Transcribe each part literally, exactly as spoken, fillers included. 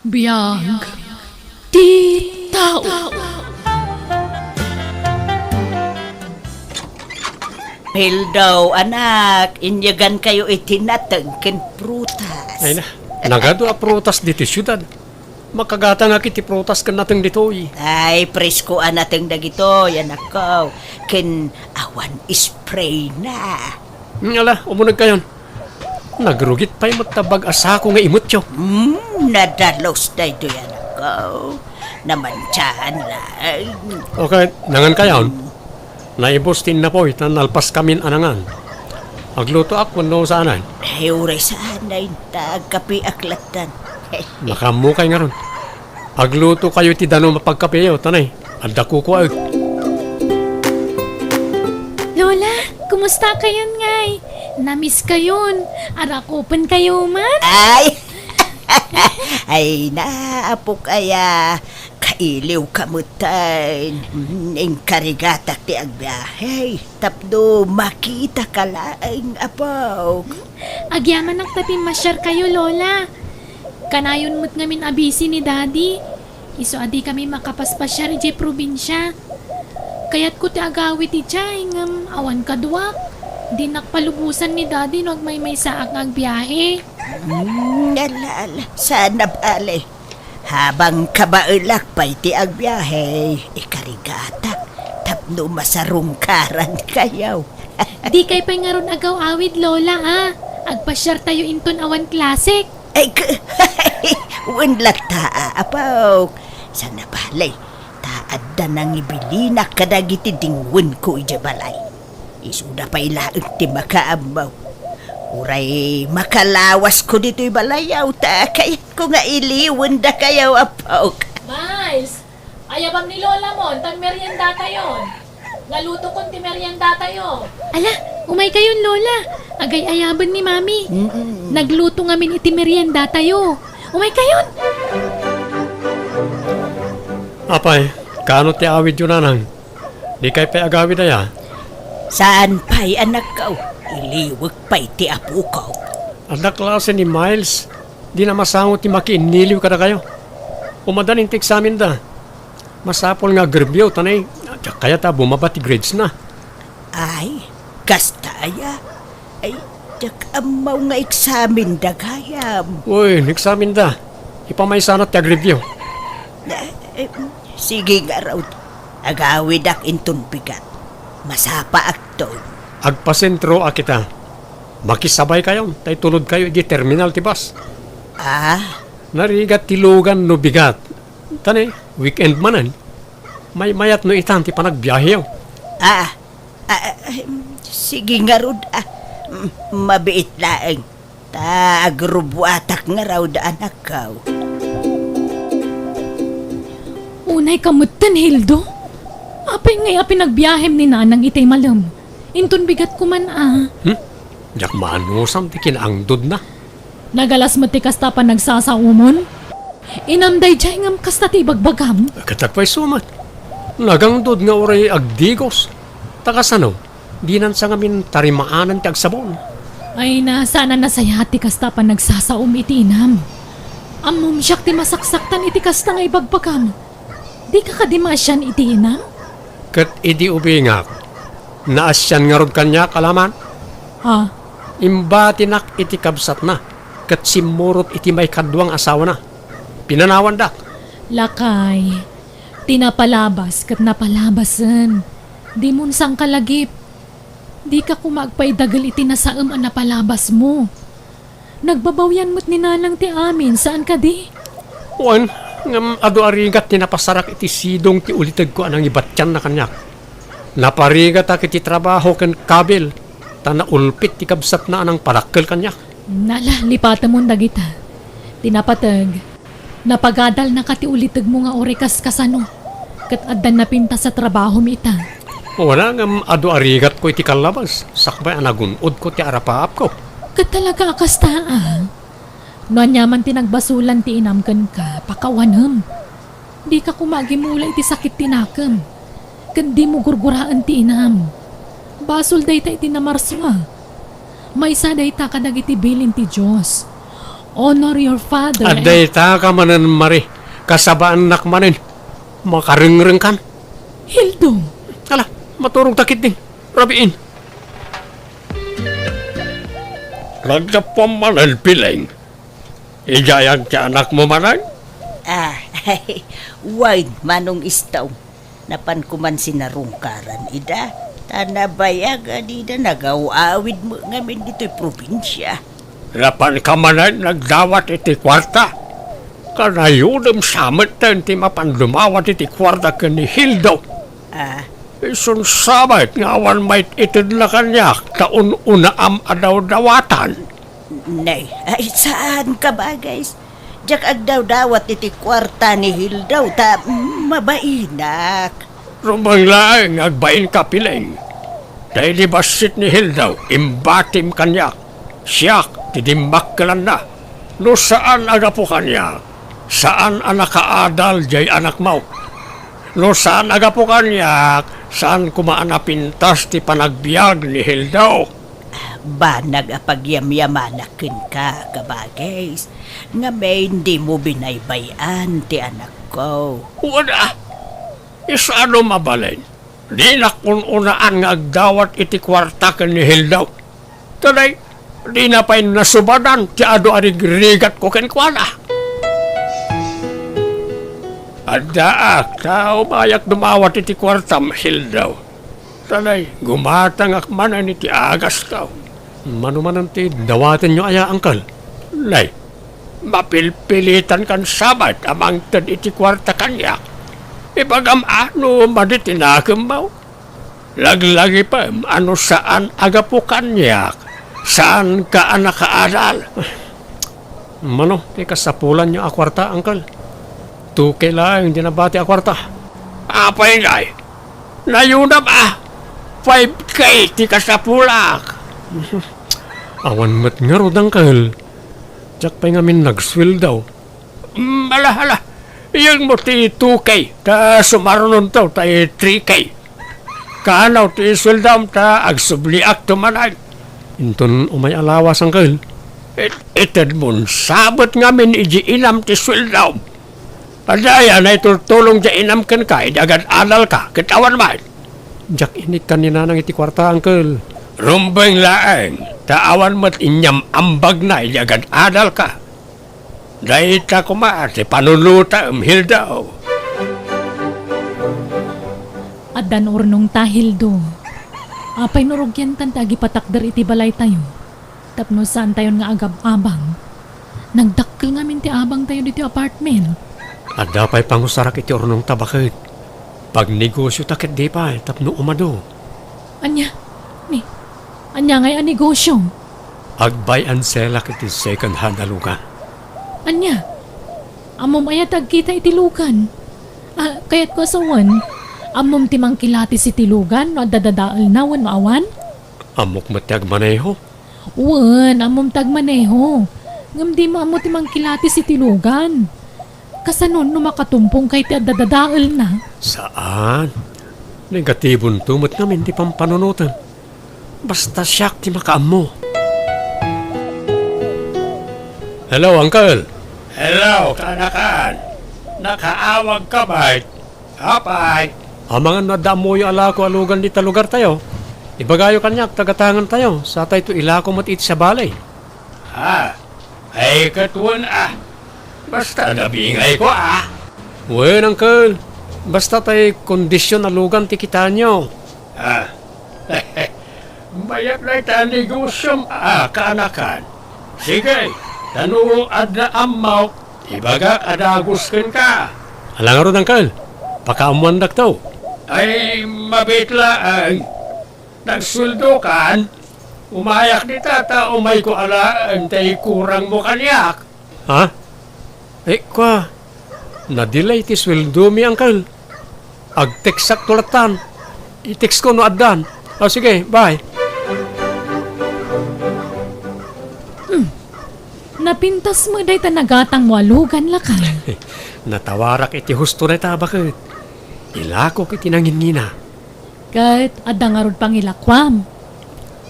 Biag ti tao. Hello, anak. Inyagankayo iti nateng ken prutas. Ay na, nagadu a prutas ditoy siudad. Makagatangak iti prutas ken nateng ditoy. Ay, presko a nateng dagitoy, anakko. Ken awan spray na. Hmm, ala, umunegkayon. Nagrugit pay met ta bag a sako nga imutyo. Hmm, nadalus daytoy, anakko. Namantiaan laeng. Okay, nangankayon. Naibus ti innapoy ta nalpaskamin a nangan. Aglutoak wenno saanen? Ay, uray saanen ta agkapeak lattan. Makaammokay ngarud. Aglutokayo iti danum a pagkapeyo, ta nay, adda kukuaek. Lola, kumusta kayon ngay? Namiss kayon. Arakupen kayo man? Ay! Ay na, apok aya. Kailiwka metten. Mm, inkarigatak ti agbiahe tapno makitaka laeng, apok. Agyamanak ta pimmasiarkayo, Lola. Kanayon met ngamin a busy ni Daddy. Isu a dikami makapaspasiar idiay probinsia. Kayatko ti agawid idiay, ngem awan kaduak. Dinak palubosan ni Daddy no agmaymaysaak nga agbiahe. Hmm, ala, ala. Saan a bale. Habang kabaelak pay ti agbiahe, ikarigatak tapno masarungkarankayo. Dikay pay ngarud agaw-awid, Lola, a. Agpasiartayo inton awan klasek. Ay, k-, wen latta, a, apok. Saan a bale, ta adda nangibilinak kadagiti dingwenko idiay balay. Isuda pay laeng ti makaammo. Uray makalawasko ditoy balay, ta kayatko nga iliwendakayo, apok. Miles, ayabam ni Lola mo, tan meriendatayon. Nalutokon ti meriendatayo. Ala, umaykayon, Lola. Agay-ayaben ni Mami. Mm-mm. Nagluto ngamin iti meriendatayo. Umaykayon. Apay, kaano ti awidyo, nanang? Dikay pay agawid aya? Saan pay, anakko. Iliwek pay ti apoko. Adda klase ni Miles. Dina masango ti makiinniliw kadakayo. Umadan ti eksamenda. Masapul nga agreview, ta nay, diak kayat a bumaba ti grades na. Ay, kasta aya? Ay, diak ammo nga eksamenda gayam. Uy, eksamenda. Ipamaysana ti agreview. Eh, eh, sige ngarud. Agawidak inton bigat. Masapaakton. Agpasentroak ita. Makisabaykayon, ta itulodkayo iti terminal ti bus. Ah? Narigat ti lugan no bigat. Ta nay, weekend manen. Maymayat no itan ti panagbiaheyo. Ah, ah, ah, sige ngarud, ah. M-, mabiit laeng. Ta agrubuatak ngarud, anakko. Unayka metten, Hildo? Apay ngay a pinagbiahem ni Nanang itay malem? Inton bigat ko man, a. Hmm? Diak maanusam ti kinaangdodna. Nagalas met ti kasta a panagsasaomon? Inam daydiay ngem kasta ti ibagbagam? Ket apay isu met? Nagangdod nga uray agdigos. Ta kasano? Dinan sa ngamin tarimaanan ti agsabon. Ay na, saan a nasayaat ti kasta a panagsasaom iti inam. Ammom siak ti masaksaktan iti kasta nga ibagbagam. Dika kadi maasian iti inam? Ket idi ubingak, naasian ngarud kaniak a laman? Ha? Imbatinak iti kabsatna, ket simmurot iti maikadua nga asawana. Pinanawandak. Lakay, ti napalabas ket napalabasen. Dimon sangkalagip. Dika koma agpaidagel iti nasaem a napalabasmo. Nagbabawian met ni Nanang ti amin, saan kadi? Wen, ngem adu a rigat ti napasarak iti sidong ti ulitegko a nangibatianna kaniak. Naparigatak iti trabaho ken kabil, ta naulpit ti kabsatna a nangpadakkel kaniak. Nala, lipatemon dagita. Ti napateg, napagadalnaka ti ulitegmo nga uray kaskasano, ket adda napintas a trabahom ita. Wen, ngem adu a rigatko iti kallabas, sakbay a nagun-odko ti arapaapko. Ket talaga a kasta, a? No aniaman ti nagbasolan ti inam kenka, pakawanem. Dika koma agimula iti sakit ti nakem, ket dimo gurguraen ti inam. Basol dayta iti namarsua. Maysa dayta kadagiti bilin ti Dios. Honor your father. Adda ita ka manen, Mari. Kasabaannak manen. Makarengrengkan. Hildo. Ala, maturogta ketdin. Rabiin. Naggapuam manen, Pileng. Idiay ti anakmo manen? Ah, wen, Manong Istaw. Napanko man sinarungkaran ida, ta nabayag a dida nagaw-awid met ngamin ditoy probinsia. Napanka manen nagdawat iti kuarta? Kanayodem sa metten ti mapan dumawat iti kuarta ken ni Hildo. Ah. Isun sa met nga awan maitedna kaniak ta un-unaam a dawdawatan? Nay, ay, saan ka, bagay? Diak agdawdawat iti kuarta ni Hildo ta mabainak. Rumbeng laeng nga agbainka, Pileng. Ta idi bassit ni Hildo, imbatim kaniak. Siak ti dimmakkelanna. No saan a gapu kaniak, saan a nakaadal diay anakmo. No saan a gapu kaniak, saan koma a napintas ti panagbiag ni Hildo. Banag a pagyamyamanak kenka, kabagis, ngamin dimo binaybay-an ti anakko. Wen a, isano mabalin? Dinak un-unaan nga agdawat iti kuarta ken ni Hildo. Today, dina pay nasubadan ti adu a rigrigatko kenkuana. Addaak, ta umayak dumawat iti kuartam, Hildo. Today, gumatangak manen iti agasko. Mano manen ti dawatenyo aya, Uncle? Nay, mapilpilitankan sa met a mangted iti kuarta kaniak. Ibagam a no madi ti nakemmo. Laglagipem a no saan a gapu kaniak, saanka a nakaadal. Mano ti kasapulanyo a kuarta, Uncle? Two K laeng ti nabati a kuarta. Apay ngay? Nayonam a! Five K ti kasapulak! Awan met ngarud, Uncle. Diak pay ngamin nagsueldo. Mm, ala, ala. Iyegmo ti two K, ta sumarunonto tay three K. Kaano ti sueldom ta agsubliakto manen? Inton umay a lawas, Uncle. It-, itedmon sa met ngamin idiay inam ti sueldom. Adda aya naitultulong diay inam kenka idi agad-adalka, ket awan met. Diak inikkan ni Nanang iti kuarta, Uncle. Rumbeng laeng, ta awan met inyam-ambagna idi agad-adalka. Dayta koma ti panunotem, Hilda. Addan urnongta, Hildo. Apay no rugiantan ti agipatakder iti balaytayo tapno saantayon nga agab-abang? Nagdakkel ngamin ti abangtayo ditoy apartment. Adda pay pangusarak iti urnongta, baket. Pagnegosiota ketdi pay tapno umadu. Ania? Ni, ania ngay a negosio? Ag-buy and sell-ak iti second hand a lugan. Ania? Ammom aya ti agkita iti lugan? Ah, kayatko a sawen, ammom ti mangkilatis iti lugan no adda dadaelna wenno awan? Ammok met ti agmaneho. Wen, ammom ti agmaneho. Ngem dimo ammo ti mangkilatis iti lugan. Kasano no makatumpongka iti adda dadaelna? Saan. Negatibonto met ngamin ti pampanunotem. Basta siak ti makaammo. Hello, Uncle. Hello, kaanakan. Nakaawagka met? Apay? Amangan no adda ammoyo a lako a lugan dita lugartayo, ibagayo kaniak ta gatangantayo, satayto ilako met iti sabali. Ah, ay ket wen a. Basta nabingayko a. Wen, Uncle. Basta tay kondision a lugan ti kitaenyo. Ah. Mayat dayta a negosiom a kaanakan. Sige, ta no adda ammok, ibagak a dagus kenka. Ala ngarud, Uncle. Pakaammoandakto. Ay, mabiit laeng. Nagsueldokan? Umayak dita ta umayko alaen tay kurangmo kaniak. Ha? Eh, kua, na-delay ti sueldomi, Uncle. Ag-textakto lattan. I-textko no addan. O, sige, bye. Hmm. Napintas met dayta nagatangmo a lugan, lakay. Natawarak iti husto dayta, baket. Ilakok iti nangingina. Ket adda ngarud pangilakuam.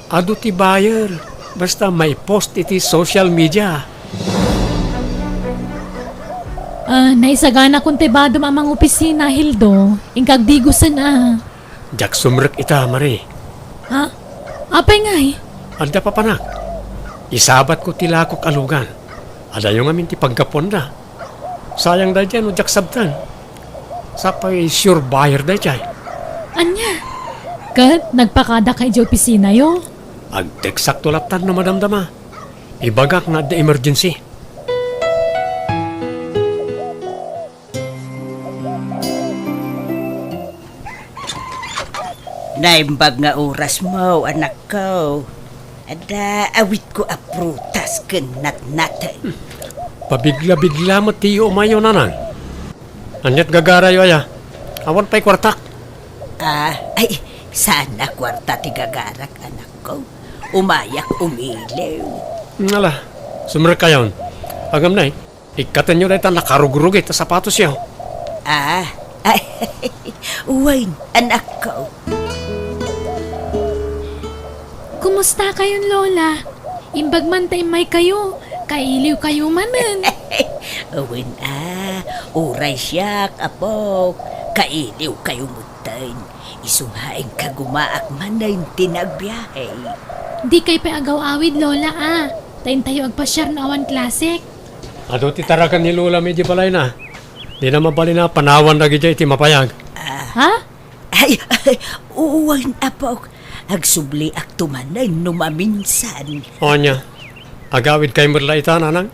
Adu ti buyer, basta maipost iti social media. Ah, naisaganakon ti badem a mangopisina, Hildo. Inka agdigusen a. Diak sumrek ita, Marie. Ha? Apay ngay? Adda papanak. Isabatko ti lakok a lugan. Adayo ngamin ti paggapuanda. Sayang daydiay no diak sabten. Sapay sure buyer daydiay. Ania? Ket nagpakadaka idiay opisinayo? Agteksakto lattan no madamdama. Ibagak nga adda emergency. Naimbag nga orasmo, anakko. Adda awitko a prutas ken natnaten. Pabigla-bigla met ti umayo, nanang. Ania't gagarayo aya? Awan pay kuartak. Ah, ay, saan a kuarta ti gagarak, anakko. Umayak umiliw. Ala, sumrekayon. Agam nay. Ikkatenyo dayta nakarugrugit a sapatosyo. Ah, ay, wen, anakko. Kumustakayon, Lola? Imbag man ta immaykayo, kailiwkayo manen. Wen a, uray siak, apok, kailiwkayo metten. Isu nga inka gumaak manen ti nagbiahe. Dikay pay agaw-awid, Lola, a. Ta intayo agpasiar no awan klasek. Adu ti taragan ni Lola mi di balayna. Dina mabalin a panawan dagidiay iti mapayag. Ah. Ha? Ay, ay, wen, apok. Agsubliakto manen no maminsan. Ania, agawidkay met la ita, nanang?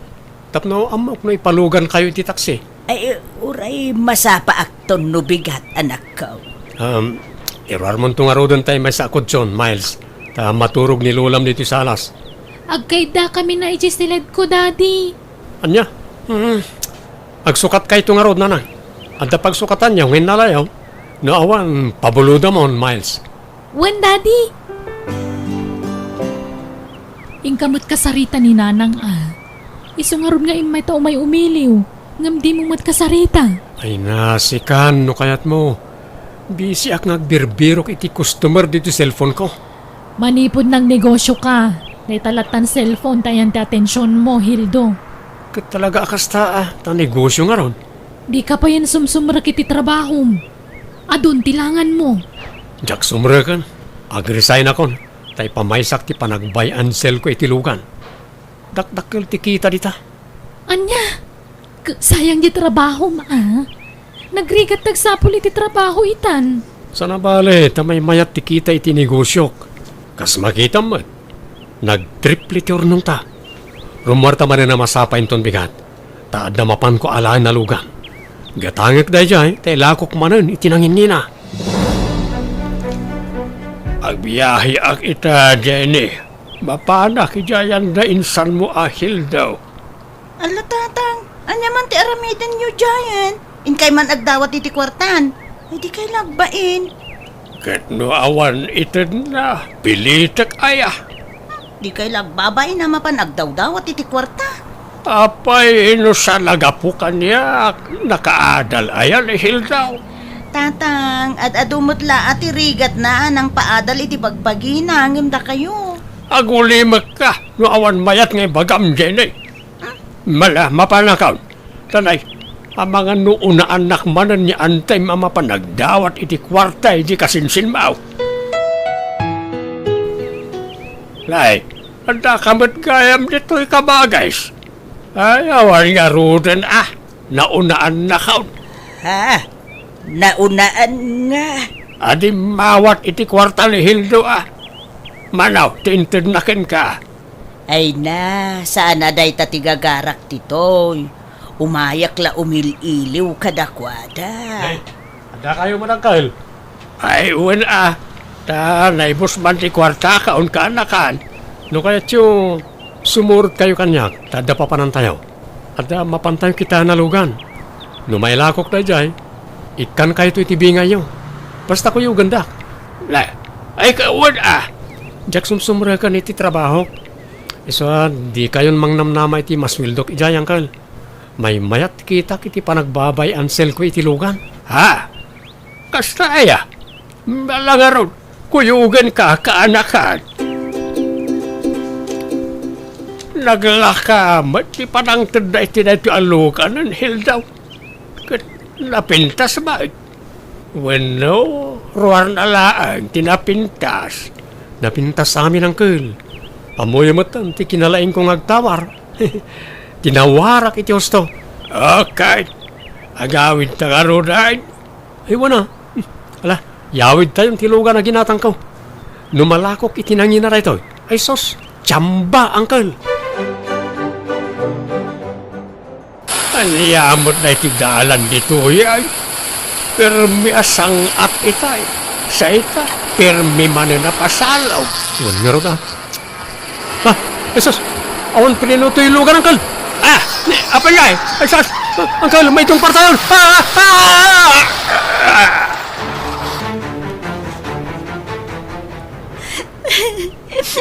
Tapno ammok no ipalugankayo iti taksi. Ay, uray masapaakton no bigat, anakko. Um, iruarmonto ngaruden tay maysa a kutson, Miles. Ta maturog ni Lolam ditoy salas. Agkaiddakami na idiay siledko, Daddy. Ania? Hmm. Agsukatkayto ngarud, nanang. Adda pagsukatanyo nga innalayo. No awan, pabulodamon, Miles. Wen, Daddy. Inka met kasarita ni Nanang a. Isu ngarud nga immayta umay umiliw, ngem dimo met kasarita. Ay na, sikan, no kayatmo. Bisiak nga agbirbirok iti customer ditoy cellphone ko. Manipud nagnegosioka, dayta lattan cellphone ti ayan ti atensionmo, Hildo. Ket talaga a kasta a, ta negosio ngarud. Dika payen sumsumrek iti trabahom. Adun ti langanmo. Diak sumreken. Ag-resignakon, ta ipamaysak ti panagbay and sellko iti lugan. Dakdakkel ti kita dita. Ania? K-, sayang ti trabahom a. Nagrigat ti agsapul iti trabaho itan. Sana bale, ta maymayat ti kita iti negosiok. Kas makitam met, nagtriple ti urnongta. Rummuarta manen a masapa inton bigat, ta adda mapanko alaen a lugan. Gatangek daydiay, ta ilakok manen iti nanginnina. Agbiaheak ita, Jenny. Mapanak idiay anda insanmo a Hildo. Ala, Tatang, ania man ti aramidenyo diayen? Inkay man agdawat iti kuartan. Ay, dikay la agbain. Ket no awan itedna, pilitek aya. Dikay la agbabain a mapan agdawdawat iti kuarta. Apay, no saan a gapu kaniak, nakaadal aya ni Hilda? Tatang, ad-adu met la a ti rigatna a nangpaadal iti bagbagina ngem dakayo. Agulimekka no awan mayat nga ibagam, Jenny. Mala, mapanakon. Tanay, amangan no unaannak manen ni Antem a mapan agdawat iti kuarta idi kasinsinmaw. Nay, adda ka met gayam ditoy kabagis. Ay, awan ngaruden a, naunaannakon. Ha? Naunaan nga? Adi mawat iti kuarta ni Hildo a. Manaw, ti intedna kenka. Ay na, saan a dayta ti gagarak ditoy. Umayak la umil-iliw kadakuada. Ay, adda kayo, Madangkel? Ay, wen a. Ta naibus man ti kuarta, kaon ka, anakan. No kayatyo, sumurot kayo kaniak, ta adda papanantayo. Adda mapantayo kita a nalugan. No mailakok daydiay, ikkan kayto iti bingayyo. Basta kuyogendak. La, ay, kawan a! Diak sumsumreken iti trabahok. Isu a, di kayon mangnamnama iti masueldok idiay, Uncle. Maymayat kitak iti panagbabay-an selko iti lugan. Ha? Kasta aya? Mala ngarud, kuyogen ka, kaanakan. Naglaka met ti panangtedda iti daytoy a lugan, Hilda. Napintas ba? Wenno, ruarna laeng ti napintas. Napintas amin, Uncle. Ammoyo met ti kinalaingko nga agtawar. Tinawarak iti husto. Okay. Agawidta ngaruden. Ay, wana. Ala, yawidtayon ti lugan a ginatangko. No malakok iti nangina daytoy, ay sus, tsamba, Uncle. Ania met daytoy dalan ditoy, ay? Permi a sang-at itay. Sa ita, permi manen a pasalog. Wen ngarud, a. Ah, Jesus! Awan pudno toy lugan, Uncle! Ah! Apay nga, eh? Ay, sus! Uncle, may tungpartayon! Ah! Ah! Ah!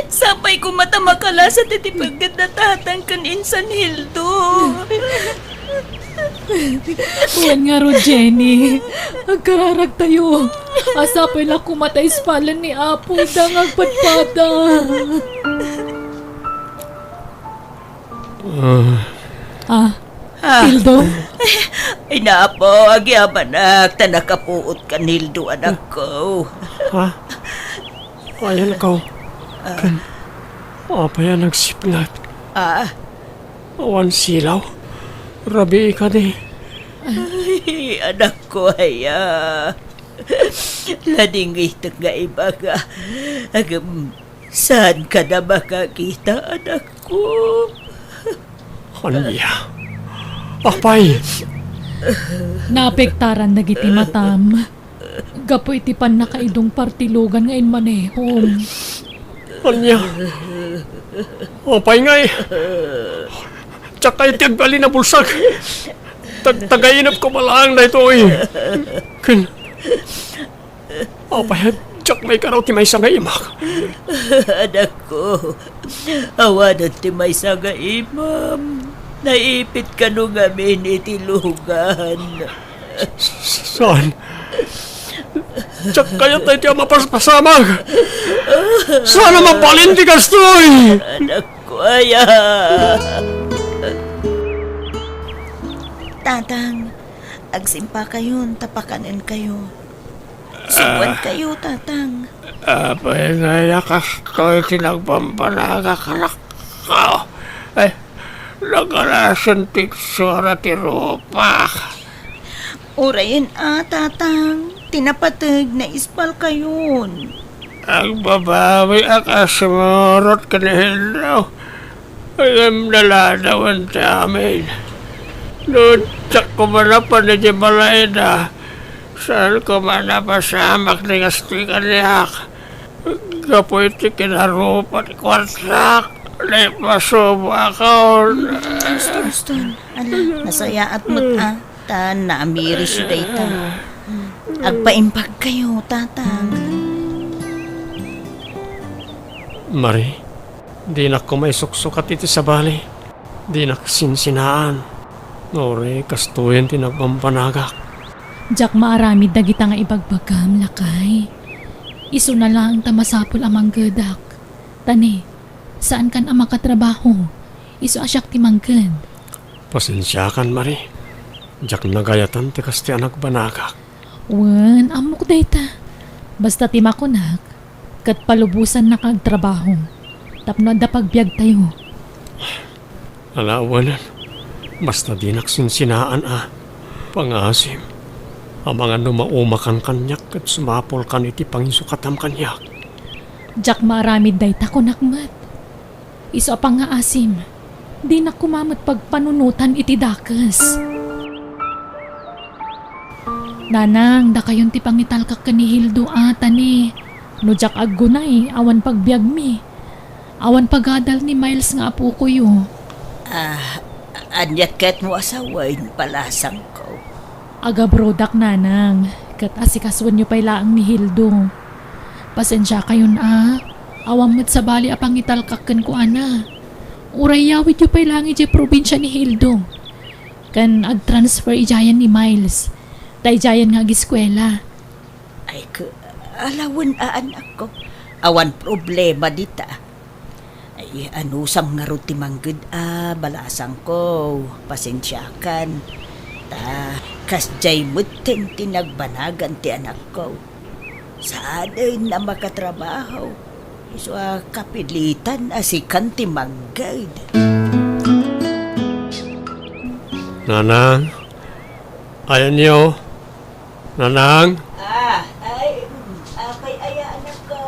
Sapay koma ta makalasat iti pagget da tatang ken insan Hildo. Wen ngarud, Jenny, agkararagtayo. Sapay la koma ta ispalen ni Apo ida nga agpadpada. Ah. Ah, Ah. Hildo? Ay, Apo, agyamanak, ta nakapuot kan Hildo, anakko. Ha? Ayan ko. Ah. Ken, apay a nagsipnget? Ah. Awan silaw. Rabii kadi. Ay, anakko, aya. Ladingitek nga ibaga. Agem, saan ka na makakita, anakko? Ania? Apay? Naapektaran dagiti matam. Gapu iti pannakaidungpar ti lugan nga immanehom. Ania? Apay ngay? Diak kayat ti agbalin a bulsak. Tag-, tagainep ko malaang daytoy. Ken, apay, diak maikaraw ti maysa nga imak. Anakko, awanen ti maysa nga imam. Naipit kano ngamin iti lugan. Saan? Diak kayat daytoy a mapaspasamak. Saan a mabalin ti kastoy? Anakko aya. Tatang, agsimpakayon ta pakanenkayo. Subuan Ah. kayo, Tatang. Apay nga aya kastoy ti nagbambanagak, anakko? Ay, nagalasen ti itsura ti rupak. Urayen a, Tatang, ti napateg, naispal kayon. Agbabawi a kasmurot ken Hildo. Ngem naladawen ti amin. No diak koma napan iti balay da, saan koma napasamak ti kastoy kaniak? Gapu iti kinarupa ti kuartak, naipasubakon. Uston, uston. Ala, nasayaat met a. Ta naamirisyo dayta. Agpaimbag kayo, Tatang. Mari, dinak koma isuksukat iti sabali. Dinak sinsinaan. Uray kastoyen ti nagbambanagak. Diak maaramid dagita nga ibagbagam, lakay. Isuna laeng ta masapul a manggedak. Ta ne, saankan a makatrabaho. Isu a siak ti mangged. Pasensiakan, Mari. Diak nagayatan ti kastoy a nagbanagak. Wen, ammok dayta. Basta ti makunak, ket palubosannak nga agtrabaho tapno adda pagbiagtayo. Ala, awanen. Basta dinak sinsinaan a pangaasim. Amangan no maumakan kaniak ket sumapulkan iti pangisukatam kaniak. Diak maaramid dayta, kunak met. Isu a pangngaasim, dinak koma met pagpanunotan iti dakes. Nanang, dakayon ti pangitalkak ken ni Hildo a, ta ne, no diak aggunay, awan pagbiagmi. Awan pagadal ni Miles nga apokoyo. Ah, ania ketmo a sawen, balasangko? Agabrodak, Nanang, ket asikasuenyo pay laeng ni Hildo. Pasensiakayon a, awan met sabali a pangitalkak kenkuana. Uray yawidyo pay laeng idiay probinsia ni Hildo. Ken agtransfer idiayen ni Miles. Ta idiayen nga agiskuela. Ay, ke-, alawen a anakko. Awan problema dita. Ay, anusam ngarud ti mangged a, balasangko, pasensiakan. Ta, Kasdiay metten ti nagbanagan ti anakko. Saanen a makatrabaho, isu a kapilitan a sikan ti mangged. Nanang, ayanyo. Nanang? Ah, ay, mm, apay aya, anakko?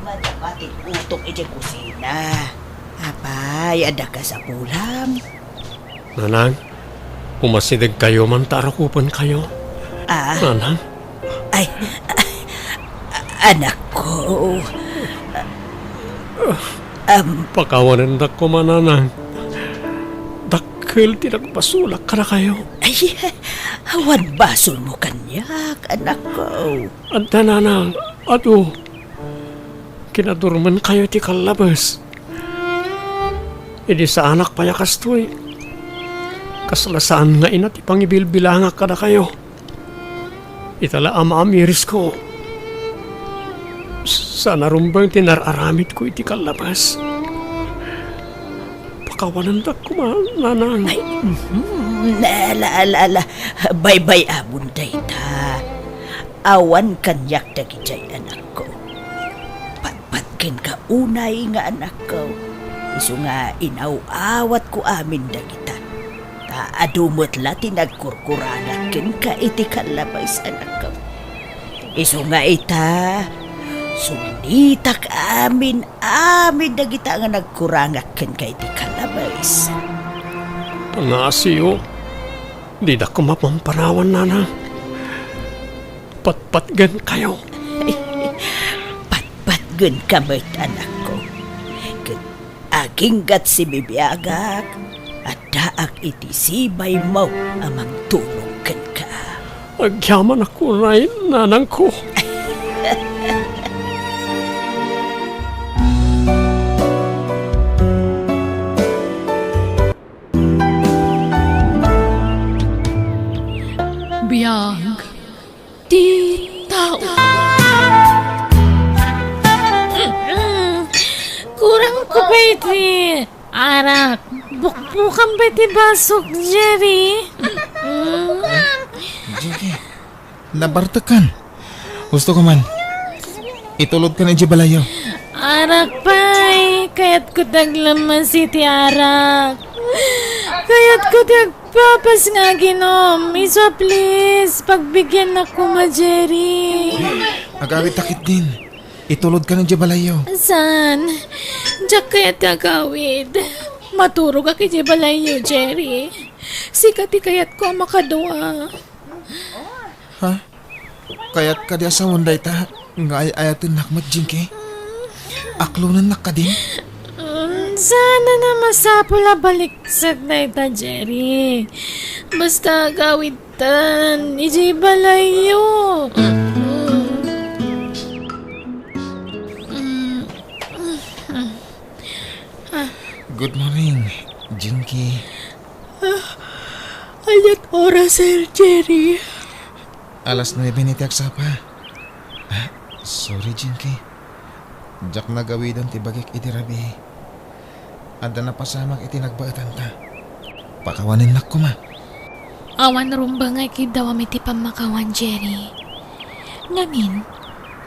Madama ti utok idiay kusina. Apay, adda kasapulam? Nanang, umasidegkayo man ta arakupenkayo. Ah? Nanang? Ay, anakko. Am. Pakawanendak koma, Nanang. Dakkel ti nagbasolak kadakayo. Ay, awan basolmo kaniak, anakko. Adda, Nanang, adu. Kinadurmenkayo ti kallabes. Idi saanak pay a kastoy, kasla saan nga ina ti pangibilbilangak kadakayo. Ita la a maamirisko, saan a rumbeng ti nar-aramidko iti kallabes. Pakawanendak koma, Nanang. Ay, mhm. Ala, ala, ala. Baybay-amon dayta. Awan kaniak dagidiay, anakko. Patpatgenka unay nga anakko, isu nga inaw-awatko amin dagita. Ta adu met la ti nagkurkurangak kenka iti kallabes, anakko. Isu nga ita, sunitak amin, amin dagita nga nagkurangak kenka iti kallabes. Pangngaasiyo, dida koma pampanawan, Nanang. Patpatgenkayo. Patpatgenka met, anakko. Ket aginggat sibibiagak, addaak iti sibaymo a mangtulong kenka. Agyamanak unay, nanangko. Biag ti tao. Kurangko pay ti arak. Bukbukam pay ti basok, Jerry. Jackie, nabartekkan. Gusto ko man. Itulodkan idiay balayyo. Arak pay, kayatko ti aglammasi ti arak. Kayatko ti agpapas nga aginom. Isu a please, pagbigiannak koma, Jerry. Agawidta ketdin. Itulodkan idiay balayyo. Saan? Diak kayat ti agawid. Maturogak idiay balayyo, Jerry. Sika ti kayatko a makadua. Ha? Kayat kadi a sawen dayta nga ay-ayatennak met, Jinky? Aklonennak kadin? Mm, saan a masapul a balikset dayta, Jerry. Basta agawidtan idiay balayyo. Mm. Mm. Ah. Good morning, Jinky. Ah, ania't oras, Sir Jerry? Alas nuebe ni ti agsapa. Ah, sorry, Jinky. Diak nagawiden ti bagik idi rabii. Adda napasamak iti nagbaetanta. Pakawanennak koma. Awan rumbeng nga ikiddawam iti pammakawan, Jerry. Ngamin,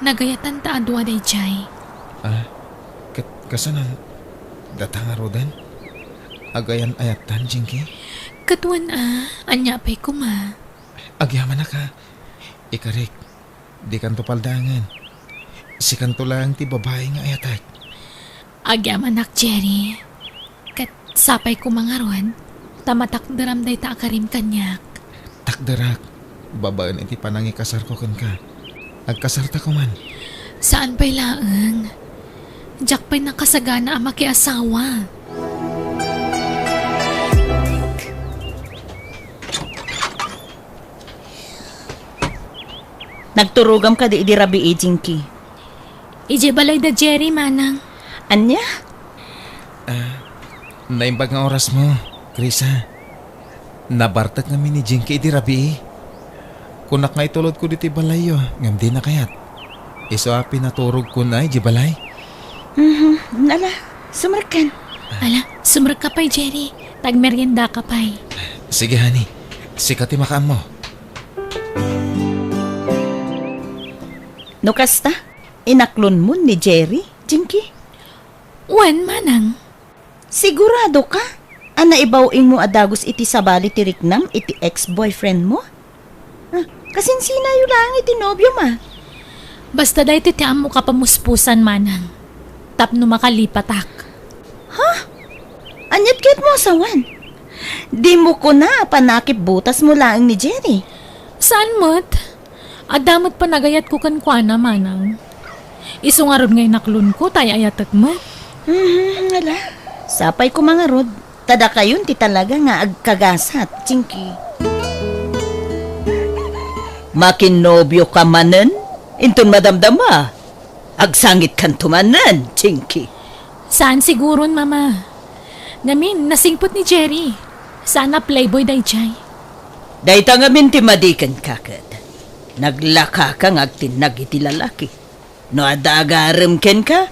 nagayatan ta a dua daydiay. Ah, ket kasano, data ngaruden? Agayan-ayattan, Jinky? Ket wen a, ania pay koma? Agyamanak a. Ikarik, dikanto paldaangen. Sikanto laeng ti babai nga ayatek. Agyamanak, Jerry. Ket sapay koma ngarud, ta matakderam dayta a karim kaniak. Takderak, babaen iti panangikasarko kenka. Agkasarta koman. Saan pay laeng. Diak pay nakasagana a makiasawa. Nagturogam kadi idi rabii, Jinky? Idiay balay da Jerry, manang. Ania? Ah, naimbag nga orasmo, Krisa. Nabartek ngamin ni Jinky idi rabii. Kunak nga itulodko ditoy balayyo, ngem dina kayat. Isu a pinaturogko na idiay balay. Mhm, ala, sumrekkan. Ala, sumrekka pay, Jerry. Ta agmeriendaka pay. Sige, honey. Sika ti makaammo. No kasta, inaklonmon ni Jerry, Jinky? Wen, manang. Sigurado ka a naibaw-ingmo a dagus iti sabali ti riknam iti ex-boyfriend mo? Ah, kasinsinakayo laeng iti nobiom a? Basta daytoy ti ammok a pamuspusan, manang. Tapno makalipatak. Ha? Aniat kayatmo a sawen? Dimo kuna a panakipbutasmo laeng ni Jerry? Saan met? Adda met panagayatko kenkuana, manang. Isu ngarud nga inaklonko, tay ayatek met. Mhm, ala. Sapay koma ngarud, ta dakayon ti talaga nga agkagasat, Jinky. Makinnobio ka manen? Inton madamdama, agsangitkanto manen, Jinky. Saan siguron, Mama. Ngamin, nasingpet ni Jerry. Saan a playboy daydiay. Dayta ngamin ti madi kenka ket. Naglakaka nga agtinnag iti lalaki. No adda agarem kenka,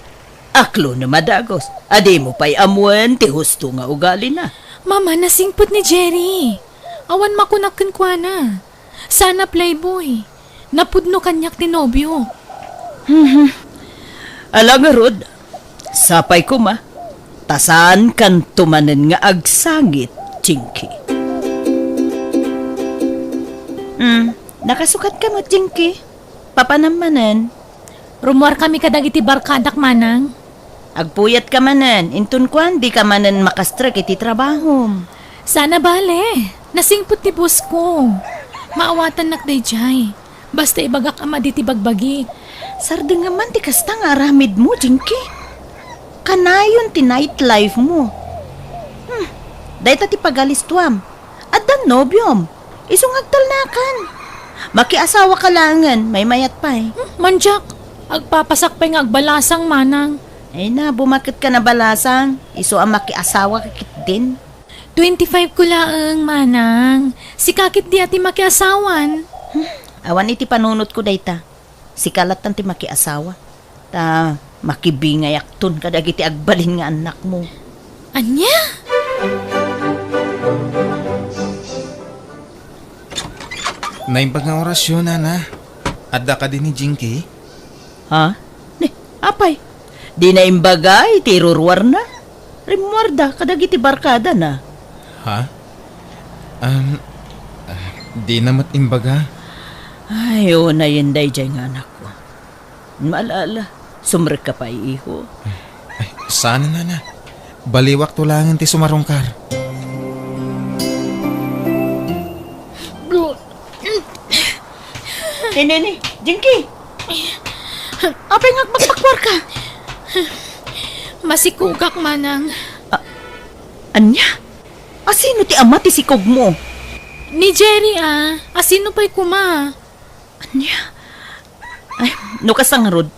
aklonem a dagus. A dimo pay ammoen ti husto nga ugalina. Mama, nasingpet ni Jerry. Awan makunak kenkuana. Saan a playboy. Napudno kaniak ti nobio. Mhm. Ala ngarud, sapay koma, ta saankanto manen nga agsangit, Jinky. Hmm, nakasukatka met, Jinky? Papanam manen? Rummuarkami kadagiti barkadak, manang. Agpuyatka manen, inton kuan, dika manen makastrek iti trabahom. Saan a bale, nasingpet ti boss ko. Maawatannak daydiay. Basta ibagak a madi ti bagbagi. Sardengam man ti kasta nga aramidmo, Jinky. Kanayon ti nightlife mo. Hmm, dayta ti pagalistuam. Addan nobiom. Isu nga agtalnakan. Makiasawaka laengen, maymayat pay. Hmm, mandiak. Agpapasak pay nga agbalasang, manang. Ay na, bumaket ka na balasang. Isu a makiasawaka ketdin. Twenty-five ko laeng, manang. Sika ketdi a ti makiasawan. Hmm, awan iti panunotko dayta. Sika lattan ti makiasawa. Ta makibingayakton kadagiti agbalin nga annakmo. Ania? Naimbag nga orasyo, nana. Adda kadi ni Jinky? Ha? Ni, apay? Di naimbaga iti iruruarna? Rimmuarda kadagiti barkadana. Ha? Um, ah, di na met imbaga. Ay, unayen daydiay nga anakko. Ala, ala, sumrekka pay, iho. Ay, saan, nana. Baliwakto laengen ti sumarungkar. Ni, ni, ni, Jinky! Apay nga agpakpakuarka? Masikogak, manang. A-, ania? Asino ti ama ti sikogmo? Ni Jerry, a. Asino pay koma? Ania? Ay, no kasta ngarud,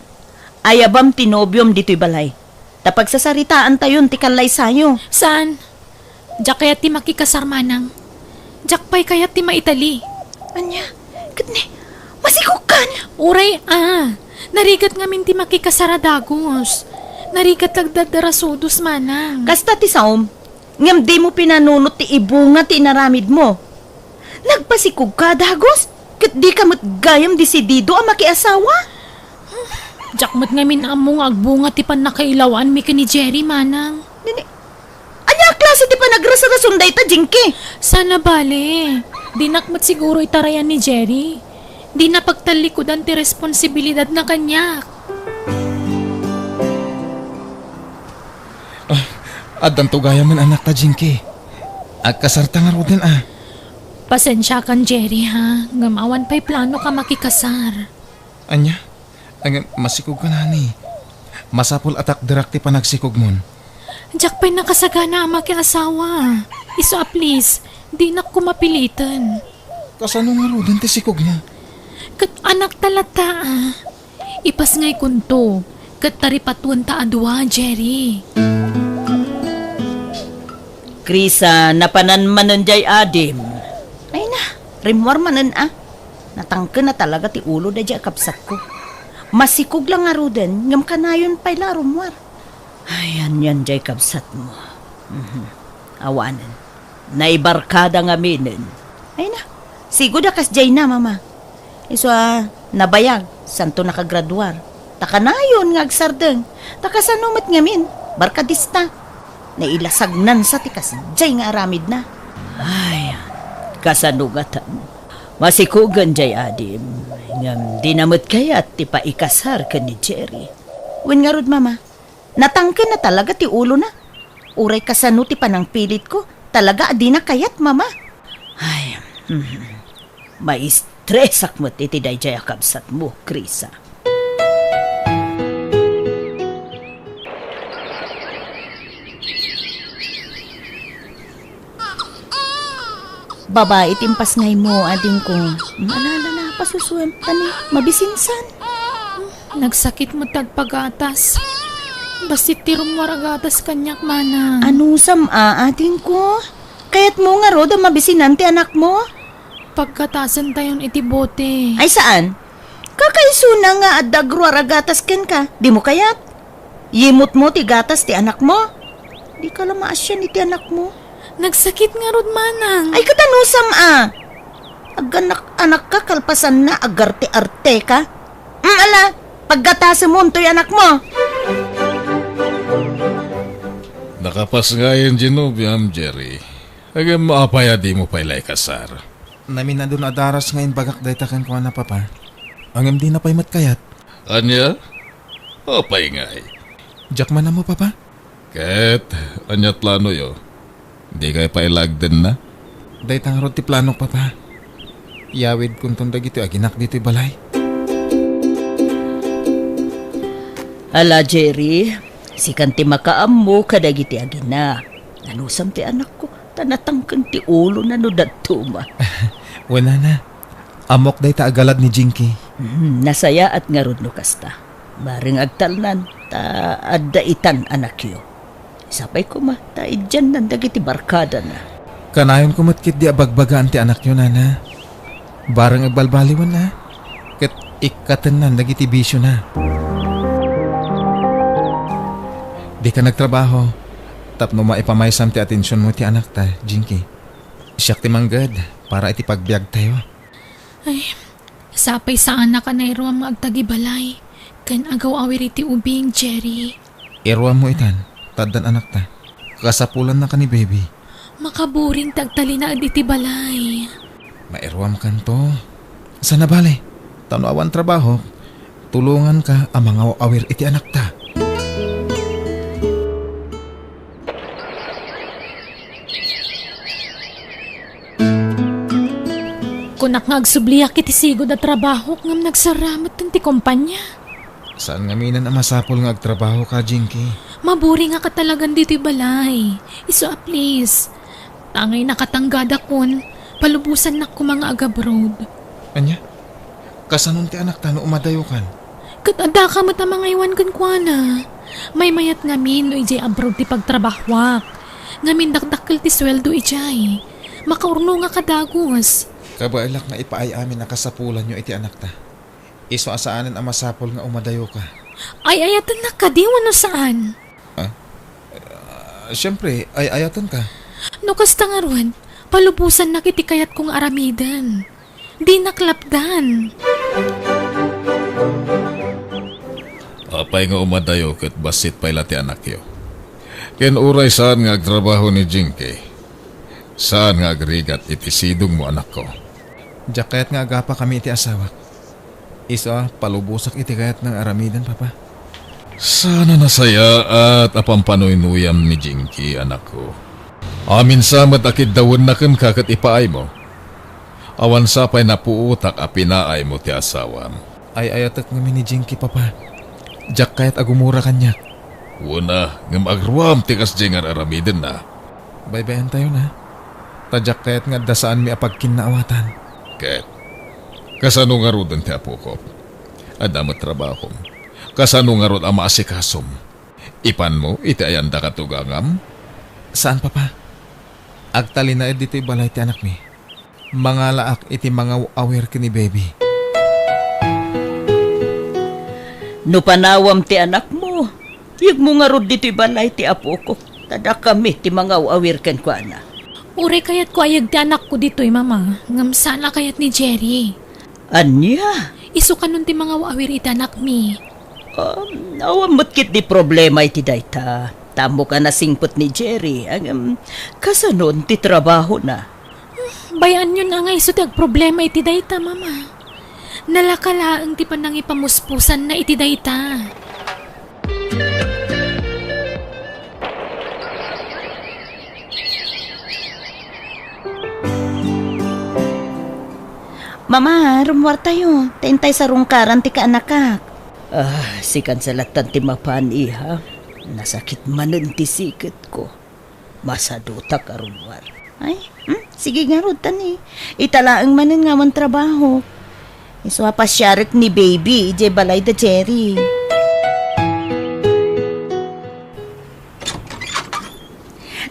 ayabam ti nobiom ditoy balay. Ta pagsasaritaantayon ti kallaysayo. Saan? Diak kayat ti makikasar, manang. Diak pay kayat ti maitali. Ania? Ket ni, masikogkan? Uray a. Narigat ngamin ti makikasar a dagus. Narigat ti agdardarasudos, manang. Kasta ti saom, ngem dimo pinanunot ti ibunga ti inaramidmo. Nagpasikogka a dagus, ket dika met gayam desidido a makiasawa? Diak met ngamin ammo nga agbunga ti pannakailawanmi ken ni Jerry, manang. Nini, ania a klase ti panagrasrason dayta, Jinky? Saan a bale, dinak met siguro itarayan ni Jerry. Dina pagtallikudan ti responsibilidadna kaniak. Ah, addanto gayam nga annakta, Jinky. Agkasarta ngaruden a. Pasensiakan, Jerry, ha, ngem awan pay planok a makikasar. Ania? Ngem masikogka, nani. Masapul a takderak ti panagsikogmon. Diak pay nakasagana a makiasawa. Isu a please, dinak koma piliten. Kasano ngaruden ti sikogmo? Ket anakta latta a. Ipasngaykonto, ket taripatuenta a dua, Jerry. Krisa, napanan manen diay adim. Ay na, rimmuar manen a. Natangken a talaga ti ulo daydiay a kabsatko. Masikog la ngaruden, ngem kanayon pay la a rummuar. Ay, anian diay kabsatmo? Mhm. Awanen. Naibarkada ngaminen. Ay na, sigud a kasdiay na, Mama. Isu a nabayag, santo nakagraduar. Ta kanayon nga agsardeng. Ta kasano met ngamin, barkadista. Nailasagnansa ti kasdiay nga aramidna. Ay, kasano ngatan? Masikugen diay adim, ngem dina met kayat ti paikasar ken ni Jerry. Wen ngarud, Mama, natangken na talaga ti ulona. Uray kasano ti panangpilitko, talaga a dina kayat, Mama. Ay, hmm. Maistresak met iti daydiay a kabsatmo, Krisa. Babai ti impasngaymo, adingko. Ala, ala, ala, pasusuem, tani, mabisinsan. Nagsakit met ti agpagatas. Bassit ti rummuar a gatas kaniak, manang. Anusam a, adingko? Kayatmo ngarud a mabisinan ti anakmo? Paggatasentayon iti bote. Ay, saan? Kakaisuna nga adda agruar a gatas kenka. Dimo kayat? Yimutmo ti gatas ti anakmo? Dika la maasian iti anakmo. Nagsakit ngarud, manang. Ay, ket anusam a? Aganak-anakka kalpasanna, agarte-arteka. Mm, ala, paggatasem mo toy anakmo. Nakapasngayen ti nobiam, Jerry. Ngem apay a dimo pay la ikasar? Naminadun a daras nga imbagak dayta kenkuana, Papa. Ngem dina pay met kayat. Ania? Apay ngay? Diak man ammo, Papa. Ket, ania planoyo? Dikay pay la agdenna? Dayta ngarud ti planok, Papa. Iyawidkonton dagitoy aginak ditoy balay. Ala, Jerry, sikan ti makaammo kadagiti agina. Anusam ti anakko? Ta natangken ti ulona no dadduma. Wen, nana, ammok dayta a galad ni Jinky. Hmm, nasayaat ngarud no kasta. Bareng agtalnan, ta adda itan anakyo. Sapay koma, ta idiannan dagiti barkadana. Kanayonko met ketdi a bagbagaan ti anakyo, nana. Bareng agbalbaliwanna, ket ikkatennan dagiti bisiona. Dika nagtrabaho, tapno maipamaysam ti atensionmo ti anakta, Jinky. Siak ti mangged para iti pagbiagtayo. Ay, sapay saanak a nairuam nga agtagibalay ken agaw-awir iti ubing, Jerry. Iruammo itan, ta addan anakta. Kasapulannaka ni baby. Makaburing ti agtalinaed iti balay. Mairuamkanto. Saan a bale, ta no awan trabaho, tulonganka a mangaw-awir iti anakta. Kunak nga agsubliak iti sigud a trabahok ngem nagsarametten ti kompania. Saan ngaminen a masapul nga agtrabahoka, Jinky. Maburingak a talagan ditoy balay. Isu a please. Tangay nakatanggada kun, palubosannak koma nga agabroad. Ania? Kasanon ti anakta no umadayokan? Ket addaka met a mangaywan kenkuana. Maymayat ngamin no idiay abroad ti pagtrabahoak. Ngamin dakdakkel ti sueldo idiay. Makaurnongak a dagus. Kabaelak nga ipaay amin a kasapulanyo iti anakta. Isu a saanen a masapul nga umadayoka. Ay-ayatennak kadi wenno saan? Ah? Ah, siempre, ay-ayatenka. No kasta ngarud, palubosannak iti kayatko nga aramiden. Dinak lapdan. Apay nga umadayo ket bassit pay la ti anakyo? Ken uray saan nga agtrabaho ni Jinky, saan nga agrigat iti sidongmo, anakko. Diak kayat nga agapakami iti asawak. Isu a palubosak iti kayatna nga aramiden, Papa. Saan a nasayaat a pampanuynuyam ni Jinky, anakko. Amin sa met a kiddawenna kenka ket ipaaymo. Awan sa pay napuotak a pinaaymo ti asawam. Ay-ayatek ngamin ni Jinky, Papa. Diak kayat a gumura kaniak. Wen a, ngem agruam ti kasdiay nga ar-aramidenna. Baybayantayon a. Ta diak kayat nga adda saanmi a pagkinnaawatan. Ket, kasano ngaruden ti apokop? Adda met trabahom. Kasano ngarud a maasikasom? Ipanmo iti ayanda katugangam? Saan, Papa. Agtalinaed ditoy balay ti anakmi. Mangalaak iti mangaw-awir ken ni Baby. No panawam ti anakmo, biyagmo ngarud ditoy balay ti apokok, ta dakami ti mangaw-awir kenkuana. Uray kayatko a ayeg ti anakko ditoy, Mama, ngem saan a kayat ni Jerry. Ania? Isu kanon ti mangaw-awir iti anakmi. Um, awan met ketdi problema iti dayta. Ta ammok a nasingpet ni Jerry, ngem kasanon ti trabahona? Bay-anyon a nga isu ti agproblema iti dayta, Mama. Nalaka laeng ti panangipamuspusanna iti dayta. Mama, rummuartayo. Ta intay sarungkaran ti kaanakak. Ah, sikan sa lattan ti mapan, iha. Nasakit manen ti siketko. Masadutak a rummuar. Ay, hmm, sige ngarud, tani. Ita laeng manen nga awan trabaho. Isu a pasiarek ni baby, idiay balay da Jerry.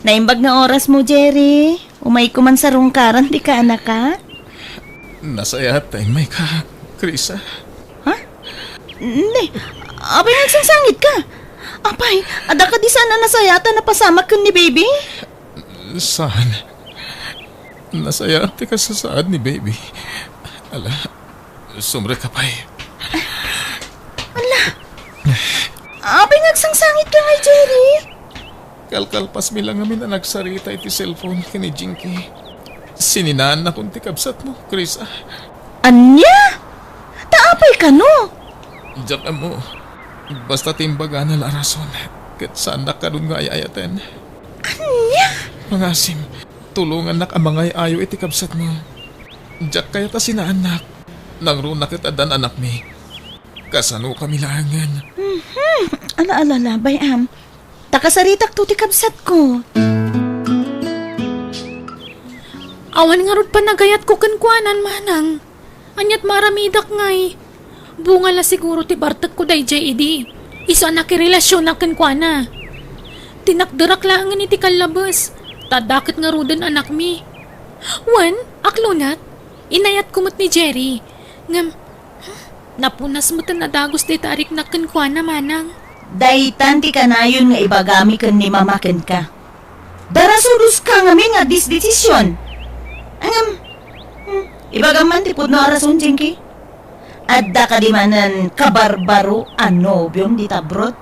Naimbag nga orasmo, Jerry. Umayko man sarungkaran ti kaanakak. Nasayaat ta immayka, Krisa. Ha? Ne, apay nga agsangsangitka? Apay, adda kadi saan a nasayaat a napasamak ken ni baby? Saan. Nasayaat ti kasasaad ni baby. Ala, sumrek ka pay. Ala, apay nga agsangsangitka ngay, Jerry? Kalkalpasmi la ngamin a nagsarita iti cellphone ken ni Jinky. Sininaannakon ti kabsatmo, Krisa. Ania? Ta apay kano? Diak ammo. Basta ti imbagana la a rason, ket saannak kadun nga ay-ayaten. Ania? Pangasim, tulongannak a mangay-ayo iti kabsatmo. Diak kayat a sinaannak. Nangruna ket addan anakmi. Kasanokami laengen. Mhm. Ala, ala, ala, bay-am. Ta kasaritakto ti kabsatko. Awan ngarud panagayatko kenkuana, manang. Ania't maaramidak ngay? Bunga la siguro ti bartekko daydiay idi. Isu a nakirelasionak kenkuana. Tinakderak laengen iti kallabes, ta adda ket ngaruden anakmi. Wen, aklonat, inayatko met ni Jerry. Ngem, napunas met a nadagus dayta a riknak kenkuana, manang. Daytan ti kanayon nga ibagami ken ni Mama kenka. Darasudoska ngamin nga disdesision. Ngem, hmm, ibagam man ti pudno a rason, Jinky. Adda kadi manen kabarbaro a nobiom dita abroad?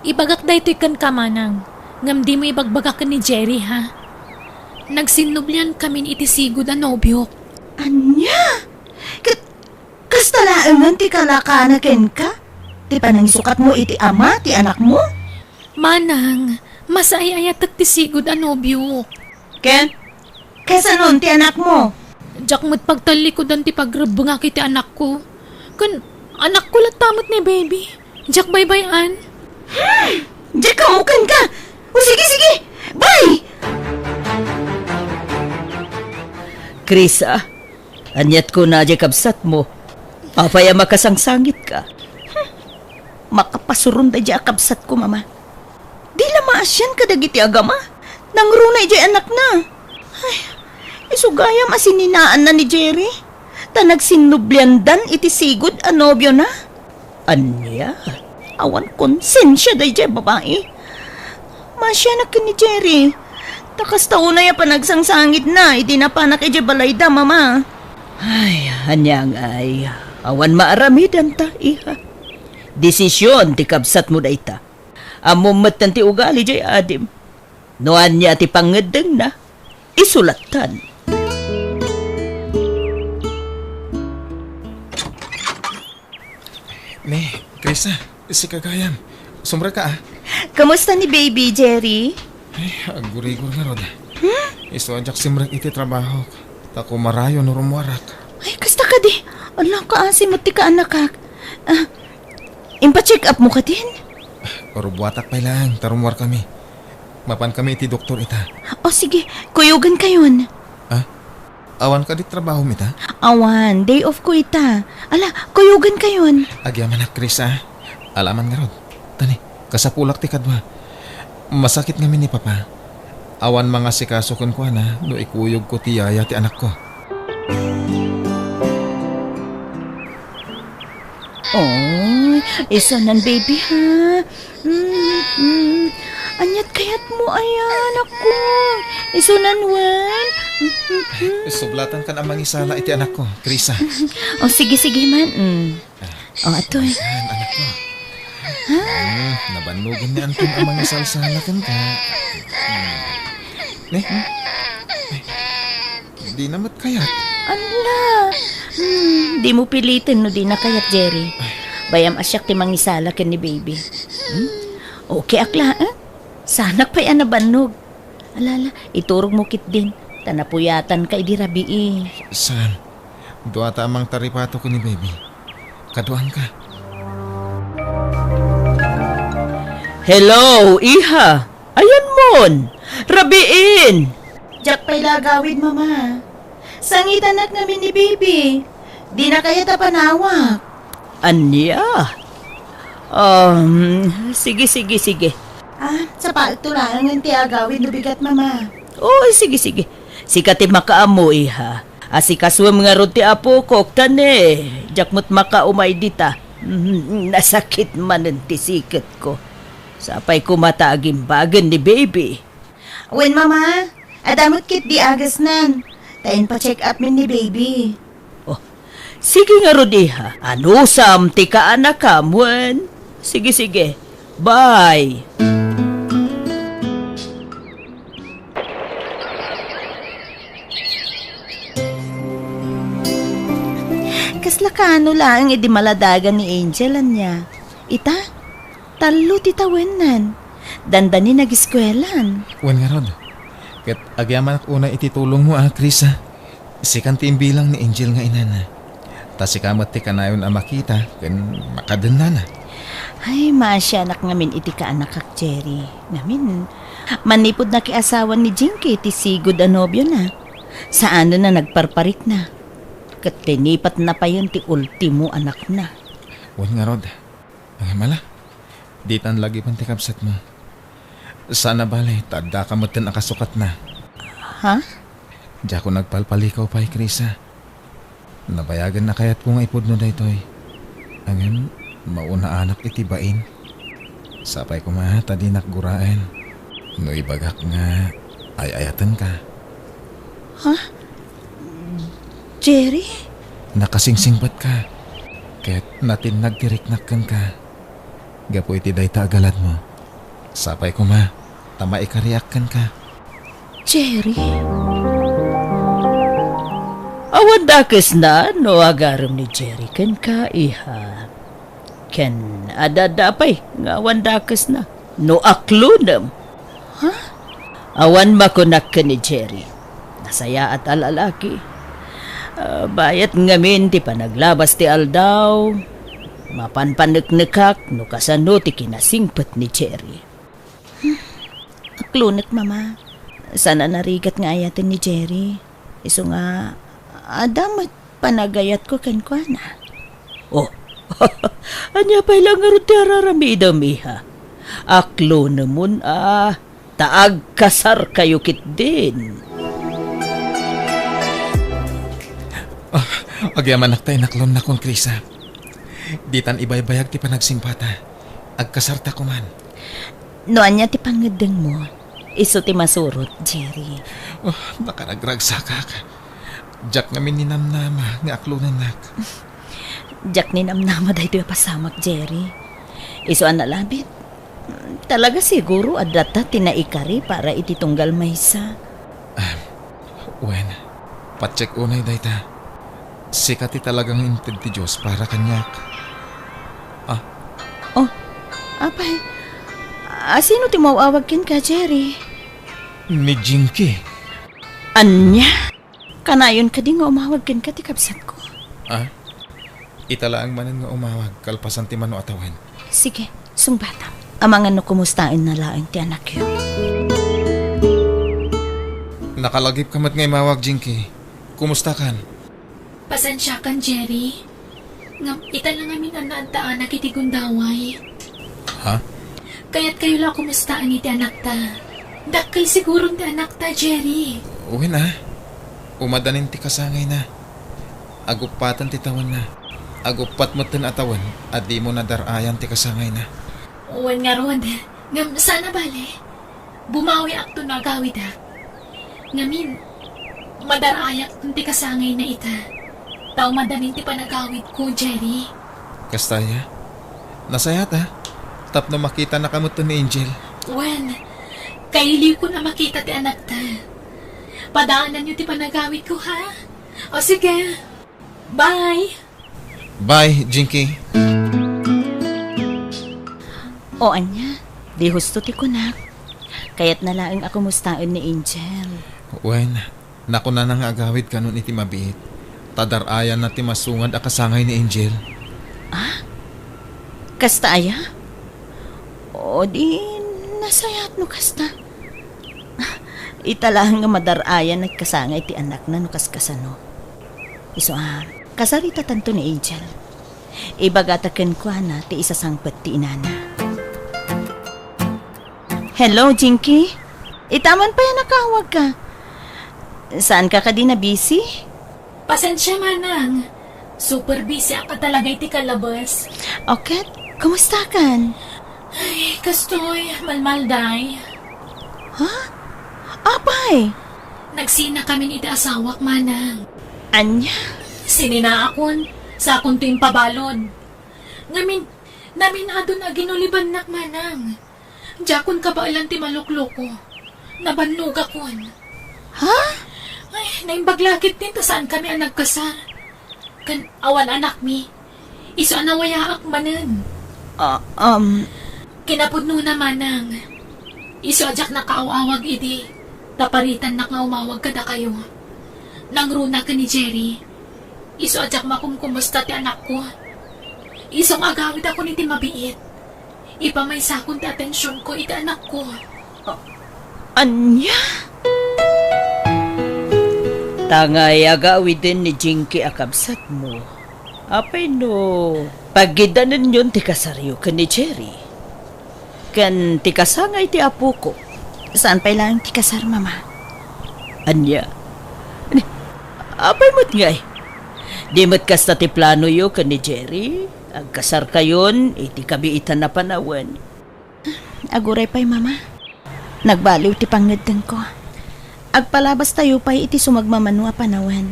Ibagak daytoy kenka, manang, ngem dimo ibagbaga ken ni Jerry, ha? Nagsinnubliankamin iti sigud a nobiok. Ania? Ket kasta laengen ti kalakana kenka? Ti panangisukatmo iti ama ti anakmo? Manang, masaay-ayatek ti sigud a nobiok. Ken, kasanon ti anakmo? Diak met pagtallikudan ti pagrebbengak iti anakko. Ken anakko latta met ni baby. Diak baybay-an. Hmm, diak kammukenka. O sige, sige. Bye! Krisa, ania't kuna diay kabsatmo? Apay a makasangsangitka? Hmm, makapasuron daydiay a kabsatko, Mama. Di la maasian kadagiti agama. Nangruna idiay anakna. Ay, isu gayam a sininaanna ni Jerry. Ta nagsinnubliandan iti sigud a nobiona. Ania? Awan konsensia daydiay babai. Maasianak ken ni Jerry. Ta kasta unay a panagsangsangitna idi napanak idiay balayda, Mama. Ay, ania ngay? Awan maaramidanta, iha. Desision ti kabsatmo dayta. Ammom metten ti ugali diay adim. No ania ti pangngeddengna, isulattan. Ne, Krisa, sika gayam. Sumrek ka, ah. Kamusta ni baby, Jerry? Ay, aggurigor ngarud. Hmm? Isu a diak simrek iti trabahok. Ta kumarayo no rummuarak. Ay, kasta kadi. Ala, kaasim met ti kaanakak. Ah, impacheck up mo kadin? Rubuatak pay laeng, ta rummuarkami. Mapankami iti doktor ita. O, sige. Kuyogan kayon. Ah? Awan kadi trabahom ita? Awan. Day off ko ita. Ala, kuyogan kayon. Agyamanak, Chris, ah. Alaman ngarud. Tani, kasapulak ti kadua. Masakit ngamin ni Papa. Awan mangasikaso kenkuana no ikuyogko ti yaya ti anakko. Oy, isanan, baby, ha? Mm, mm. Ania't kayatmo aya, anakko? Isunan wen? Sublatan kan a mangisala iti anakko, Krisa. O, sige, sige man. Mm. O, atoy. Ayan, anakko. Hmm, nabannogan ni Anton a mangisalsala kenka. Hmm. Ne? Ay, di na met kayat. Ala. Hmm, di mo piliten no di na kayat, Jerry. Bay-am a siak ti mangisala ken ni baby. Hmm? Okay ak laeng. Sanak pay a nabannog. Alala, iturogmo ketdin, ta napuyatanka idi rabii. Saan? Duata a mangtaripato ken ni baby. Kaduanka. Hello, iha! Ayanmon! Rabiin! Diak pay la agawid, Mama. Sangitanak ngamin ni baby. Di na kayat a panawak. Ania? Um, sige, sige, sige. Ah, sapaekto laengen ti agawid no bigat, Mama. O, sige, sige. Sika ti makaammo, iha. Asikasuem ngarud ti apokok, ta ne, diak met makaumay dita. Mm, nasakit manen ti siketko. Sapay koma ta agimbagen ni baby. Wen, Mama, adda met ketdi agasnan. Ta inpa-check up min ni baby. O, sige ngarud, iha. Anusam ti kaanakam wen? Sige, sige. Bye. Kasla kaano laeng idi maladagan ni Angel, ania? Ita, tallo ti tawennan. Dandani nageskuelan. Wen ngarud, ket agyamanak unay iti tulongmo a, Krisa. Sikan ti imbilang ni Angel nga inana. Ta sika met ti kanayon a makita ken makadennana. Ay, maasianak ngamin iti kaanakak, Jerry. Ngamin, manipud nakiasawan ni Jinky ti sigud a nobiona, saanen a nagparparikna. Ket tinipatna payen ti ultimo anakna. Wen ngarud, ngem ala, ditan lagipen ti kabsatmo. Saan a bale, ta addaka metten a kasukatna. Ha? Diakon agpalpalikaw pay, Krisa. Nabayagen a kayatko nga ipudno daytoy. Ngem, maunaanak iti bain. Sapay koma ta dinak guraen no ibagak nga ay-ayatenka. Ha? Jerry? Nakasingsingpetka, ket natinnag ti riknak kenka. Gapu iti dayta a galadmo, sapay koma ta maikariak kenka. Jerry? Awan dakesna no agarem ni Jerry kenka, iha. Ken adda pay nga awan dakesna no aklonem. Ha? Awan makunak ken ni Jerry. Nasayaat a lalaki. Ah, bayat ngamin ti panaglabas ti aldaw. Mapanpaneknekak no kasano ti kinasingpet ni Jerry. Aklonek, Mama. Saan a narigat nga ayaten ni Jerry. Isu nga, adda met panagayatko kenkuana. Oh, ania pay la ngarud ti araramidem, iha? Aklonemon a, ta agkasarkayo ketdin. Ah, agyamanak ta inaklonnakon, Krisa. Ditan ibaybayag ti panagsingpata. Agkasarta koman. No ania ti pangngeddengmo, isu ti masurot, Jerry. Oh, nakaragragsakak. Diak ngamin ninamnama nga aklonennak. Diak ninamnama daytoy a pasamak, Jerry. Isu a nalabit, talaga siguro adda ta ti naikari para iti tunggal maysa. Ah, wen, patiek unay dayta. Sika ti talagang inted ti Dios para kaniak. Ah. Oh, apay, a, sino ti umaw-awag kenka, Jerry? Ni Jinky. Ania? Kanayon kadi nga umawag kenka ti kabsatko? Ah? Ita laeng manen nga umawag kalpasan ti mano a tawen. Sige, sungbatam. Amangan no kumustaenna laeng ti anakyo. Nakalagipka met nga imawag, Jinky. Kumustakan? Pasensiakan, Jerry. Ngem ita la ngamin a naaddaanak iti gundaway. Ha? Kayatkayo la a kumustaen iti anakta. Dakkel siguron ti anakta, Jerry. Wen a. Umadanin ti kasangayna. Aguppaten ti tawenna. Aguppat metten a tawen a dimo nadar-ayan ti kasangayna. Wen ngarud. Ngem saan a bale. Bumawiakto no agawidak. Ngamin, madarayak ti kasangayna ita. Ta umadanin ti panagawidko, Jerry. Kasta aya? Nasayaat a. Tapno makitanaka met ni Angel. Wen, kailiwkon a makita ti anakta. Padaananyo ti panagawidko, ha? O sige. Bye. Bye, Jinky. O ania, di husto ti kunak. Kayatna laeng a kumustaen ni Angel. Wen, nakunana nga agawid kanon iti mabiit. Ta dar-ayanna ti masungad a kasangay ni Angel. Ah? Kasta aya? O di, nasayaat no kasta. Ita laeng nga madar-ayan nagkasangay ti anakna no kaskasano. Isu a, kasarita tanto ni Angel. Ibagata kenkuana ti isasangpet ti inana. Hello, Jinky. Ita man pay a nakaawagka. Saanka kadi nabisi? Pasensia, manang. Super busy ak talaga iti kalabas. O ket, kumustakan? Ay, kastoy, malmalday. Ha? Apay? Nagsinakamin iti asawak, manang. Ania? Sininaakon, sakonto impabalud. Ngamin, naminadon a ginulibannak, manang. Diakon kabaelan ti malukloko. Nabannogakon. Ha? Ay, naimbag la ketdin ta saankami a nagkasar. Ken awan anakmi. Isu a nawayaak manen. Ah, um. Kinapudnona, manang. Isu a diak nakaaw-awag idi, ta paritannak nga umawag kadakayo. Nangruna ken ni Jerry. Isu a diak makumkumusta ti anakko. Isu nga agawidakon iti mabiit. Ipamaysakon ti atensionko iti anakko. A-, ania? Tangay agawiden ni Jinky a kabsatmo. Apay no pagiddanenyon ti kasaryo ken ni Jerry? Ken ti kasangay ti apoko. Saan pay laeng ti kasar, Mama? Ania? Ni, apay met ngay? Di met kasta ti planoyo ken ni Jerry? Agkasarkayon iti kabiitan a panawen. Aguray pay, Mama. Nagbaliw ti pangngeddengko. Agpalabastayo pay iti sumagmamano a panawen.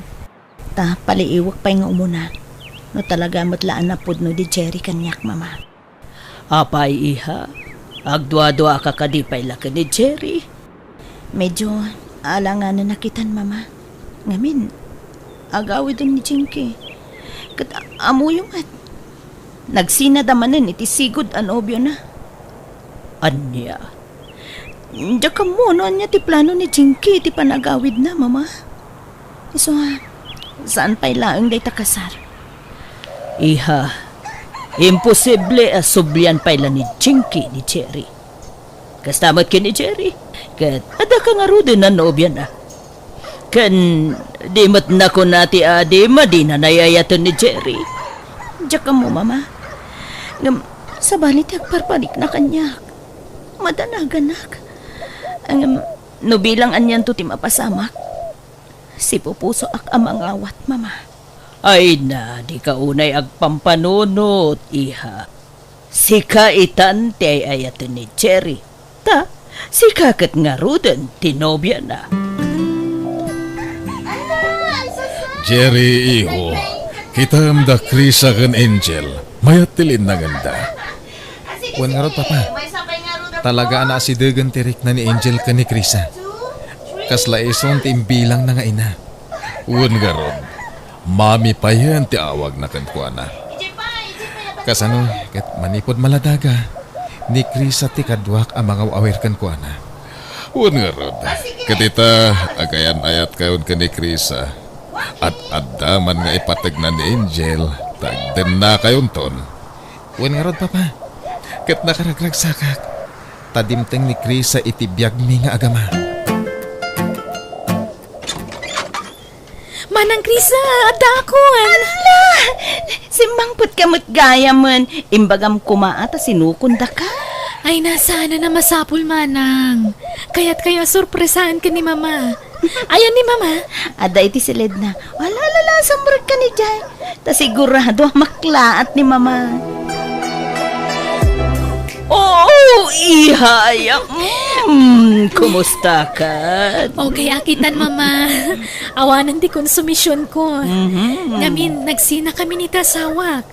Ta paliiwek pay nga umuna. No talaga met la a napudno di Jerry kaniak, Mama. Apay, iha? Agduaduaka kadi pay la ken ni Jerry? Medyo alanganen a kitan, Mama. Ngamin, agawiden ni Jinky. Ket a-, ammoyo met. Nagsinada manen iti sigud a nobiona. Ania? Diak ammo no ania ti plano ni Jinky iti panagawidna, Mama. Isu a, saan pay laeng dayta kasar? Iha, imposible a sublian pay la ni Jinky ni Jerry. Kasta met ken ni Jerry, ket adda ka ngaruden a nobiana. Ken di met nakuna ti adi, madina nayayaten ni Jerry. Diak ammo, Mama. Ngem, sabali ti agparparikna kaniak. Madanaganak. Ngem, no bilang anianto ti mapasamak, sipupusoak a mangawat, Mama. Ay na, dika unay agpampanunot, iha. Sika itan ti ay-ayaten ni Jerry. Ta, sika ket ngaruden ti nobiana. Jerry, iho, kitam da Krisa ken Angel. Mayat ti linnangenda. Wen ngarud, Papa. Talaga a naasidegen ti rikna ni Angel ken ni Krisa. Kasla isun ti imbilangna nga ina. Wen ngarud, Mami payen ti awagna kenkuana. Kasano ket manipud maladaga, ni Krisa ti kaduak a mangaw-awir kenkuana. Wen ngarud, ket ita, agayan-ayatkayon ken ni Krisa. Ad-adda man nga ipategna ni Angel, ta agdennakayonton. Wen ngarud, Papa, ket nakaragragsakak, ta dimteng ni Krisa iti biagmi nga agama. Manang Krisa, addaakon! Ala! Simmangpetka met gayamen. Imbagam koma a ta sinukondaka. Ay, saan a masapul, Manang. Kayatkayo a sorpresaen ken ni Mama. Ayan ni Mama. Adda iti siledna. Ala, ala, ala, sumrekka ni Jay. Ta sigurado a maklaat ni Mama. Oo, O, iha, ay, mm, kumusta ka? Okay, akitan, Mama. Awanen ti konsumision ko. Mhm. Ngamin, nagsina kami ni ti asawak.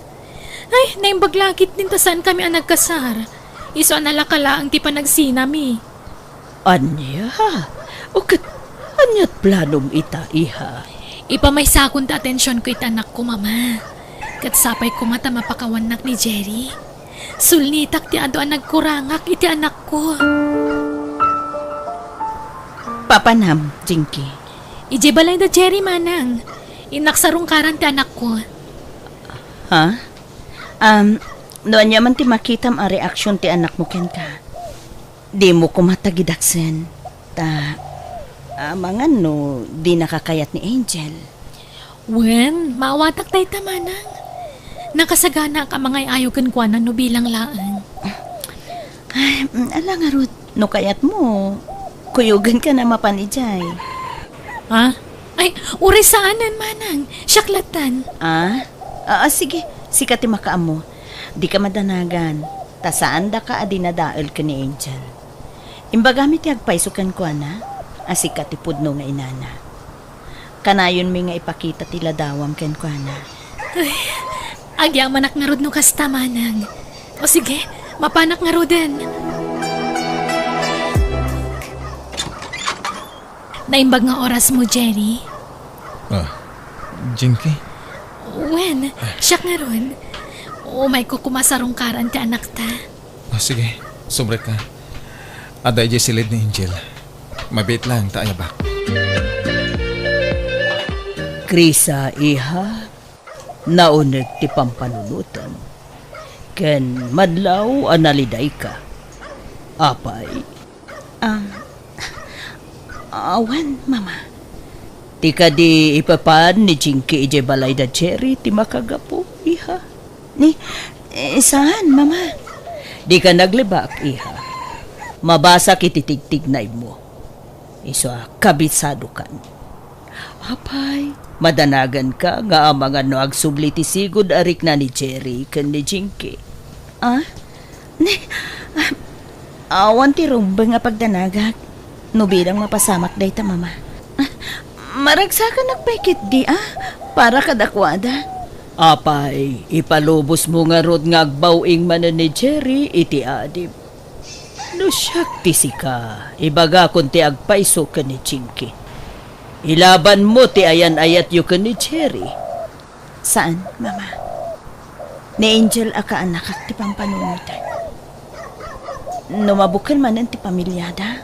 Ay, naimbag la ket ni ta saan kami a nagkasar. Isu a nalaka laeng ti panagsinami. Ania? O ket, ania't planom ita, iha? Ipamaysakon ti atensionko iti anakko, Mama. Ket sapay koma ta mapakawannak ni Jerry. Sulnitak ti adu a nagkurangak iti anakko. Papanam, Jinky? Idiay balay da Jerry, Manang. Innak sarungkaran ti anakko. Ha? Um, no ania man ti makitam a reaksion ti anakmo kenka, dimo koma tagidaksen. Ta, amangan no dinaka kayat ni Angel. Wen, maawatak dayta, Manang. Nakasaganaak a mangay-ayo kenkuana no bilang laeng. Ay, mm, ala ngarud, no kayatmo, kuyogenka na mapan idiay. Ha? Ay, uray saanen, Manang. Siak lattan. Ah? Ah, ah, sige. Sika ti makaammo. Dika madanagan. Ta saandaka a dinadael ken ni Angel. Imbagami ti agpayso kenkuana a sika ti pudno nga inana. Kanayonmi nga ipakita ti ladawam kenkuana. Ay, agyamanak ngarud no kasta, Manang. O sige, mapanak ngaruden. Naimbag nga orasmo, Jerry. Ah, Jinky? Wen, siak ngarud. Umayko koma sarungkaran ti anakta. Ah, sige, sumrekka. Adda idiay silid ni Angel. Mabiit laeng ta ayabak. Krisa, iha, nauneg ti pampanunotem, ken madlaw a nalidayka. Apay? Ah, awan, Mama. Ti kadi ipapan ni Jinky idiay balay da Jerry ti makagapu, iha. Ni, eh, saan, Mama? Dika naglibak, iha. Mabasak iti tigtignaymo. Isu a kabisadokan. Apay, madanaganka nga amangan no agsubli ti sigud a rikna ni Jerry ken ni Jinky. Ah? Ni, ah, awan ti rumbeng a pagdanagak no bilang mapasamak dayta, Mama. Ah, maragsakanak pay ketdi, ah, para kadakuada. Apay, ipalubosmo ngarud nga agbaw-ing manen ni Jerry iti adim. No siak ti sika, ibagakon ti agpayso ken ni Jinky. Ilabanmo ti ayan-ayatyo ken ni Jerry. Saan, Mama. Ni Angel a kaanakak ti pampanunotan. No mabukel manen ti pamiliada,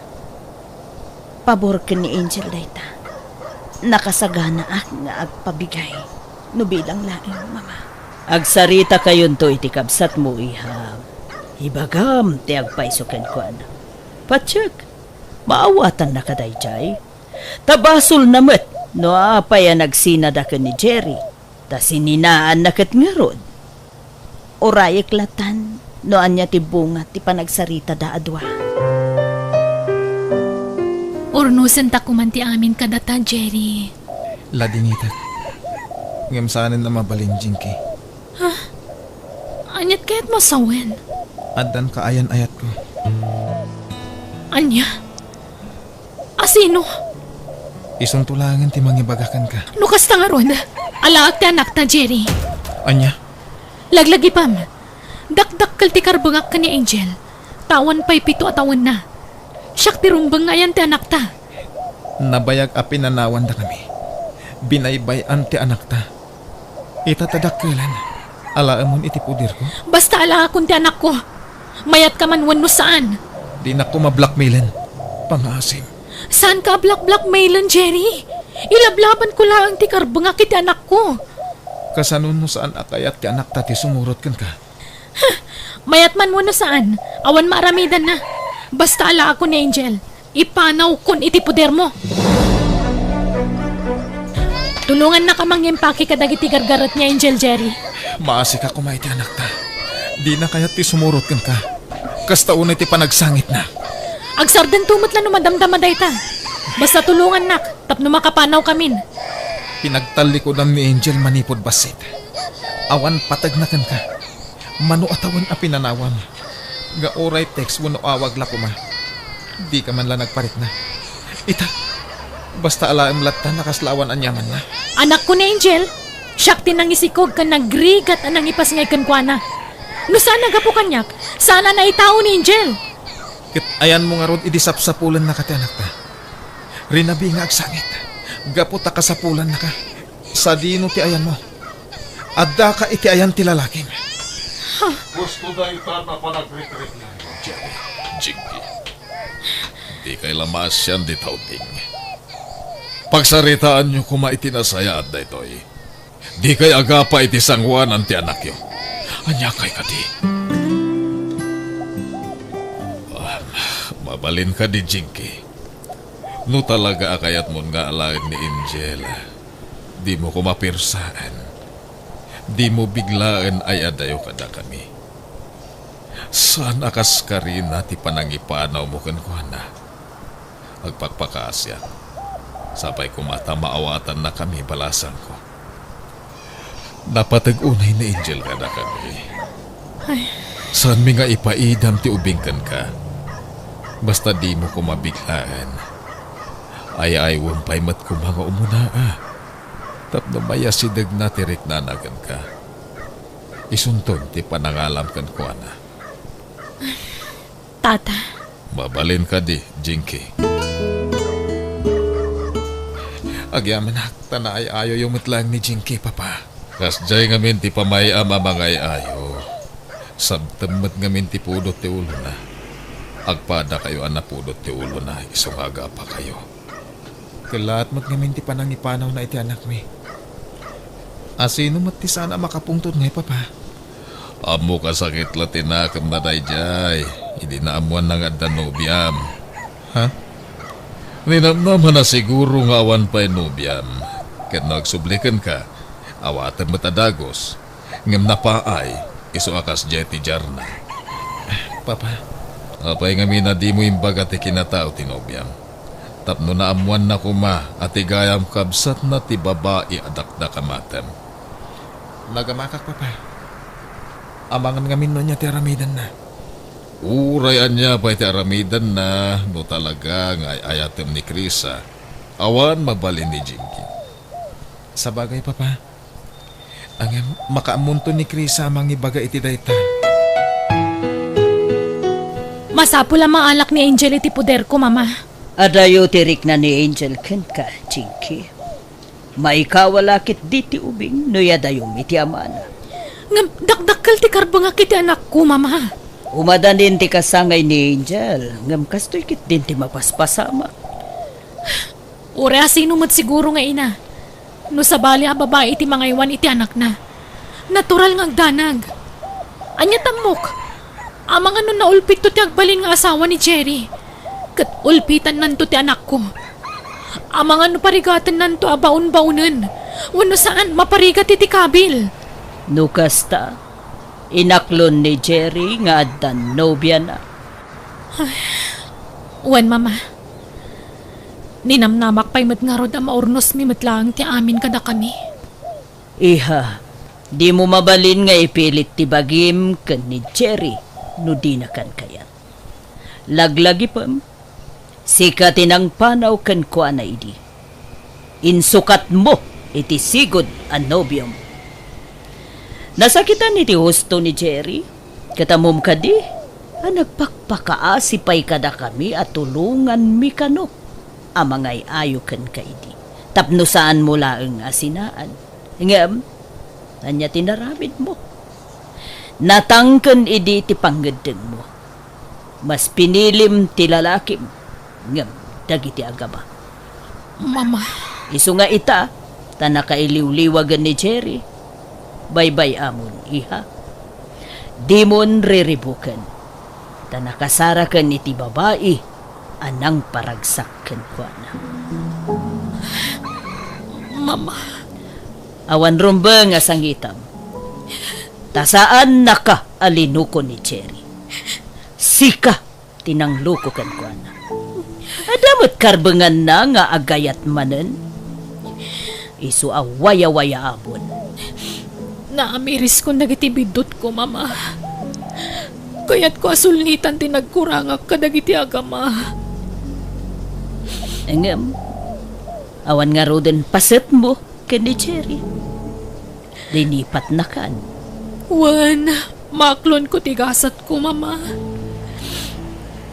pabor ken ni Angel dayta. Nakasaganaak nga agpabigay no bilang laeng, Mama. Agsaritakayon iti kabsatmo, iha. Ibagam ti agpayso kenkuana. Patiek, maawatannaka daydiay. Ta basolna met no apay a nagsinada ken ni Jerry, ta sininaanna ket ngarud. Urayek latan no ania ti bunga ti panagsaritada a dua. Urnosenta koman ti amin kadata, Jerry. Ladingitek. Ngem saanen a mabalin, Jinky. Ha? Aniat kayatmo a sawen? Addan kaayan-ayatko. Ania? A sino? Isunto laengen ti mangibaga kenka. No kasta ngarud, alaek ti anakta, Jerry. Ania? Laglagipem. Dakdakkel ti karbengak ken ni Angel. Ta awan pay pito a tawenna. Siak ti rumbeng nga ayan ti anakta. Nabayag a pinanawandakami. Binaybay-an ti anakta. Ita ta dakkelen, alaemon iti poderko. Basta alaakon ti anakko. Mayatkaman wenno saan. Dinakto mablackmailen. Pangngaasim. Saanka a black-blackmailen, Jerry. Ilablabanko laeng ti karbengak iti anakko. Kasano no saan a kayat ti anakta ti sumurot kenka? Mayatman wenno saan, awan maaramidanna. Basta alaakon ni Angel. Ipanawkon iti podermo. Tulongannak a mangimpake kadagiti gargaret ni Angel, Jerry. Maasika koma iti anakta. Dina kayat ti sumurot kenka. Kasta unay ti panagsangitna. Agsardento met la no madamdama dayta. Basta tulongannak tapno makapanawkamin. Pinagtallikodam ni Angel manipud bassit. Awan pategna kenka. Mano a tawen a pinanawam. Nga uray text wenno awag la koma, dika man la nagparikna. Ita, basta alaem latta a kasla awan aniamanna. Anakko ni Angel, siak ti nangisikog ken nagrigat a nangipasngay kenkuana. No saan a gapu kaniak, saan a naitao ni Angel. Ket ayanmo ngarud idi sapsapulennaka ti anakta. Rinabi nga agsangit, gapu ta kasapulannaka. Sadino ti ayanmo? Addaka iti ayan ti lalakim. Gusto dayta a panagrikriknanyo, Jerry. Jinky, dikay la maasian dita ubing. Pagsaritaanyo koma iti nasayaat daytoy. Dikay agapa iti sangoanan ti anakyo. Aniakay kadi? Ah, mabalin kadi, Jinky? No talaga a kayatmon nga alaen ni Angel, dimo koma pirsaen. Dimo biglaen ay-adayo kadakami. Saan a kas karina ti panangipanawmo kenkuana. Agpakpakaasiak. Sapay koma ta maawatannakami, balasangko. Napateg unay ni Angel kadakami. Ay. Saanmi nga ipaidam ti ubing kenka. Basta dimo koma biglaen. Ay-aywem pay met koma nga umuna, a. Tapno mayasidegna ti riknana kenka. Isunton ti panangalam kenkuana. Tata. Mabalin kadi, Jinky? Agyamanak, ta naay-ayoyo met laeng ni Jinky, Papa. Kasdiay ngamin ti pamay-am a mangay-ayo. Sabtem met ngamin ti pudot ti ulona. Agpadakayo a napudot ti ulona isu nga agapakayo. Kellaat met ngamin ti panangipanawna iti anakmi. Asino met ti saan a makapungtot ngay, Papa? Ammok a sakit la ti nakemna daydiay idi naammoanna nga adda nobiam. Ha? Ninamnama na siguro nga awan pay nobiam. Ket no agsubli kenka, awatem met a dagus. Ngem napaay, isu a kasdiay ti diarna. Papa. Apay ngamin a dimo imbaga ti kinatao ti nobiam? Tapno naammoanna koma a ti gayam kabsatna ti babai a dakdakamatem. Nagamakak, Papa. Amangan ngamin no ania ti aramidenna. Uray ania pay ti aramidenna, no talaga nga ay-ayatem ni Krisa, awan mabalin ni Jinky. Sabagay, Papa. Ngem, makaammonto ni Krisa a mangibaga iti dayta. Masapul a maalak ni Angel iti poderko, Mama. Adayo ti rikna ni Angel kenka, Jinky. Maikawa la ketdi ti ubing no yadayom iti amana. Ngem, dakdakkel ti karbengak iti anakko, Mama. Umadanin ti kasangay ni Angel, ngem kastoy ketdin ti mapaspasamak. Uray asino met siguro nga ina, no sabali a babai ti mangaywan iti anakna, natural nga agdanag. Ania ti ammok? Amangan no naulpitto ti agbalin nga asawa ni Jerry, ket ulpitannanto ti anakko. Amangan no parigatennanto a baon-baonen, wenno saan, maparigat iti kabil. No kasta, inaklon ni Jerry nga addan nobiana. Ay, wen, Mama. Ninamnamak pay met ngarud a maurnosmi met laeng ti amin kadakami. Iha, dimo mabalin nga ipilit ti bagim ken ni Jerry no dinakan kayat. Laglagipem, sika ti nangpanaw kenkuana idi insukatmo iti sigud a nobiom. Nasakitan iti husto ni Jerry, ket ammom kadi a nagpakpakaasi pay kadakami a tulonganmi kano a mangay-ayo kenka idi tapno saanmo laeng a sinaan. Ngem, ania ti naramidmo? Natangken idi ti pangngeddengmo. Mas pinilim ti lalakim ngem dagiti agaba. Mama. Isu nga ita, ta nakailiwliwagen ni Jerry. Baybay-amon, iha. Dimon riribuken, ta nakasaraken iti babai a nangparagsak kenkuana. Mama. Awan rumbeng a sangitam. Ta saannaka a linuko ni Jerry. Sika ti nangloko kenkuana. Adda met karbenganna nga agayat manen. Isu a wayawayaamon. Naamiriskon dagiti biddutko, Mama. Kayatko a sulnitan ti nagkurangak kadagiti agama. Ngem, awan ngaruden pasetmo ken ni Jerry. Linipatnakan. Wen, maaklonko ti gasatko, Mama.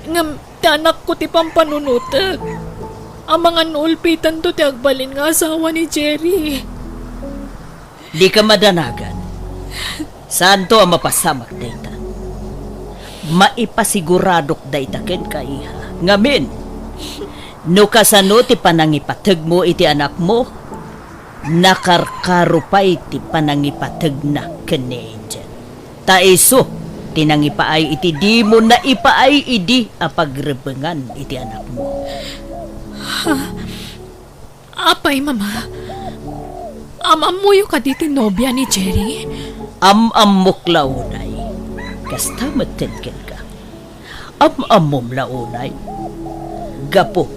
Ngem ti anakko ti pampanunotek. Amangan no ulpitanto ti agbalin nga asawa ni Jerry. Dika madanagan. Saanto a mapasamak dayta. Maipasiguradok dayta kenka, iha. Ngamin, no kasano ti panangipategmo iti anakmo, nakarkaro pay ti panangipategna ken ni Angel. Ta isu ti nangipaay iti dimo naipaay idi a pagrebbengan iti anakmo. Apay, Mama? Am-ammoyo kadi ti nobia ni Jerry? Am-ammok la unay. Kasta metten kenka. Am-ammom la unay. Gapu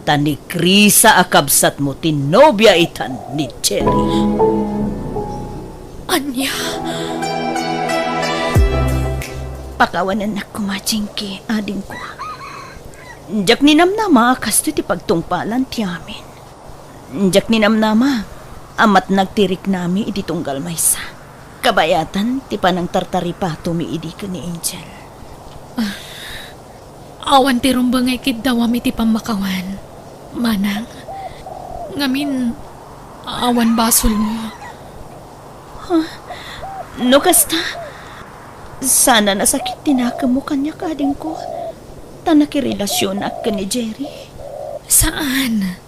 ta ni Krisa a kabsatmo ti nobia itan ni Jerry. Ania? Pakawanennak koma, Jinky, adingko. Diak ninamnama a kastoy ti pagtungpalan ti amin. Diak ninamnama a matnag ti riknami idi tunggal maysa. Kabayatan ti panangtartaripatomi idi ken ni Angel. Ah, awan ti rumbeng nga ikiddawam iti pammakawan, Manang. Ngamin, awan basolmo. Huh? No kasta, sana nasakit ti nakemmo kaniak, adingko, ta nakirelasionak ken ni Jerry. Saan.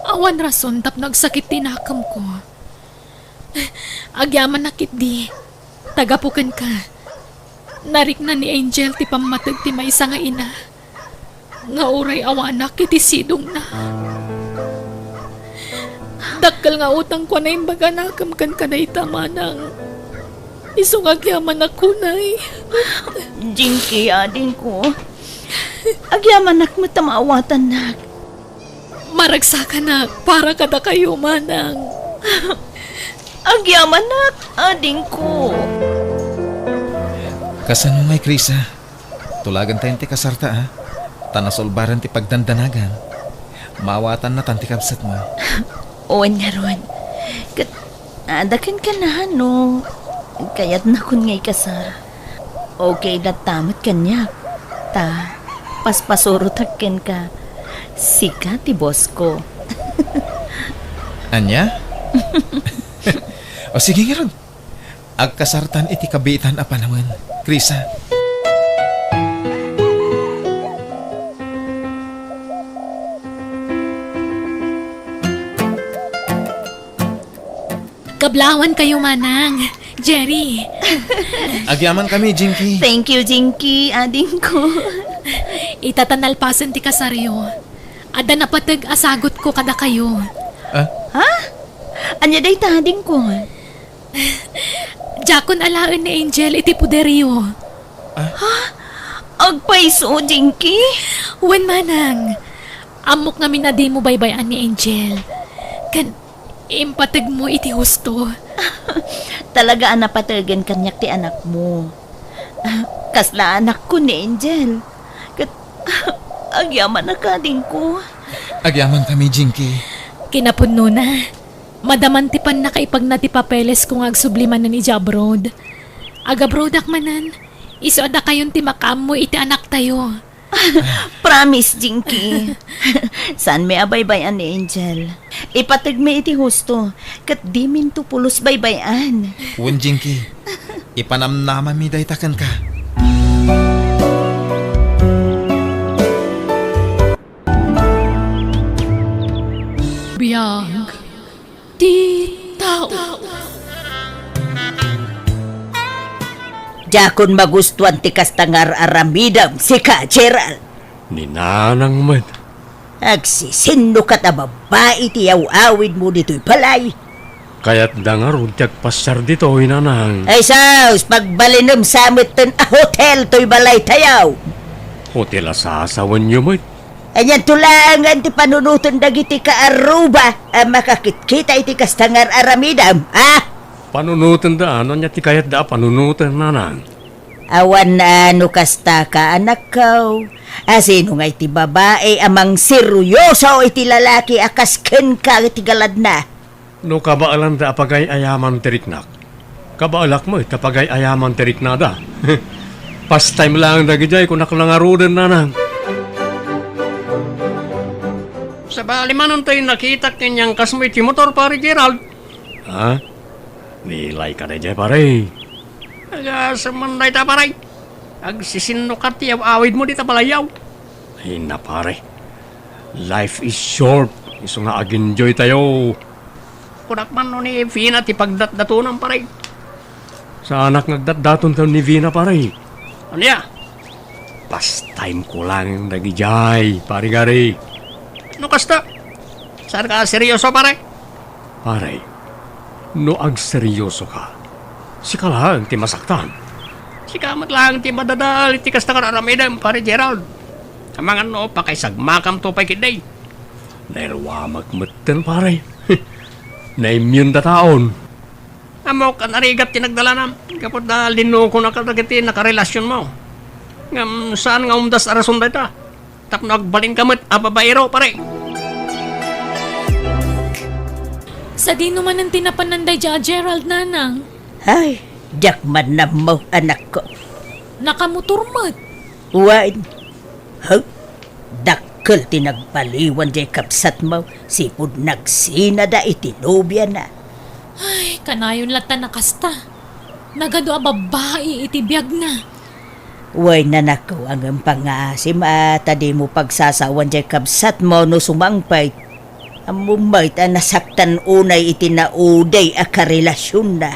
Awan rason tapno agsakit ti nakemko. Agyamanak ketdi, ta gapu kenka, narikna ni Angel ti pammateg ti maysa nga ina nga uray awanak iti sidongna. Dakkel nga utangko a naimbag a nakem kenka dayta, Manang. Isu nga agyamanak unay. Jinky, adingko. Agyamanak met ta maawatannak. Maragsakanak para kadakayo, Manang. Agyamanak, adingko. Kasano ngay, Krisa? Tulagentayon ti kasarta, a? Ta nasulbaran ti pagdandanagan. Maawatannatan ti kabsatmo. Wen ngarud. Ket, adda kenka no kayatnakon nga ikasar. Okay latta met kaniak. Ta, paspasurotak kenka. Sika ti bossko. Ania? O sige ngarud. Agkasartan iti kabiitan a panawen, Krisa. Kablawan kayo, Manang. Jerry. Agyamankami, Jinky. Thank you, Jinky, adingko. Ita ta nalpasen ti kasaryo, adda napateg a sagutko kadakayo. Ah? Ha? Ania dayta, adingko? Diakon alaen ni Angel iti poderyo. Ah? Ha? Agpayso, Jinky? Wen, Manang. Ammok ngamin a dimo baybay-an ni Angel. Ken impategmo iti husto. Talaga a napategen kaniak ti anakmo. Kasla anakko ni Angel. Ket agyamanak, adingko. Agyamankami, Jinky. Kinapudnona, madaman ti pannakaipagna ti papelesko nga agsubli manen idiay abroad. Agabroadak manen, isu a dakayon ti makaammo iti anaktayo. Promise, Jinky. Saanmi a baybay-an ni Angel. Ipategmi iti husto, ket diminto pulos baybay-an. Wen, Jinky. Ipanamnamami dayta kenka. Biag ti tao. Diakon magustuan ti kasta nga ar-aramidem, sika, Gerald. Ni Nanang met. Agsisinnukat a babbai ti yaw-awidmo ditoy balay. Kayatda ngarud ti agpasiar ditoy, Nanang. Ay sus, pagbalinem sa metten a hotel toy balaytayo. Hotel a sasawenyo met. Anianto laengen ti panunoten dagiti kaarruba a makakitkita iti kasta nga ar-aramidem, a? Panunotenda, no ania ti kayatda a panunoten, Nanang? Awan a no kasta ka, anakko. A sino ngay ti babai a mangseryoso iti lalaki a kas kenka iti galadna? No kabaelanda a pagay-ayaman ti riknak, kabaelak met a pagay-ayaman ti riknada. Pastime laeng dagidiay, kunak la ngaruden, nanang. Sabali manen toy nakitak ken ni angkasmo iti motor, Pare Gerald. Ha? Nilayka daydiay, pare? Agasem man dayta, pare. Agsisinnukat ti aw-awidmo dita balayyo. Ay na, pare. Life is short. Isu nga aginjoy tayo. Kunak man no ni Vina ti pagdatdatonam, pare. Saanak nga agdatdaton ken ni Vina, pare. Ania? Pastime ko lang dagidiay, pare Gary. No kasta, saan ka seryoso, pare? Pare, no agseryoso ka, sika laeng ti masaktan. Sika met laeng ti madadael iti kasta nga aramidem, Pare Gerald. Amangan no pakaisagmakamto pay ketdi. Nairuamak metten, pare. Naimmune dataon. Ammok a narigat ti nagdalanam, gapu ta linukonaka dagiti nakarelasionmo. Ngem saan nga umdas a rason dayta. Tapno agbalinka met a babaero, pare. Sadino manen ti napanan daydiay a Gerald, nanang? Ay, diak man nammo, anakko. Nakamotor met. Wen. Huh? Dakkel ti nagbaliwan diay kabsatmo, sipud nagsinada iti nobiana. Ay, kanayon latta a kasta. Nagadu a babbai iti biagna. Wen, anakko, ngem pangngaasim a ta dimo pagsasawan diay kabsatmo no sumangpet. Ammom met a nasaktan unay iti naudi a karelasionna.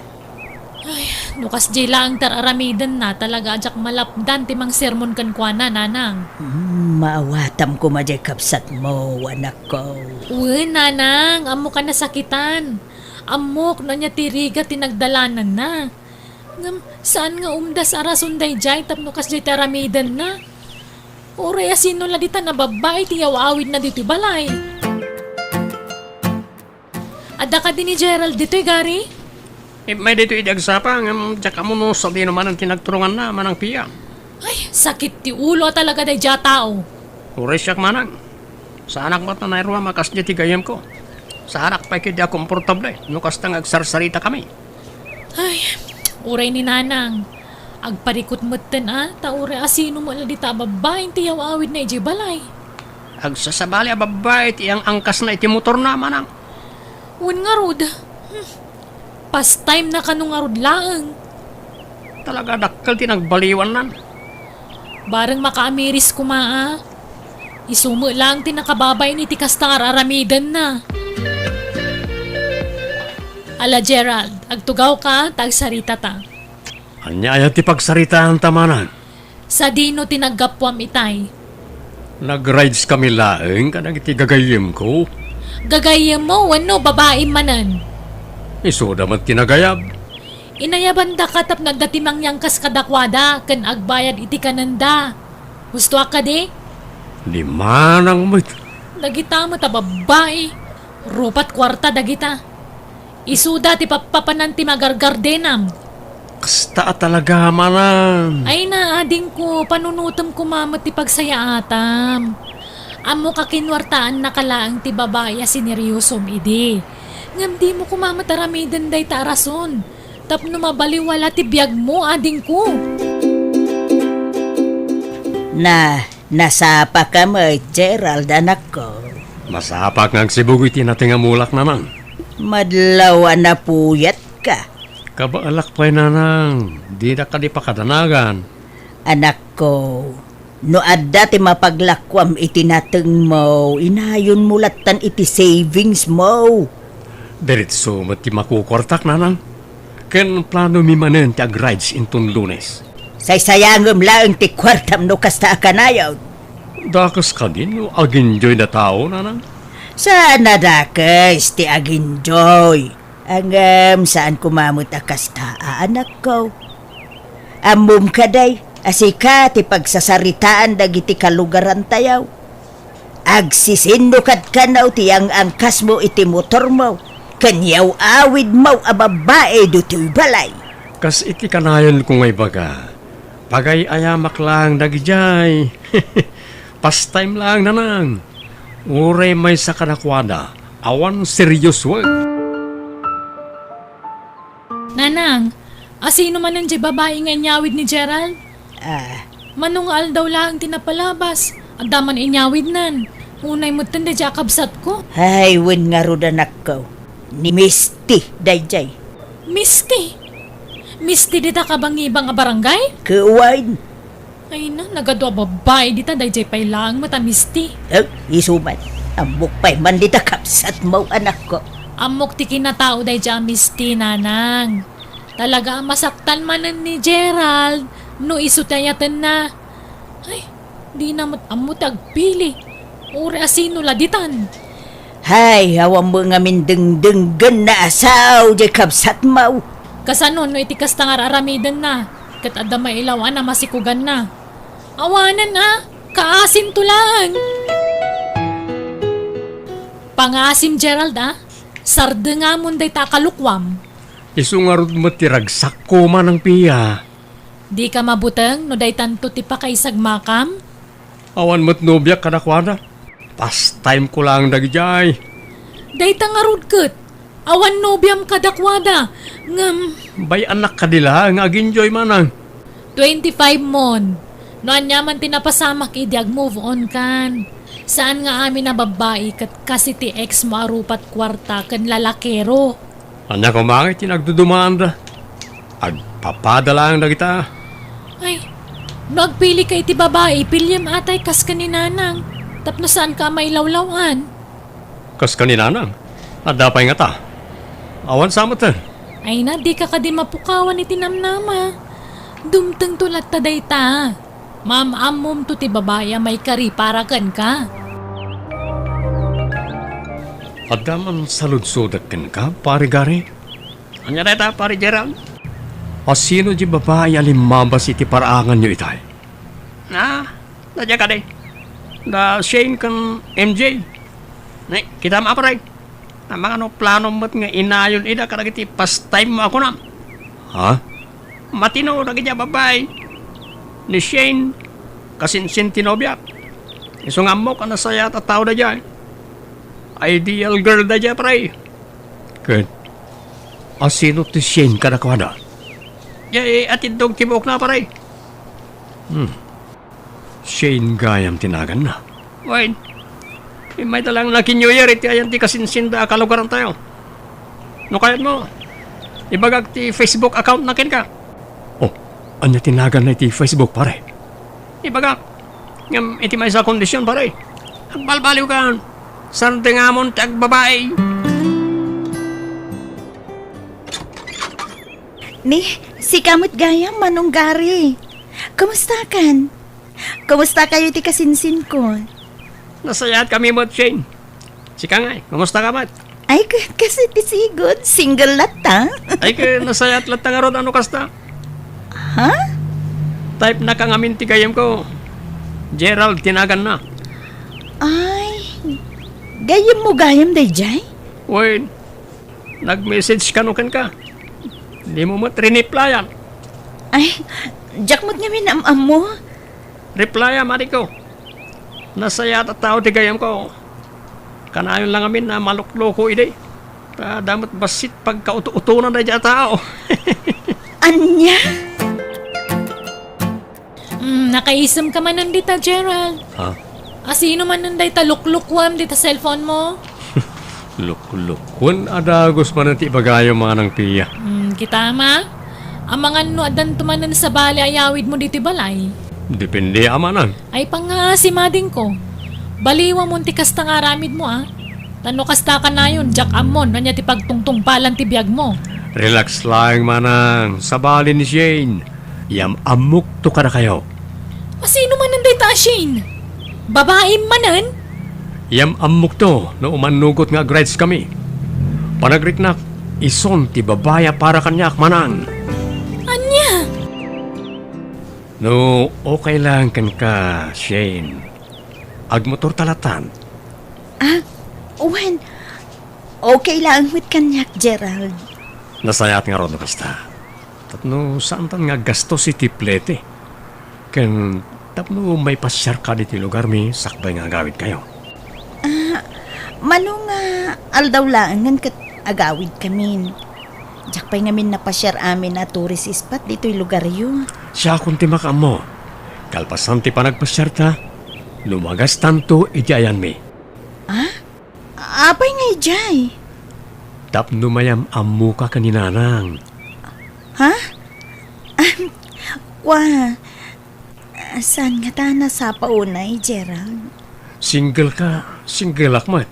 Ay, no kasdiay laeng ti ar-aramidenna, talaga a diak malapdan ti mangsermon kenkuana, nanang. Hmm, maawatam koma diay kabsatmo, anakko. Wen, nanang, ammok a nasakitan. Ammok no ania ti rigat ti nagdalananna. Ngem saan nga umdas a rason daydiay tapno kasdiay ti aramidenna. Uray a sino la ditan a babbai ti aw-awidna ditoy balay? Adda kadi ni Gerald ditoy, Gary? Immay ditoy idi agsapa, ngem diak ammo no sadino manen ti nagturonganna, Manang Pia. Ay, sakit ti ulo a talaga daydiay a tao. Uray siak, Manang. Saanak met a nairuam a kasdiay ti gayyemko. Saanak pay ketdi a komportable no kasta nga agsarsaritakami. Ay, uray ni Nanang. Agparikut metten a, ta uray a sino met la dita a babbai ti aw-awidna idiay balay. Agsasabali a babbai ti ang-angkasna iti motorna, Manang. Wen ngarud. Hmm. Pastime na kano ngarud laeng. Talaga dakkel ti nagbaliwannan. Bareng makaamiris koma a. Isu met laeng ti nakababain iti kasta nga ar-aramidenna. Ala, Gerald, agtugawka ta agsaritata. Ania aya ti pagsaritaanta, Manang? Sadino ti naggapuam itay? Nag-rideskami laeng kadagiti gagayyemko. Gagayyemmo wenno babaim manen? Isuda met ti nagayab. Inayabandaka tapno adda ti mangyangkas kadakuada ken agbayad iti kanenda. Husto a kadi? Ni Manang met. Dagita met a babbai. Rupat kuarta dagita. Isuda ti pappapanan ti magargardenam. Kasta a talaga, Manang. Ay na, adingko, panunotem koma met ti pagsayaatam. Ammok a kinuartaannaka laeng ti babai a sineryosom idi. Ngem dimo koma met aramiden dayta a rason tapno mabaliwala ti biagmo, adingko. Na, Nasapaka met, Gerald, anakko. Masapak nga agsibug iti nateng a mulak, Nanang. Madlaw a napuyatka. Kabaelak pay, Nanang. Dinak kadi pakadanagan. Anakko, no adda ti mapaglakuam iti natengmo, inayonmo lattan iti savingsmo. Diretso met ti makukuartak, Nanang. Ken planomi manen ti ag-rides inton Lunes. Saysayangem laeng ti kuartam no kasta a kanayon. Dakes kadi no ag-enjoy dataon, Nanang? Saan a dakes ti ag-enjoy. Ngem saan koma met a kasta a anakko. Ammom kadi a sika ti pagsasaritaan dagiti kalugarantayo. Agsisinnukat kano ti ang-angkasmo iti motormo ken yaw-awidmo a babbai ditoy balay. Kas iti kanayonko nga ibaga, Pagay-ayamak laeng dagidiay. Pastime laeng, Nanang. Uray maysa kadakuada, awan seriosoek. Nanang, asino manen diay babai nga inyawid ni Gerald? Ah. Mano nga aldaw laeng ti napalabas, adda man inyawidnan. Unay metten daydiay a kabsatko. Ay, wen ngarud, anakko. Ni Misty daydiay. Misty? Misty dita kabangibang a barangay? Ket wen. Ay na, nagadu a babai dita, daydiay pay laeng met a Misty. Eh, isu man. Ammok pay man dita kabsatmo, anakko. Ammok ti kinatao daydiay a Misty, Nanang. Talaga a masaktan manen ni Gerald no isu ti ayatenna. Ay, dina met ammo ti agpili. Uray asino la ditan? Hay, awan met ngamin dengdenggenna a sao diay kabsatmo. Kasano no iti kasta nga ar-aramidenna, ket adda mailaw-an a masikuganna? Awanen a, kaasimto laeng. Pangasim, Gerald, a. Sardengamon dayta a kalukuam. Isu ngarud met ti ragsakko, Manang Pia. Dika mabuteng no daytanto ti pakaisagmakam? Awan met nobiak kadakuada. Pastime ko laeng dagidiay. Dayta ngarud ket, awan nobiam kadakuada, ngem bay-annak kadi la nga ag-enjoy, Manang. Twenty-five mon. No aniaman ti napasamak idi ag-move on kan. Saan nga amin a babbai ket kas iti ex mo a rupat kuarta ken lalakero. Ania koma ngay ti nagdudumaanda? Agpapada laeng dagita. Ay, no agpilika iti babai, piliem atay kas ken ni Nanang, tapno saanka a mailawlaw-an. Kas ken ni Nanang? Adda pay ngata? Awan sa met. Ay na, dika kadi mapukawan iti namnama. Dumtengto latta dayta. Maam-ammomto ti babai a maikari para kenka. Adda man saludsodek kenka, Pare Gary? Ania dayta, Pare Gerald? Asino diay babai a limmabas iti paraanganyo itay? Ah, da diay kadi. Da Shane ken M J. Ni, kitam a, pare. Amangan no planom met nga inayon ida kadagiti pastime mo a kunam. Ha? Matino dagiti a babbai. Ni Shane, kasinsin ti nobiak. Isu nga ammok a nasayaat a tao daydiay. Ideal girl daydiay, pare. Ket asino ti Shane kadakuada? Diay atiddog ti buokna, pare. Hmm. Shane gayam ti naganna. Wen, immayda laeng naki-New Year iti ayan ti kasinsinda a kalugarantayo. No kayatmo, ibagak ti Facebook account na kenka. Oh, ania ti naganna iti Facebook, pare? Ibagak. Ngem iti maysa a kondisyon, pare. Agbalbaliwkan. Sardengamon ti agbabai. Ni, sika met gayam, Manong Gary. Kumustakan? Kumustakayo iti kasinsinko? Nasayaat kami met, Shane. Sika ngay, kumusta ka met? Ay, k-, kas iti sigud, single latta. Ay, k-, nasayaat latta ngarud a no kasta. Ha? Type na ka ngamin ti gayyemko. Gerald ti naganna. Ay, gayyemmo gayam daydiay? Wen, nag-message kano kenka. Dimo met riniplayan. Ay, diak met ngamin am-ammo. Replya, Mariko. Nasayaat a tao ti gayyemko. Kanayon la ngamin a malukloko idi. Ta adda met bassit pagkauto-utonan daydiay a tao. Ania? Mm, nakaisemka manen dita, Gerald. Ha? Asino manen dayta luklukuam dita cellphone mo? Luklukuan a dagus manen ti ibagayam, Manang Pia. Hmm, kita ma. Amangan no addanto manen sabali a yawidmo ditoy balay. Depende a, Manang. Ay, pangngaasim, adingko. Baliwamon ti kasta nga aramidmo, a. Ta no kasta kanayon, diak ammon, ania ti pagtungtungpalan ti biagmo. Relax laeng, Manang. Sabali ni Shane. Yam-ammokto kadakayo. Asino manen dayta a Shane? Babaim manen? Yam-ammokto no umannugot nga agrides kami. Panagriknak, ison ti babai a para kaniak, Manang. Ania? No okay lang kenka, Shane, agmotorta latan. Ah, wen, okay lang met kaniak, Gerald. Nasayaat ngarud no kasta. Tapno saantan nga aggastos iti plete. Ken tapno maipasiarka ditoy lugarmi sakbay nga agawidkayo. Ah, mano nga aldaw laengen ket agawidkamin. Diak pay ngamin napasiar amin a tourist spot ditoy lugaryo. Siakon ti makaammo. Kalpasan ti panagpasiarta, lumagastanto iti ayanmi. Ah? Apay nga idiay? Tapno mayam-ammoka ken ni Nanang. Ha? Kua, saan ngata a nasapa unay, Gerald? Single ka, single ak met.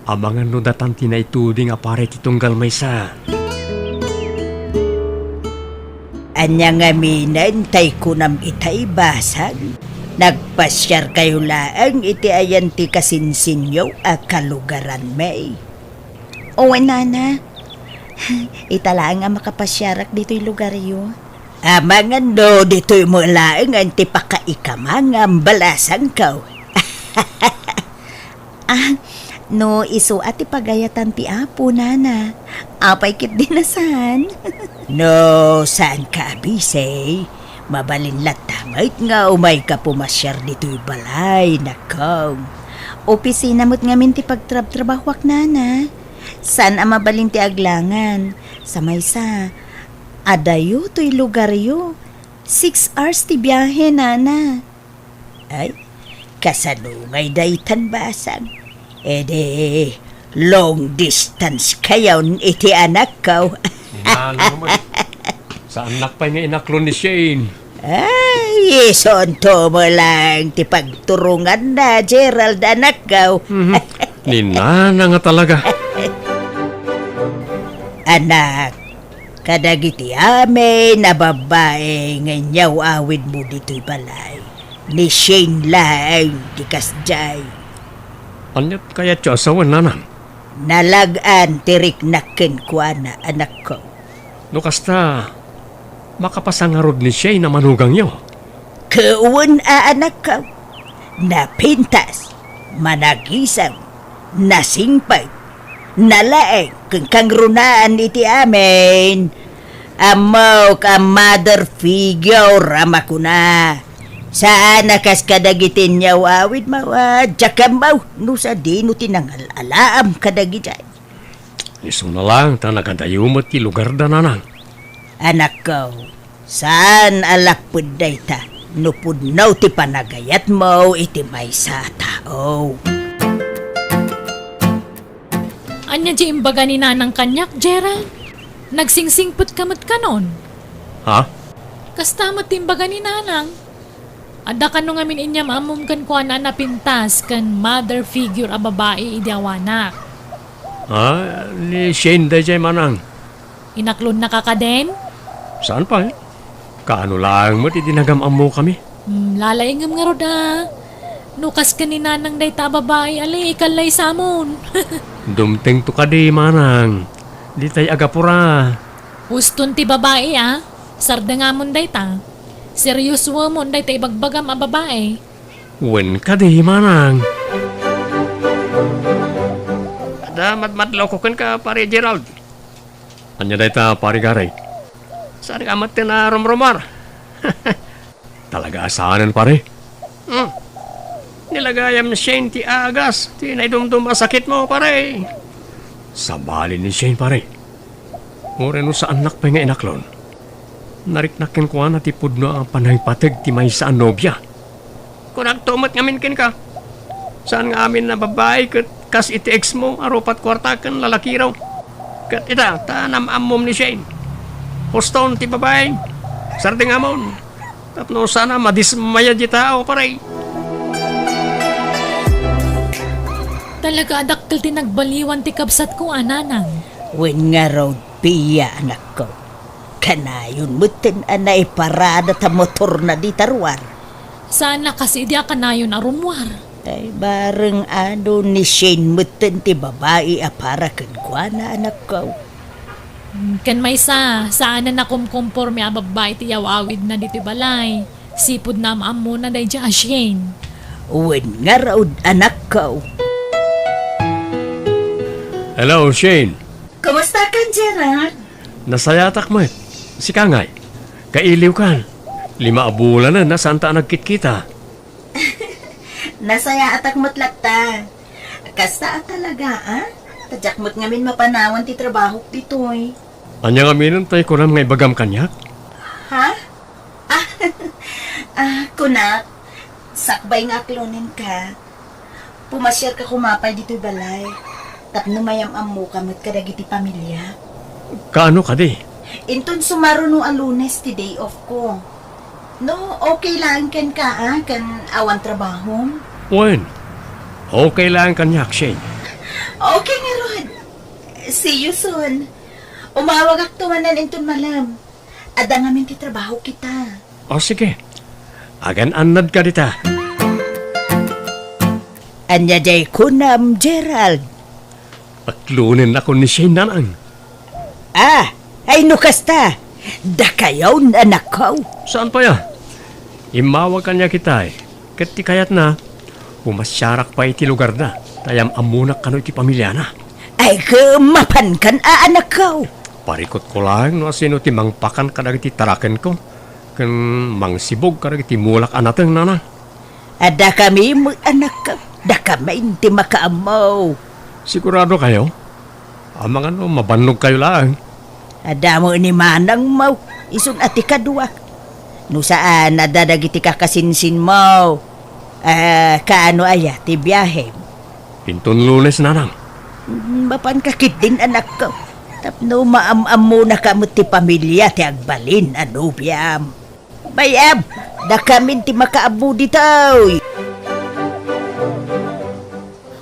Amangan no datan ti naituding a pare ti tunggal maysa. Ania ngaminen tay kunam itay, basang? Nagpasiarkayo laeng iti ayan ti kasinsinyo a kalugaranmi. Wen, nana. Ita laeng a makapasiarak ditoy lugaryo. Amangan no ditoy met laengen ti pakaikamangam, balasangko. Ah, no isu a ti pagayatan ti Apo, nana, apay ketdi a saan? No saanka a busy, mabalin latta met nga umayka pumasiar ditoy balay, nakko. Opisina met ngamin ti pagtrabtrabahoak, nana. Saan a mabalin ti aglangan. Sa maysa, adayo toy lugaryo. Six hours ti biahe, nana. Ay, kasano ngay daytan, basang? Edi, long distance kayon iti anakko. Inana naman. Saannak pay nga inaklon ni Shane. Ay, isunto mo lang ti pagturonganna, Gerald, anakko. Mhm. Ni nana nga talaga. Anak, kadagiti amin a babbai nga inyaw-awidmo ditoy balay, ni Shane laeng ti kasdiay. Aniat kayatyo a sawen, nanang? Nalag-an ti riknak kenkuana, anakko. No kasta, makapasa ngarud ni Shane a manugangyo? Ket wen a, anakko. Napintas, managisem, nasingpet, nalaeng, ken kangrunaan iti amin. Ammok a mother figure a makuna. Saan a kas kadagiti inyaw-awidmo a diak ammo no sadino ti nangal-alaam kadagidiay. Isuna lang ta nagadayo met ti lugarda, nanang. Anakko, saan a lapped dayta no pudno ti panagayatmo iti maysa a tao. Ania ti imbaga ni nanang kaniak, Gerald? Nagsingsingpet ka met kanon? Ha? Kasta met ti imbaga ni nanang. Adda kano ngamin inyam-ammom kenkuana a napintas ken mother figure a babai idi awanak? Ah, ni Shane daydiay, manang. Inaklonnaka kadin? Saan pay? Kaano laeng met idi nagam-ammokami? Hmm, lalaingem ngarud a. No kas ken ni nanang dayta a babai, ali, ikallaysamon. Dumtengto kadi, manang. Ditay agapura. Huston ti babai, a. Sardengamon dayta. Seriosoemon dayta ibagbagam a babai. Wen kadi, manang. Adda madmadloko kenka, Pare Gerald. Ania dayta, Pare Gary? Saan nga met ti narumrumar? Talaga a saanen, pare? Hmm. Ni lagayam Shane ti agas ti naidumdum a sakitmo, pare. Sabali ni Shane, pare. Uray no saannak pay nga inaklon, nariknak kenkuana ti pudno a panangipateg ti maysa a nobia. Kunakto met ngamin kenka, saan nga amin a babai ket kas iti ex mo a rupat kuarta ken lalakiro. Ket ita, ta nam-ammom ni Shane. Huston ti babai, sardengamon. Tapno saan a madismaya ti tao, pare. Talaga a dakkel ti nagbaliwan ti kabsatko a nanang. Wen ngarud, Pia, anakko. Kanayon metten a naiparada ta motorna dita ruar. Saan a kas idi a kanayon a rummuar. Ay, bareng adu ni Shane metten ti babai a para kenkuana, anakko. Ken maysa, saanen a kumkomporme a babbai ti yaw-awidna ditoy balay. Sipud naam-ammona daydiay a Shane. Wen ngarud, anakko. Hello, Shane. Kumusta kan, Gerald? Nasayatak met. Sika ngay? Kailiwkan. Lima a bulanen a saanta a nagkitkita. Nasayaatak met latta. Kasta a talaga, a? Ta diak met ngamin mapanawan ti trabahok ditoy. Ania ngamin tay kunam nga ibagam kaniak? Ha? Ah, ah, kunak, sakbay nga aklonenka, pumasiarka koma pay ditoy balay tapno mayam-ammoka met kadagiti pamiliak. Kaano kadi? Inton sumaruno a Lunes ti day off ko. No, okay laeng kenka, a, ken awan trabahom? Wen, okay laeng kaniak, Shane. Okay ngarud. See you soon. Umawagakto manen inton malem. Adda ngamin ti trabaho kita. O, sige. Agan-annadka dita. Ania diay kunam, Gerald? Aklonennakon ni Shane, nanang. Ah, ay no kasta, dakayon, anakko. Saan pay a? Immawag kaniak itay, ket ti kayatna, pumasiarak pay iti lugarda, ta yam-ammonak kano iti pamiliana. Ay, ket mapankan a, anakko. Parikutko laeng no asino ti mangpakan kadagiti tarakenko, ken mangsibug kadagiti mulak a nateng, nanang. Adda kami met, anakko. Dakamin ti makaammo. Sigurado kayo? Amangan no mabannog kayo laeng. Adda met ni manangmo, isun a ti kadua. No saan, adda dagiti kakasinsinmo. Ah, kaano aya ti biahem? Inton Lunes, nanang. Mm, mapanka ketdin, anakko. Tapno maam-ammonaka met ti pamilia ti agbalin a nobiam. Bay-am, dakamin ti makaammo ditoy.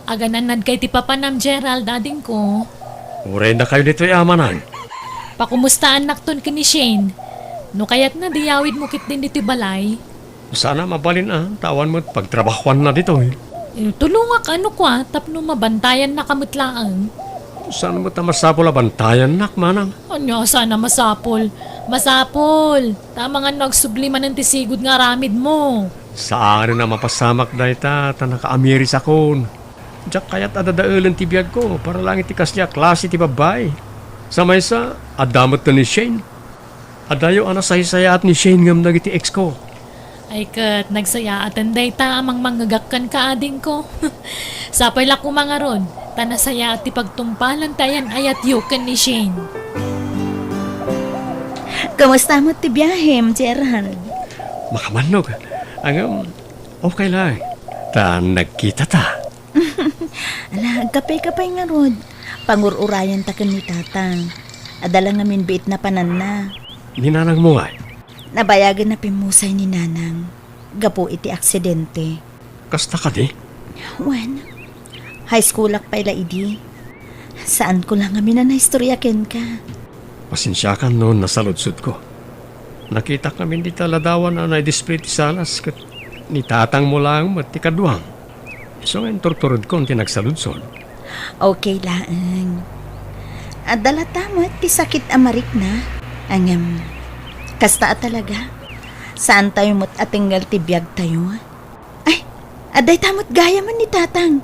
Agan-annadka iti papanam, Gerald, adingko. Uray dakayo ditoy, a, manang. Pakumustaannakton ken ni Shane. No kayatna, di yawidmo ketdin ditoy balay. Saan a mabalin a, ta awan met pagtrabahoanna ditoy. Eh, tulongak, ano kua, tapno mabantayannaka met laeng. Saan met a masapul a bantayannak, manang? Ania, saan a masapul? Masapul! Ta amangan no agsubli manen ti sigud nga aramidmo. Saanen a mapasamak dayta, ta nakaamirisakon. Diak kayat a dadaelen ti biagko para laeng iti kasdiay a klase ti babbai. Sa maysa, adda met ni Shane. Adayo a nasaysayaat ni Shane ngem dagiti ex ko. Ay ket, nagsayaaten dayta a mangmangngegak kenka, adingko. Sapay la koma ngarud, ta nasayaat ti pagtungpalan ti ayan-ayatyo ken ni Shane. Kumusta met ti biahem, Gerald? Makabannog. Ngem, okay laeng. Ta nagkitata. Ala, agkapekapay ngarud. Pangur-urayanta ken ni Tatang. Adda la ngamin biit napananna. Ni nanangmo ngay? Nabayagen a pimmusay ni Nanang gapu iti aksidente. Kasta kadi? Wen, high schoolak pay la idi. Saanko la ngamin a naistorya kenka. Pasensiakan no nasaludsodko. Nakitak ngamin dita ladawan a naidisplay ti salas ket ni tatangmo laeng met ti kaduam. Isu nga inturturodkon ti nagsaludsod. Okay laeng. Adda latta met ti sakit a marikna. Ngem, kasta a talaga. Saantayo met a tengngal ti biagtayo. Ay, adda ita met gayamen ni Tatang.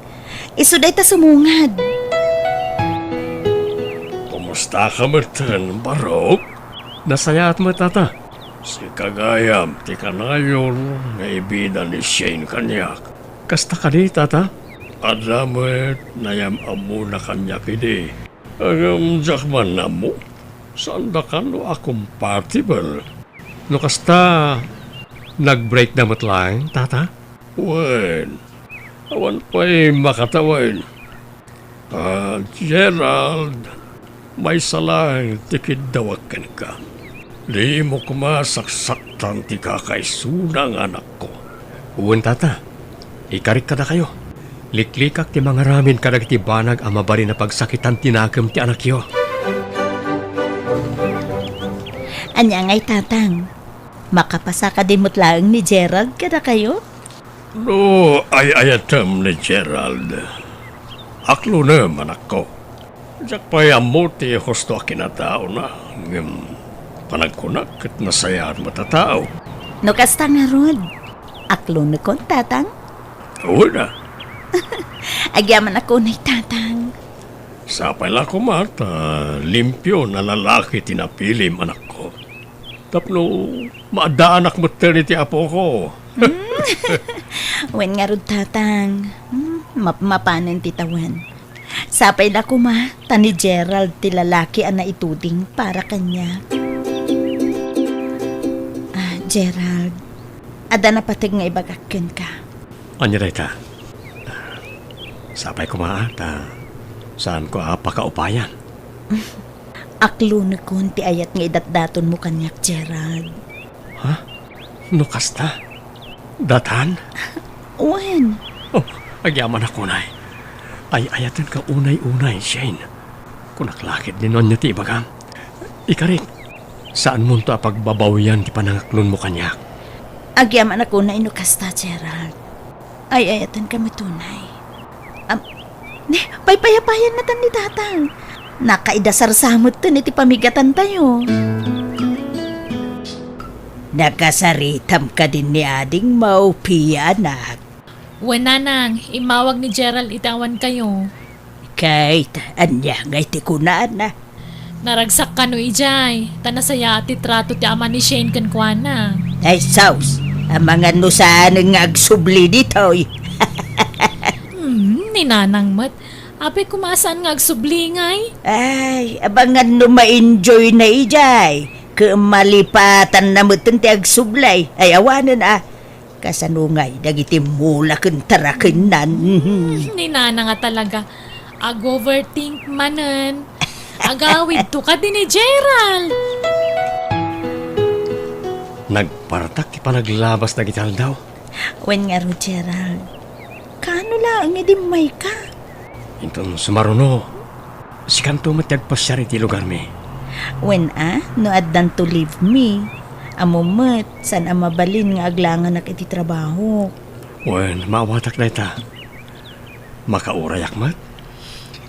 Isu dayta sumungad. Kumustaka metten, Barok? Nasayaat met, Tata. Sika gayam ti kanayon nga ibida ni Shane kaniak. Kasta kadi, Tata? Adda met nayam-ammona kaniak idi. Ngem diak man ammo, saandakan no a compatible. No kasta, nag-breakda met laeng, Tata? Wen, awan pay makatawen. Ah, Gerald, maysa laeng ti kiddawek kenka. Dimo koma saksaktan ti kakaisuna nga anakko. Wen, Tata. Ikarik kadakayo. Liklikak ti mangaramid kadagiti banag a mabalin a pagsakitan ti nakem ti anakyo. Ania ngay, Tatang? Makapasakadi met laeng ni Gerald kadakayo? No ay-ayatem ni Gerald, aklonem, anakko. Diak pay ammo ti husto a kinataona, ngem panagkunak ket nasayaat met a tao. No kasta ngarud, aklonekon, Tatang? Wen a. Agyamanak unay, Tatang. Sapay la koma ta limpio a lalaki ti napilim, anakko. Tapno maaddaanak metten iti apoko. Hmm. Wen ngarud, Tatang. Hmm, map-, mapanen ti tawen. Sapay la koma, ta ni Gerald ti lalaki a naituding para kaniak. Ah, Gerald, adda napateg nga ibagak kenka. Ania dayta? Sapay koma, ah, ta saanko a pakaupayan. Aklonekon ti ayat nga idatdatonmo kaniak, Gerald. Ha? No kasta? Datan? Wen. Oh, agyamanak unay. Ay-ayatenka unay-unay, Shane. Kunak la ketdi no ania ti ibagam. Ikarik, saanmonto a pagbabawian ti panangaklonmo kaniak. Agyamanak unay no kasta, Gerald. Ay-ayatenka met unay. Am, ne, paypayapayan natan ni Tatang. Nakaidasarsa metten iti pamigatantayo. Nakasaritam kadin ni adingmo, Pia, anak? Wen, Nanang, immawag ni Gerald iti awankayo. Ket ania ngay ti kunana? Naragsak kano idiay, ta nasayaat ti trato ti ama ni Shane kenkuana. Ay, sus! Amangan no saanen nga agsubli ditoy. Hmm, ni Nanang met. Apay koma a saan nga agsubli ngay? Ay, amangan no ma-enjoy na idiay. Ket malipatanna metten ti agsubli. Ay, awanen a. Kasano ngay dagiti mula ken tarakennan? Hmm, ni Nanang a talaga. Ag-overthink manen. Agawidto kadi ni Gerald. Nagpartak ti panaglabas dagiti aldaw. Wen ngarud, Gerald, kaano laeng idi immayka? Inton sumaruno, sikanto met ti agpasiar iti lugarmi. Wen a, no addanto leave mi, ammom met, saan a mabalin nga aglanganak iti trabahok. Wen, maawatak dayta. Makaurayak met?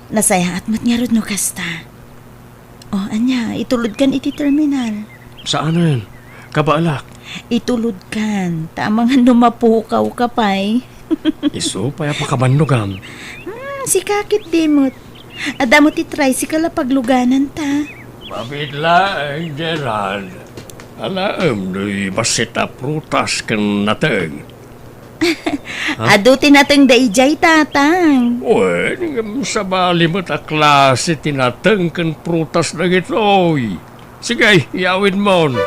Nasayaat met ngarud no kasta. Oh, ania, itulodkan iti terminal. Saanen? Kabaelak. Itulodkan, ta amangan no mapukawka pay. Isu pay a pakabannogam. Hmm, sika ketdi met. Adda met ti tricycle a paglugananta. Mabiit laeng, Gerald. Alaem, doy bassit a prutas ken nateng. Ha? Adu ti nateng daydiay, Tatang. Wen, ngem sabali met a klase ti nateng ken prutas dagitoy. Sige, iyawidmon.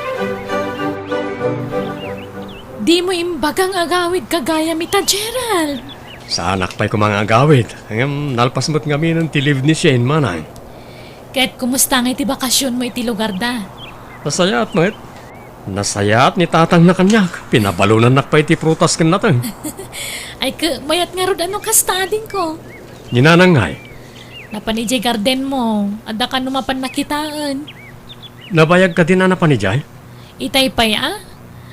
Dimo imbaga nga agawidka gayam ita, Gerald. Saanak pay koma nga agawid. Ngem nalpas met ngaminen ti leave ni Shane, manang. Ket kumusta ngay ti bakasionmo iti lugarda? Nasayaat met. Nasayaat ni Tatangna kaniak. Pinabalonannak pay ti prutas ken nateng. Ay, ket mayat ngarud a no kasta, adingko. Ni Nanang ngay? Napan idiay gardenmo. Adda kano mapan nakitaen. Nabayag kadin a napan idiay? Itay pay a?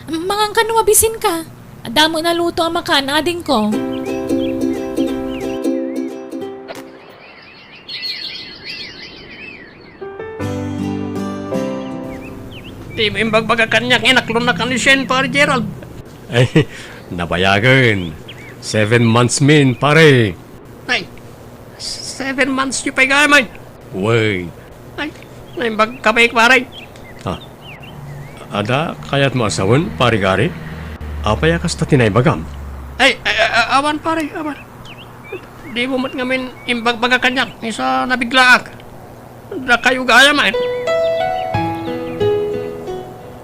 Mangan kano mabisinka. Adda met naluto a makan, adingko. Dimo imbagbaga kaniak nga inaklonnak ni Shane, Pare Gerald. Ay, nabayagen. Seven months min, pare. Ay, seven months yu pay gayam. Wen. Ay, naimbag ka pay, pare. Ha? Adda kayatmo a sawen, Pare Gary? Apay a kasta ti naibagam? Ay, ay, ay, awan, pare, awan. Dimo met ngamin imbagbaga kaniak, isu a nabiglaak. Dakayo gayam, ay.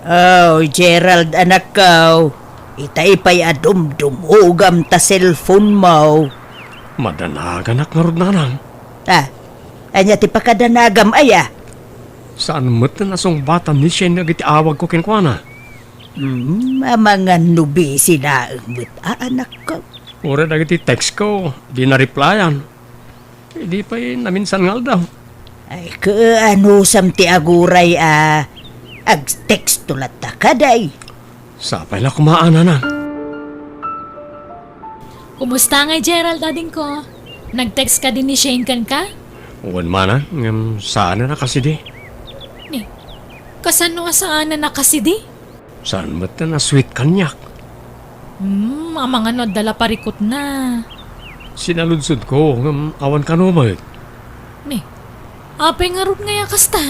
Oh, Gerald, anakko. Itay pay a dumdumogam ta cellphone mo. Madanaganak ngarud, Nanang. Ah, ania ti pakadanagam, aya? Saan met a nasungbatan ni Shane dagiti awagko kenkuana. Hmm, amangan no busy laeng met a anakko. Uray dagiti text ko, di na-replyan. Idi pay naminsan nga aldaw. Ay, kaanusam ti aguray a agteksto latta kadi. Sapay la koma a, Nanang. Kumusta ngay, Gerald, adingko? Nag-text kadi ni Shane kenka? Wen, Manang, ngem saanen a kasidi. Ni, kasano a saanen a kasidi? Saan met a sweet kaniak? Hmm, amangan no adda la parikutna. Sinaludsodko, ngem awan kano met. Ni, apay ngarud ngay a kasta?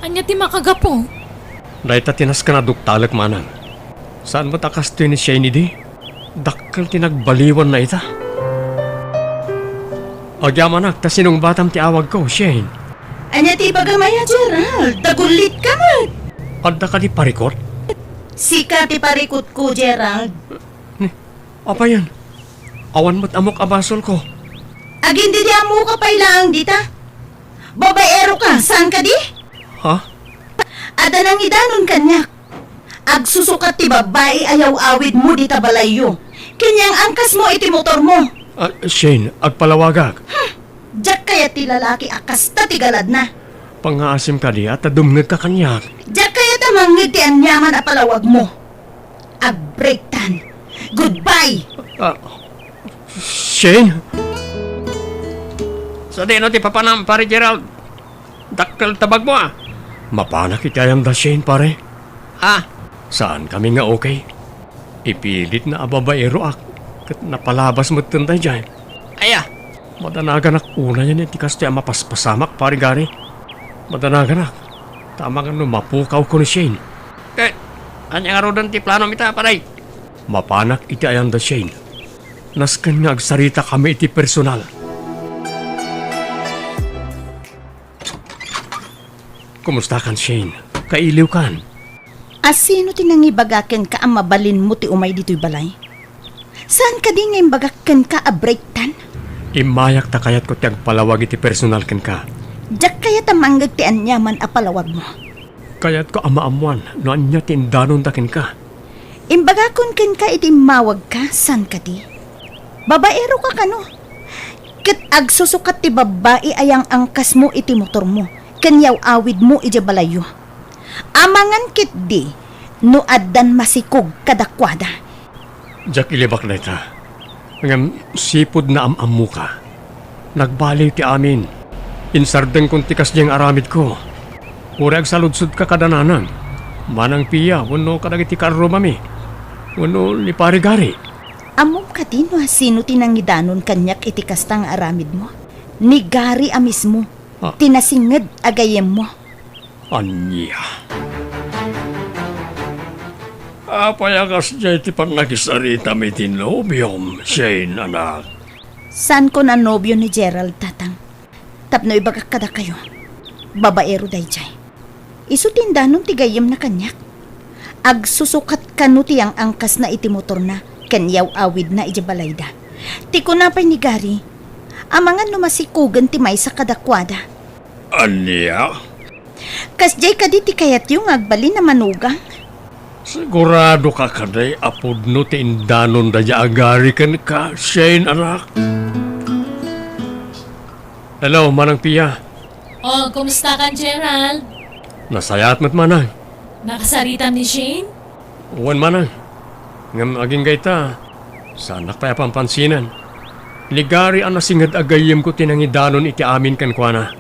Ania ti makagapu? Dayta ti nasken a duktalek, manang. Saan met a kastoy ni Shane idi? Dakkel ti nagbaliwanna ita. Agyamanak ta sinungbatam ti awagko, Shane. Ania ti ibagam aya, Gerald? Tagullitka met. Adda kadi parikut? Sika ti parikutko, Gerald. Ni, apayen? Awan met ammok a basolko. Agin di ammoka pay laeng dita. Babaero ka, saan kadi? Ha? Adda nangidanon kaniak. Agsusukat ti babbai a yaw-awidmo dita balayyo. Ken yang angkasmo iti motormo. Ah, Shane, agpalawagak. Hmm. Diak kayat ti lalaki a kasta ti galadna. Pangngaasim kadi a ta dumngegka kaniak. Diak kayat a mangngeg ti aniaman a palawagmo. Agbreaktan. Goodbye! Ah, Shane? Sadino ti papanam, Pare Gerald? Dakkel tabagmo, a. Mapanak iti ayanda, Shane, pare. Ah? Saankami nga okay. Ipilitna a babaeroak, ket napalabas metten daydiay. Aya? Madanaganak unayen iti kastoy a mapaspasamak, Pare Gary. Madanaganak, ta amangan no mapukawko ni Shane. Eh, ania ngaruden ti planom ita, pare? Mapanak iti ayanda, Shane. Nasken nga agsaritakami iti personal. Kumustakan, Shane? Kailiwkan? A sino ti nangibaga kenka a mabalinmo ti umay ditoy balay? Saan kadi nga imbagak kenka a breaktan? Immayak ta kayatko ti agpalawag iti personal kenka. Diak kayat a mangngeg ti aniaman a palawagmo. Kayatko a maammoan no ania ti indanonda kenka. Imbagakon kenka iti immawagka, saan kadi? Babaero ka kano? Ket agsusukat ti babbai a yang-angkasmo iti motormo ken yaw-awidmo idiay balayyo. Amangan ketdi no addan masikog kadakuada. Diak ilibak dayta. Ngem sipud naam-ammoka. Nagbaliw ti amin. Insardengkon ti kasdiay nga aramidko. Uray agsaludsodka kada nanang, Manang Pia, wenno kadagiti kaarrumami, wenno ni Pare Gary. Ammom kadi no asino ti nangidanon kaniak iti kasta nga aramidmo? Ni Gary a mismo, Ah. ti nasinged a gayyemmo. Ania? Apay a kasdiay ti pannakisaritam iti nobiom, Shane, anak? Saanko a nobio ni Gerald, Tatang. Tapno ibagak kadakayo, babaero daydiay. Isu ti indanon ti gayyemna kaniak. Agsusukat kano ti yang-angkasna iti motorna ken yaw-awidna idiay balayda. Ti kuna pay ni Gary, amangan no masikogen ti maysa kadakuada. Ania? Kasdiay kadi ti kayatyo nga agbalin a manugang? Siguradoka kadi a pudno ti indanon daydiay a Gary kenka, Shane, anak? Hello, Manang Pia. Oh, kumustakan, Gerald? Nasayaat met, Manang. Nakasaritam ni Shane? Wen, Manang. Ngem agingga ita, saanak pay a pampansinen. Ni Gary a nasinged a gayyemko ti nangidanon iti amin kenkuana.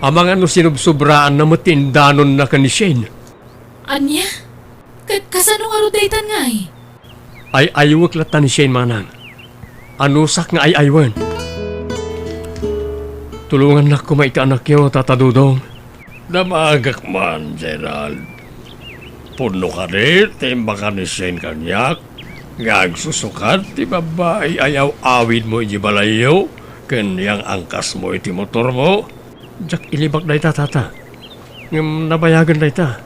Amangan no sinubsobraanna met ti indanonna ken ni Shane. Ania? Ket kasano ngarud daytan ngay? Ay-aywek latta ni Shane, Manang. Anusak nga ay-aywen. Tulongannak koma iti anakyo, Tata Dodong. Damagek man, Gerald. Pudno kadi ti imbaga ni Shane kaniak nga agsusukat ti babbai a yaw-awidmo idiay balayyo ken yang-angkasmo iti motormo? Diak ilibak dayta, Tata. Ngem nabayagen dayta.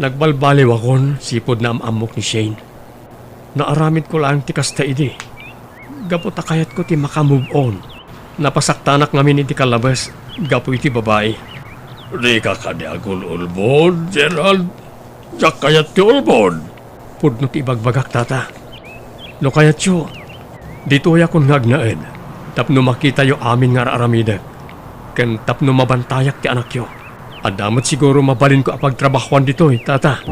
Nagbalbaliwakon sipud naam-ammok ni Shane. Naaramidko laeng ti kasta idi. Gapu ta kayatko ti maka-move on, napasaktanak ngamin iti kallabes gapu iti babai. Dika kadi agul-ulbod, Gerald. Diak kayat ti ulbod. Pudno ti ibagbagak, Tata. No kayatyo, ditoyakon nga agnaed tapno makitayo amin nga ar-aramidek, ken tapno mabantayak ti anakyo. Adda met siguro mabalinko a pagtrabahoan ditoy, Tata.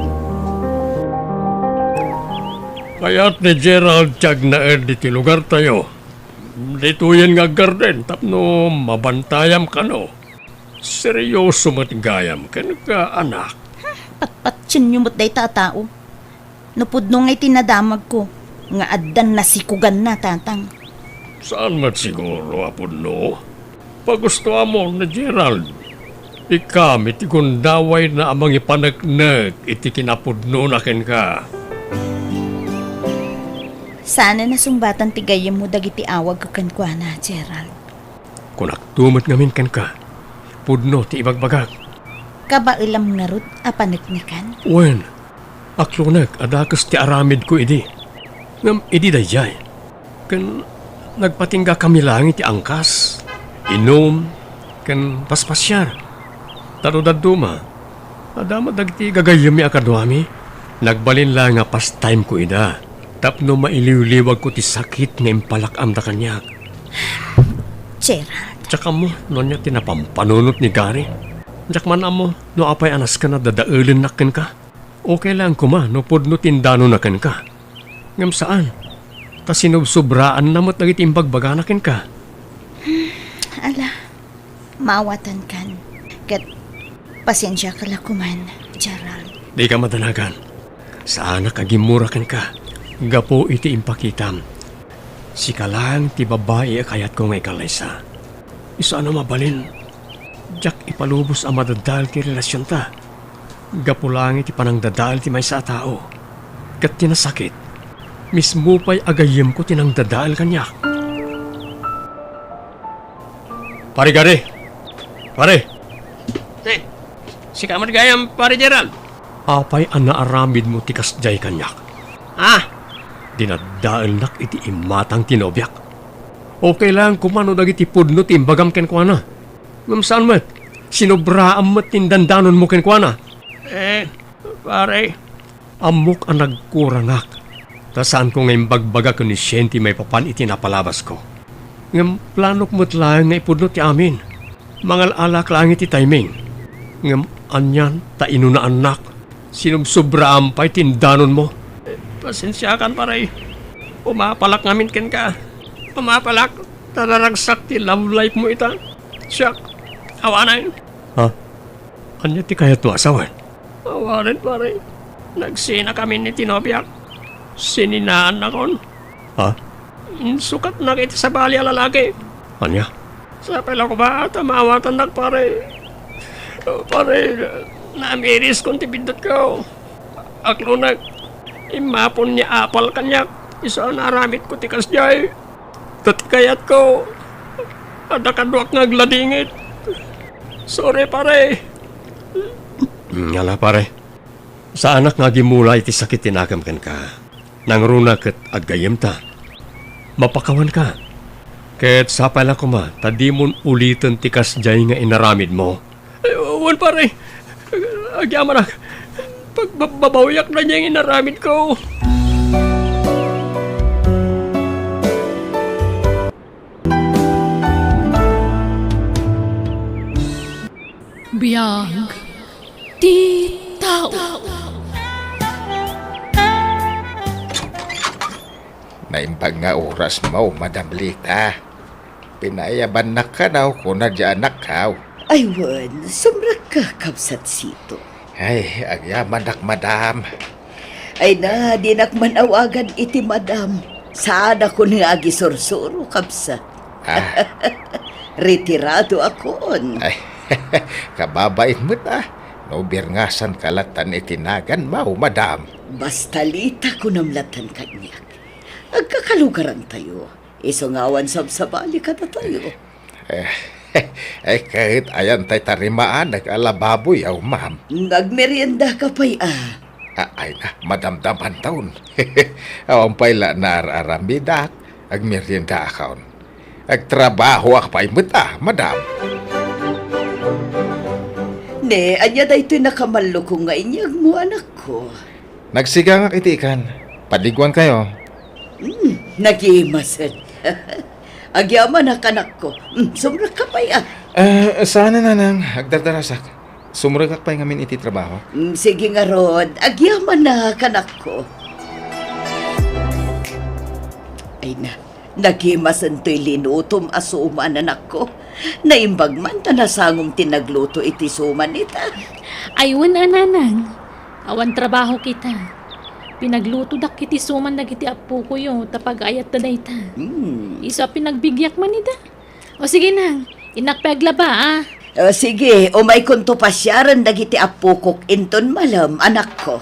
Kayat ni Gerald ti agnaed iti lugartayo. Ditoyen nga aggarden tapno mabantayam kano. Seryoso met gayam kenka, anak. Patpatienyo met dayta a tao. No pudno ngay ti nadamagko nga addan nasikoganna, Tatang. Saan met siguro a pudno? Pagustoamon ni Gerald. Ikkami ti gundawayna a mangipaneknek iti kinapudnona kenka. Saan a nasungbatan ti gayyemmo dagiti awagko kenkuana, Gerald. Kunakto met ngamin kenka, pudno ti ibagbagak. Kabaelam ngarud a paneknekan? Wen, aklonek a dakes ti aramidko idi. Ngem idi daydiay, ken nagpatinggakami laeng iti angkas, inum, ken paspasiar. Ta no dadduma, adda met dagiti gagayyemmi a kaduami. Nagbalin laeng a pastimeko ida tapno mailiwliwagko ti sakit nga impalak-amda kaniak. Gerald. Diak ammo no ania ti napampanunot ni Gary. Diak man ammo no apay a nasken a dadaelennak kenka. Okay laeng koma no pudno ti indanonna kenka. Ngem saan, ta sinubsobraanna met dagiti imbagbagana kenka. Ala, maawatankan. Ket pasensiaka la koman, Gerald. Dika madanagan. Saanak a gimmura kenka gapu iti impakitam. Sika laeng ti babai a kayatko nga ikallaysa. Isu a no mabalin, diak ipalubos a madadael ti relasionta. Gapu laeng iti panangdadael ti maysa a tao. Ket ti nasakit, mismo pay a gayyemko ti nangdadael kaniak. Pare Gary! Pare! Eh, sika met gayam, Pare Gerald? Apay a naaramidmo ti kasdiay kaniak? Ah! Dinaddaelnak iti imatang ti nobiak. Okay laeng koma no dagiti pudno ti imbagam kenkuana. Ngem saan met, sinobraam met ti indandanonmo kenkuana. Eh, pare. Ammok a nagkurangak, ta saanko nga imbagbagak ken ni Shane ti maipapan iti napalabasko. Ngem planok met laeng nga ipudno ti amin. Mangal-alak laeng iti timing. Ngem anian ta inunaannak, sinubsobraam pay ti indanonmo. Pasensiakan, pare. Umapalak ngamin kenka. Umapalak, ta naragsak ti love life mo ita. Siak, awanen. Ha? Ania ti kayatmo a sawen? Awanen, pare. Nagsinakamin iti nobiak. Sininaannakon. Ha? Insukatnak iti sabali a lalaki. Ania? Sapay la koma ta maawatannak, pare. Pare, namiriskon ti biddutko. Aklonek, immapon ni apal kaniak, isu a naaramidko ti kasdiay. Ta ti kayatko, adda kaduak nga agladingit. Sorry, pare. Mm, ala, pare. Saanak nga agimula iti sakit ti nakem kenka. Nangruna ket aggayyemta. Mapakawanka. Ket sapay la koma ta dimon uliten ti kasdiay nga inaramidmo. Ay, wen, pare. Agyamanak. Pagbababawiak daydiay nga inaramidko. Biag ti tao. Naimbag nga orasmo, Madam Lita. Pinayabannak kano, kuna di anakko. Ay, wen, sumrekka, Kabsat Sito. Ay, agyamanak, madam. Ay na, dinak man awagan iti madam. Saanakon nga agisursuro, kabsat. Ah. Retirado akon. Ay, kababait met, ah. No birngasanka lattan iti naganmo, madam. Basta Lita, kunam lattan kaniak. Agkakalugarantayo. Isu nga awan sabsabali kadatayo. Eh, ay, ket ayan tay tarimaannak a lababoyo, ma'am. Nagmeriendaka pay, a? A-, ay na, madamdamanton. Awan pay la naar-aramidak, agmeriendaakon. Agtrabahoak pay met, a, madam. Ne, ania daytoy nakamallukong nga inyegmo, anakko? Nagsigangak iti ikan. Padiguankayo. Hmm, nagimasen. Agyamanak, anakko. Hmm, sumrekka pay, a. Eh, saan a, nanang, agdardarasak. Sumrekak pay ngamin iti trabaho. Hmm, sige ngarud. Agyamanak, anakko. Ay na, nagimasen toy linutom a suman, anakko. Naimbag man ta nasangom ti nagluto iti suman ita. Ay, wen a, nanang. Awan trabaho kita. Pinaglutodak iti suman dagiti appokoyo ta pag-ayatta dayta. Hmm. Isu a pinagbigiak man ida. O sige, nang, innak pay aglaba, a. O, sige, umaykonto pasiaren dagiti appokok inton malem, anakko.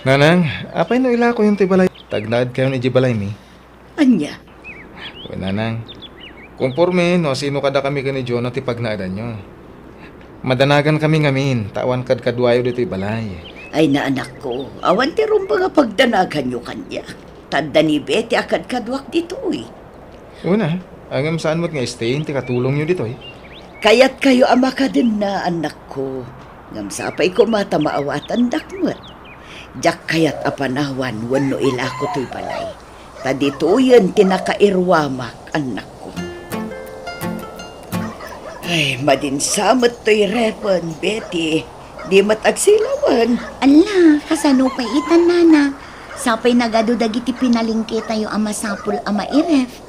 Nanang, apay no ilakoyon ti balay? Tagnaedkayon idiay balaymi. Ania? Wen, Nanang, konporme no asino kadakami ken ni Jonah ti pagnaedanyo. Madanagankami ngamin, ta awan kadkaduayo ditoy balay. Ay, anakko, awan ti rumbeng a pagdanaganyo kaniak. Ta adda ni Betty a kadkaduak ditoy. Wen a, ngem saan met nga stay ti katulongyo ditoy? Kayatkayo a makadenna, annakko. Ngem sapay koma ta maawatandak met. Diak kayat a panawan wenno ilako toy balay. Ta ditoyen ti nakairuamak, annakko. Ay, madinsa met toy refen, Betty. Di met agsilawen. Ala, kasano pay itan, nana? Sapay nagadu dagiti pinalengketayo a masapul a mairef.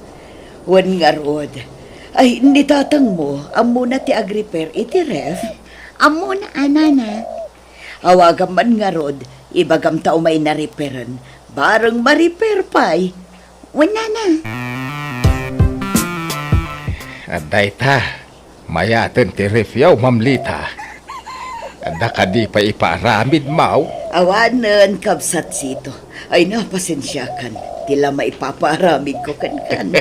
Wen ngarud. Ay, ni tatangmo, ammona ti agrepair iti ref? Ammona a, nana. Awagam man ngarud, ibagam ta umay narepairen, bareng marepair pay. Wen, nana. Adda ita. Mayaten ti refyo, Ma'am Lita. Adda kadi pay ipaaramidmo? Awanen, kabsat Sito. Ay, na, pasensiakan. Ti la maipapaaramidko kenkan.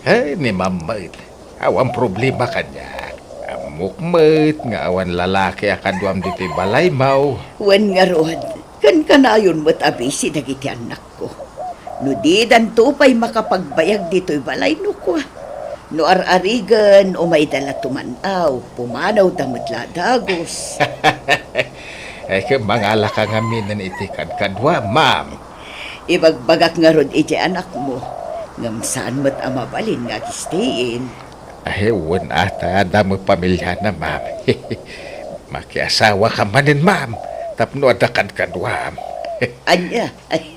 Ay, ni Ma'am met. Awan problema kaniak. Ammok met nga awan lalaki a kaduam ditoy balaymo. Wen ngarud, kankanayon met a busy dagiti annak. Ko, no didanto pay makapagbayag ditoy balay no kua. No ar-arigen, umayda la tuman-aw, pumanawda met la a dagus. Ay, ket mangalaka ngaminen iti kadkaduam, ma'am. Ibagbagak ngarud iti anakmo, ngem saan met a mabalin nga agistayen. Ay, wen a, ta adda met pamiliana, ma'am. Makiasawaka manen, ma'am, tapno adda kadkaduam. Ania? Ay,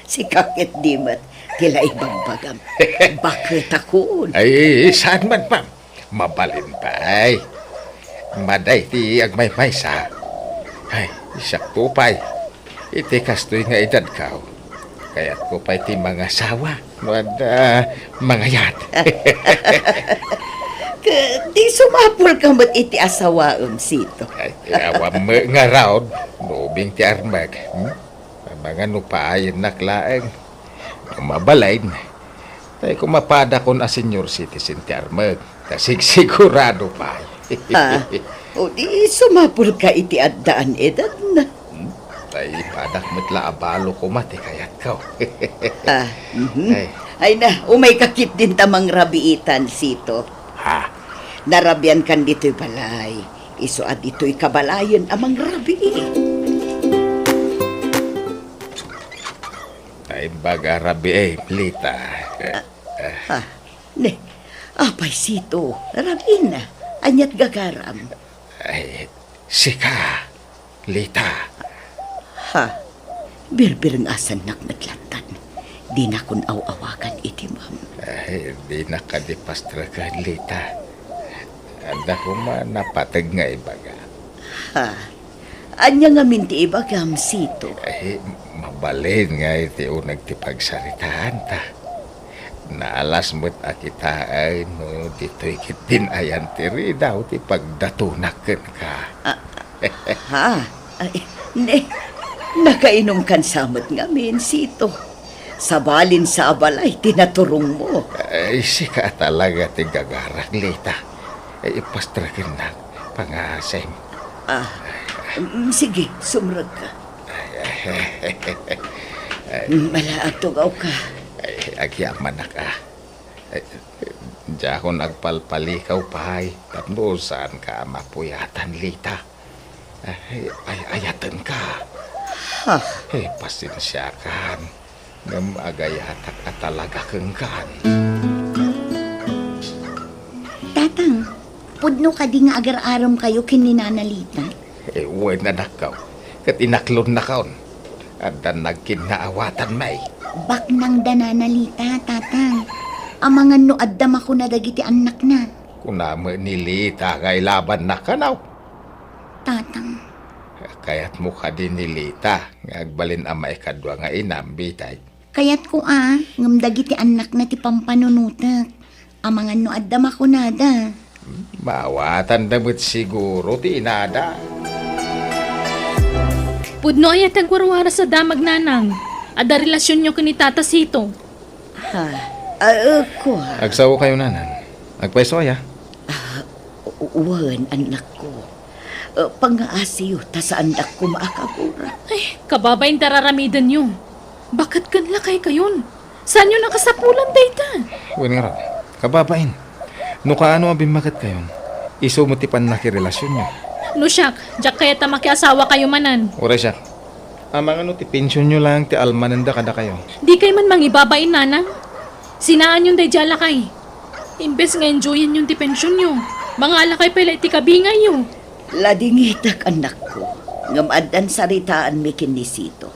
sika ket di met ti la ibagbagam. Baketakon. Ay, saan man, ma'am. Mabalin pay. Madi ti agmaymaysa. Ay, siakto pay. Iti kastoy nga edadko, kayatko pay ti mangasawa no adda mangayat. Ket di sumapulka met iti asawaem, Sito. Ay, awan met ngarud, no ubing ti armek. Hmm? Amangan no paayennak laeng. No mabalin, tay koma padakon a senior citizen ti armek. Ta sigsigurado pay. Ah, o di sumapulka iti addaan edadna. Hmm? Tay padak met la a balo koma ti kayatko. Ah, mhm. Ay. Ay na, umayka ketdin ta mangrabiitan, Sito. Ha? Narabiankan ditoy balay. Isu a ditoyka balayen a mangrabii. Naimbag a rabii, Lita. Ah, ha? Ne, apay Sito, rabiina, aniat gagaram? Ay, sika, Lita. Ha? Birbirengasannak met lattan. Dinakon aw-awagan iti ma'am. Ay, dinak kadi pastreken, Lita. Adda koma napateg nga ibaga. Ha? Ania ngamin ti ibagam, Sito? Ay, mabalin nga iti uneg ti pagsaritaanta. Naalas met a kitaen no ditoy ketdin ayan ti ridaw ti pagdatonak kenka. Ah, ha? Ay, ne, nakainumkan sa met ngamin, Sito. Sabalin sa a balay ti naturongmo. Ay, sika talaga ti gagarak, Lita. Ay, ipastrakennak, pangasim. Ah, mm, sige, sumrekka. Ay, ay, ay. Mm, ala, agtugawka. Ay, agyamanak, ah. Ay, diakon agpalpalikaw pay, tapno saanka a mapuyatan, Lita. Ay, ay, ayatenka. Ha? Eh, pasensiakan. Ngem agayatak a talaga kenkan. Tatang, pudno kadi nga agar-arem kayo ken ni Nana Lita? Eh, wen, anakko. Ket inaklonnakon. Addan nagkinnaawatan, may. Baknang da Nana Lita, Tatang. Amangan no adda makuna dagiti annakna. Kuna met ni Lita nga ilabannak kano? Tatang. Kayatmo kadi ni Lita nga agbalin a maikadua nga inam, bitay? Kayatko a, ngem dagiti annakna ti pampanunotek. Amangan no adda makunada. Maawatanda met siguro ti inada. Pudno aya ti agwarwaras a damag, Nanang. Adda relasionyo ken ni Tata Sito. Ha? Ah, eh, kua. Agsaokayo, Nanang. Agpayso aya? Ah, u-, wen, annakko. Eh, pangngaasiyo ta saandak koma a kabura. Ay, kababain ti ar-aramidenyo. Baket ken lakaykayon. Saanyo nakasapulan dayta? Wen ngarud, kababain. No kaano a bimmaketkayon, isu met ti pannakirelasionyo. No siak, diak kayat a makiasawakayo manen. Uray siak. Amangan no ti pensionyo laeng ti almanenda kadakayo. Dikay man mangibabain, Nanang. Sinaanyon daydiay a lakay. Imbes nga enjoyanyon ti pensionyo, mangalakay pay la iti kabingayyo. Ladingitek, annakko, ngem addan saritaanmi ken ni Sito.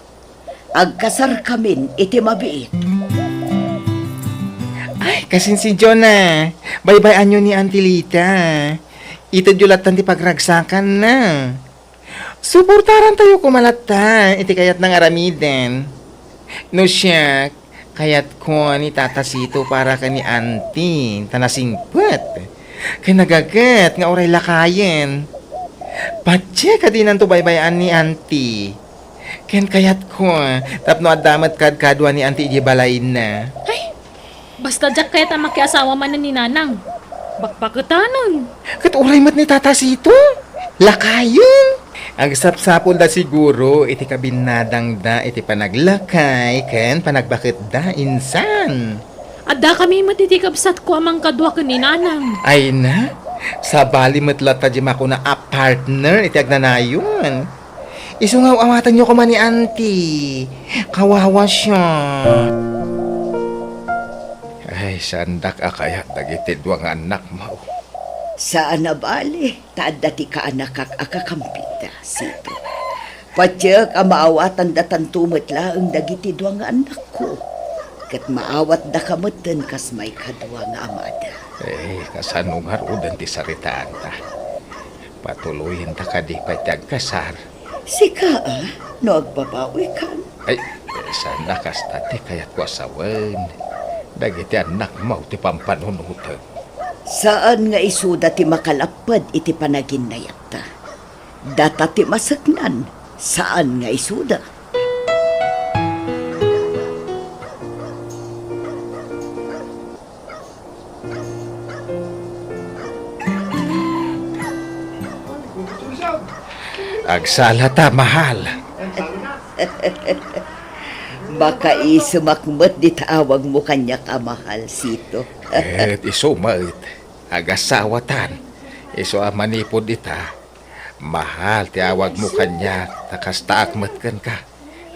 Agkasarkamin iti mabiit. Ay, kasinsinyo na. Baybay-anyo ni Auntie Lita. Itedyo lattan ti pagragsakanna. Suportarantayo koma latta iti kayatna nga aramiden. No siak, kayatko ni Tata Sito para ken ni Auntie, ta nasingpet. Ken nagaget nga uray lakayen. Patse kadinanto baybay-an ni Auntie. Ken kayatko, tapno adda met kadkadua ni Auntie idiay balayna. Ay, basta diak kayat a makiasawa manen ni Nanang. Bakbaketanen. Ket uray met ni Tata Sito. Lakayen. Agsapsapulda siguro iti kabinnadangda iti panaglakay ken panagbaketda insan. Addakami met iti kabsatko a mangkadua ken ni Nanang. Ay na, sabali met latta di makuna a partner iti agnanayon. Isu nga aw-awatanyo koma ni Auntie. Kawawa siya. Ay, saandak a kayat dagiti dua nga annakmo. Saan a bale, ta adda ti kaanakak a kakampida, Sito. Patiek a maawatanda tanto met laeng dagiti dua nga annakko. Ket maawatdaka metten kas maikadua nga amada. Eh, kasano ngaruden ti saritaanta? Patuloyenta kadi pay ti agkasar? Sika, a, no agbabawikan. Ay, saan a kasta ti kayatko a sawen. Dagiti annakmo ti pampanunoten. Saan nga isuda ti makalapped iti panaginnayatta. Data ti maseknan, saan nga isuda. Agsalata, mahal. Makaisumak met dita awagmo kaniak a mahal, Sito. Ket isu met, agasawatan. Isu a manipud ita, mahal ti awagmo kaniak, ta kastaak met kenka.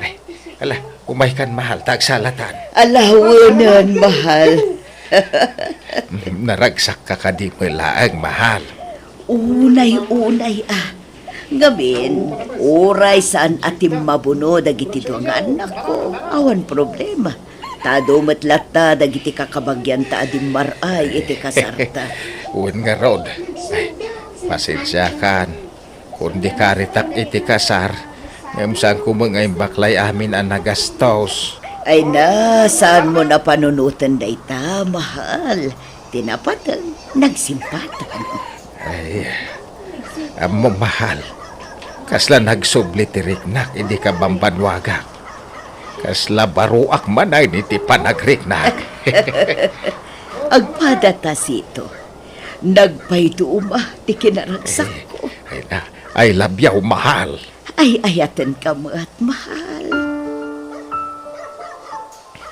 Ay, ala, umaykan, mahal, ta agsalatan. Ala, wenen, mahal. Naragsakka kadi met laeng, mahal? Unay-unay, a. Ngamin, uray saan a timmabuno dagiti dua nga annakko, awan problema. Ta adu met latta dagiti kakabagianta a dimmar-ay iti kasarta. Wen ngarud. Ay, pasensiakan. Kundi karitak iti kasar, ngem saanko met nga imbaklay amin a nagastos. Ay na, saanmo a panunoten dayta, mahal. Ti napateg, nagsimpateg. Ay, ammom, mahal. Kasla nagsubli ti riknak idi kabambannuagak. Kasla baroak manen iti panagriknak. Agpadata, Sito. Nagpayduma ti kinaragsakko. Eh, ay na, I love you, mahal. Ay, ayatenka met, mahal.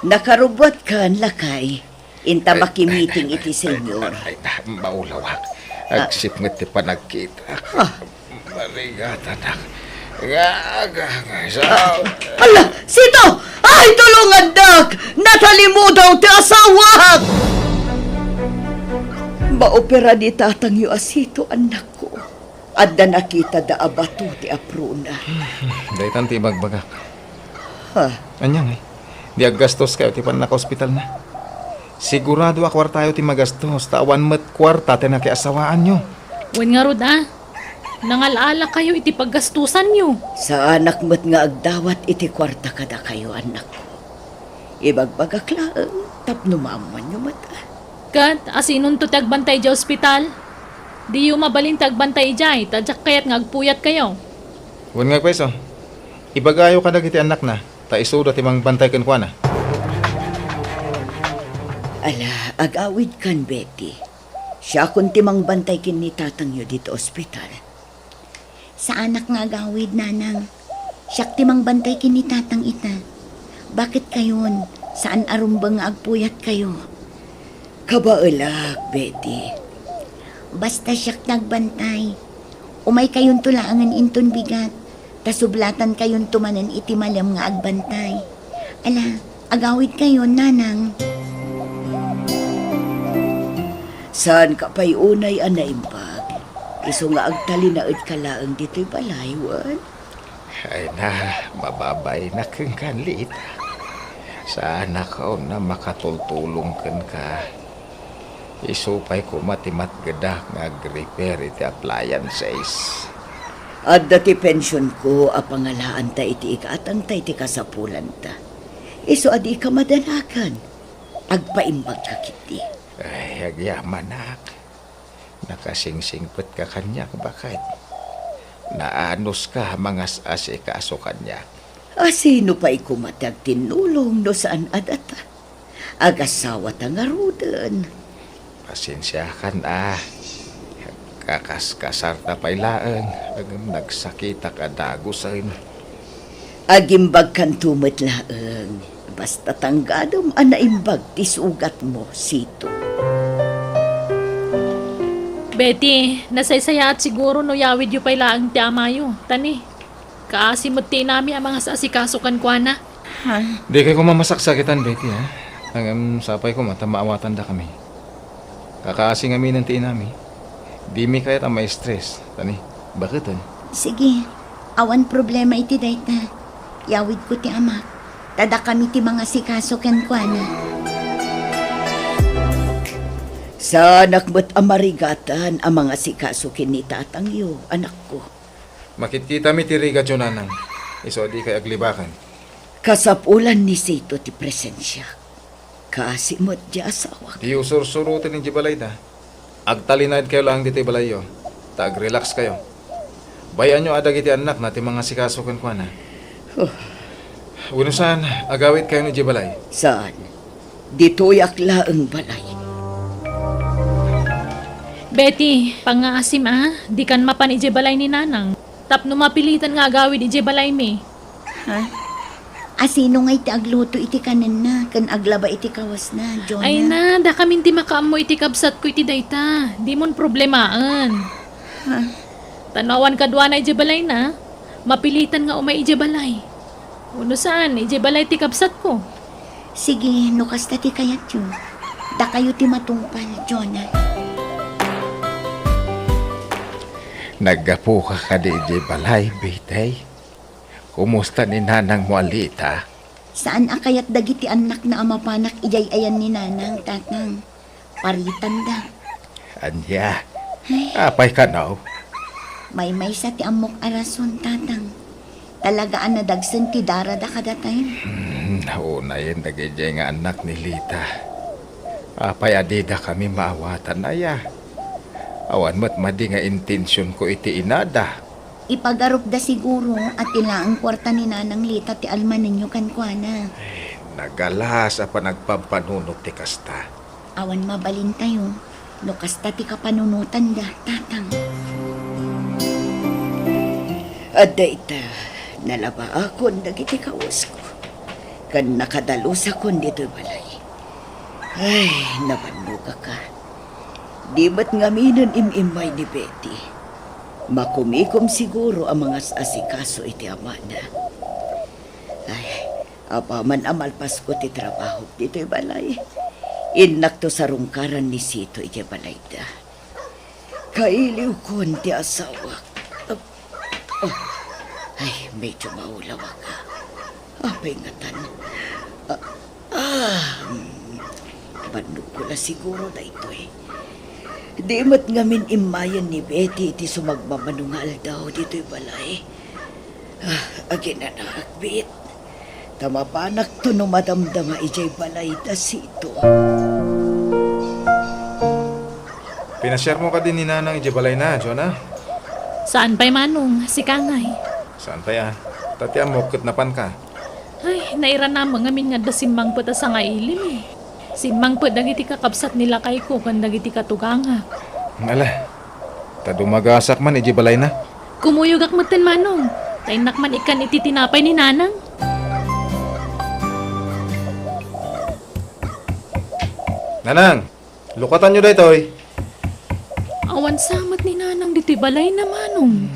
Nakarubbuatkan, lakay. Inta makimiting iti Señor. Ay, ay, ay, maulawak. Ah. Agsipnget ti panagkita. Ah. Marigatanak. Nga, nga, nga, sa- Ala, Sito! Ay, tulongandak! Natalimudaw ti asawak! Maopera ni tatangyo a Sito, annakko. Adda nakitada a bato ti aprona. Daytan ti ibagbagak. Ha? Ania ngay? Di aggastoskayo ti pannakaospitalna. Sigurado a kuartayo ti magastos, ta awan met kuarta ti nakiasawaanyo. Wen ngarud, a. Nangal-alakayo iti paggastosanyo. Saanak met nga agdawat iti kuarta kadakayo, annakko. Ibagbagak laeng tapno maammoanyo met, a. Ket asinonto ti agbantay idiay ospital? Diyo mabalin ti agbantay idiay, ta diak kayat nga agpuyatkayo. Wen nga pay isu, ibagayo kadagiti annakna, ta isuda ti mangbantay kenkuana. Ala, agawidkan, Betty. Siakon ti mangbantay ken ni tatangyo ditoy ospital. Saanak nga agawid, Nanang. Siak ti mangbantay ken ni Tatang ita. Baketkayon? Saan a rumbeng nga agpuyatkayo? Kabaelak, Betty. Basta siak ti agbantay. Umaykayonto laengen inton bigat, ta sublatankayon manen iti malem nga agbantay. Ala, agawidkayon, Nanang. Saanka pay unay a naimbag, isu nga agtalinaedka laeng ditoy balay, wen? Ay na, mababainak kenka, Lita. Saanak a makatultulong kenka. Isu pay koma ti matgedak nga ag-repair iti appliances. Adda ti pensionko a pangalaanta iti igatangta iti kasapulanta. Isu a dika madanagan, agpaimbagka ketdi. Ay, agyamanak. Nakasingsingpetka kaniak, baket. Naanuska a mangas-asikaso kaniak. A sino pay koma ti agtinnulong no saan a data? Agasawata ngaruden. Pasensiakan a. Kakaskasarta pay laeng, ngem nagsakitak a dagusen. Agimbagkanto met laeng, basta tanggadem a naimbag ti sugatmo, Sito. Betty, nasaysayaat siguro no yawidyo pay laeng ti amayo. Tani, kaasi met ti inami a mangas-asikaso kenkuana. Ha? Dikay koma masaksakitan, Betty, ha? Ngem sapay koma ta maawatandakami. Kakaasi ngaminen ti inami. Dimi kayat a ma-stress. Tani, baketen? Sige, awan problema iti dayta. Yawidko ti amak, ta dakami ti mangasikaso kenkuana. Saanak met a marigatan a mangasikaso ken ni tatangyo, anakko. Makitkitami ti rigatyo, Nanang. Isu a dikay aglibakan. Kasapulan ni Sito ti presensiak. Kaasi met ti asawak. Diyo sursuroten idiay balayda. Agtalinaedkayo laeng ditoy balayyo, ta agrelaxkayo. Bay-anyo a dagiti annakna ti mangasikaso kenkuana. Oh. Wenno saan, agawidkayon idiay balay? Saan. Ditoyak laeng balay. Betty, pangngaasim a, dikan mapan idiay balay ni Nanang. Tapno mapilitan nga agawid idiay balaymi. Ha? A sino ngay ti agluto iti kanenna ken aglaba iti kawasna, Jonah? Ay na, dakamin ti makaammo iti kabsatko iti dayta. Dimon problemaen. Ha? Ta no awan kaduana idiay balayna, mapilitan nga umay idiay balay. Wenno saan, idiay balay ti kabsatko. Sige, no kasta ti kayatyo. Dakayo ti matungpal, Jonah. Naggapuka kadi idiay balay, Betty? Kumusta ni nanangmo a Lita? Saan a kayat dagiti annakna a mapanak idiay ayan ni nanang, tatang. Paritanda. Ania? Ay. Apay kano? Maymaysa ti ammok a rason, tatang. Talaga a nadagsen ti darada kadatayo. Hmm, unayen dagidiay nga annak ni Lita. Apay a didakami maawatan aya? Awan met madi nga intensionko iti inada. Ipagarupda siguro a ti laeng kuarta ni Nanang Lita ti almanenyo kenkuana. Ay, nagalas a panagpampanunot ti kasta. Awan mabalintayo no kasta ti kapanunotanda, tatang. Adda ita, nalabaakon dagiti kawesko, ken nakadalusakon ditoy balay. Ay, nabannogaka. Di met ngaminen im-immay ni Betty. Makumikom siguro a mangas-asikaso iti amana. Ay, apaman a malpasko ti trabahok ditoy balay, innakto sarungkaran ni Sito idiay balayda. Kailiwkon ti asawak. Oh, ay, medyo maulawak. Apay ngatan? Ah, ah, mm, bannogko la siguro daytoy. Di met ngamin immayen ni Betty iti sumagmamano nga aldaw ditoy balay. Ah, aginanaak, biit. Ta mapanakto no madamdama idiay balay da Sito. Pinasiarmo kadi ni Nanang idiay balayna, Jonah? Saan pay, Manong, sika ngay. Saan pay a? Ta ti ammok ket napanka. Ay, nairanam ngamin nga adda simmangpet a sangailim, eh. Simmangpet dagiti kakabsat ni lakayko ken dagiti katugangak. Ala, ta dumagasak man idiay balayna. Kumuyogak metten, Manong. Ta innak man ikkan iti tinapay ni Nanang. Nanang, lukatanyo daytoy. Awan sa met ni Nanang ditoy balayna, Manong.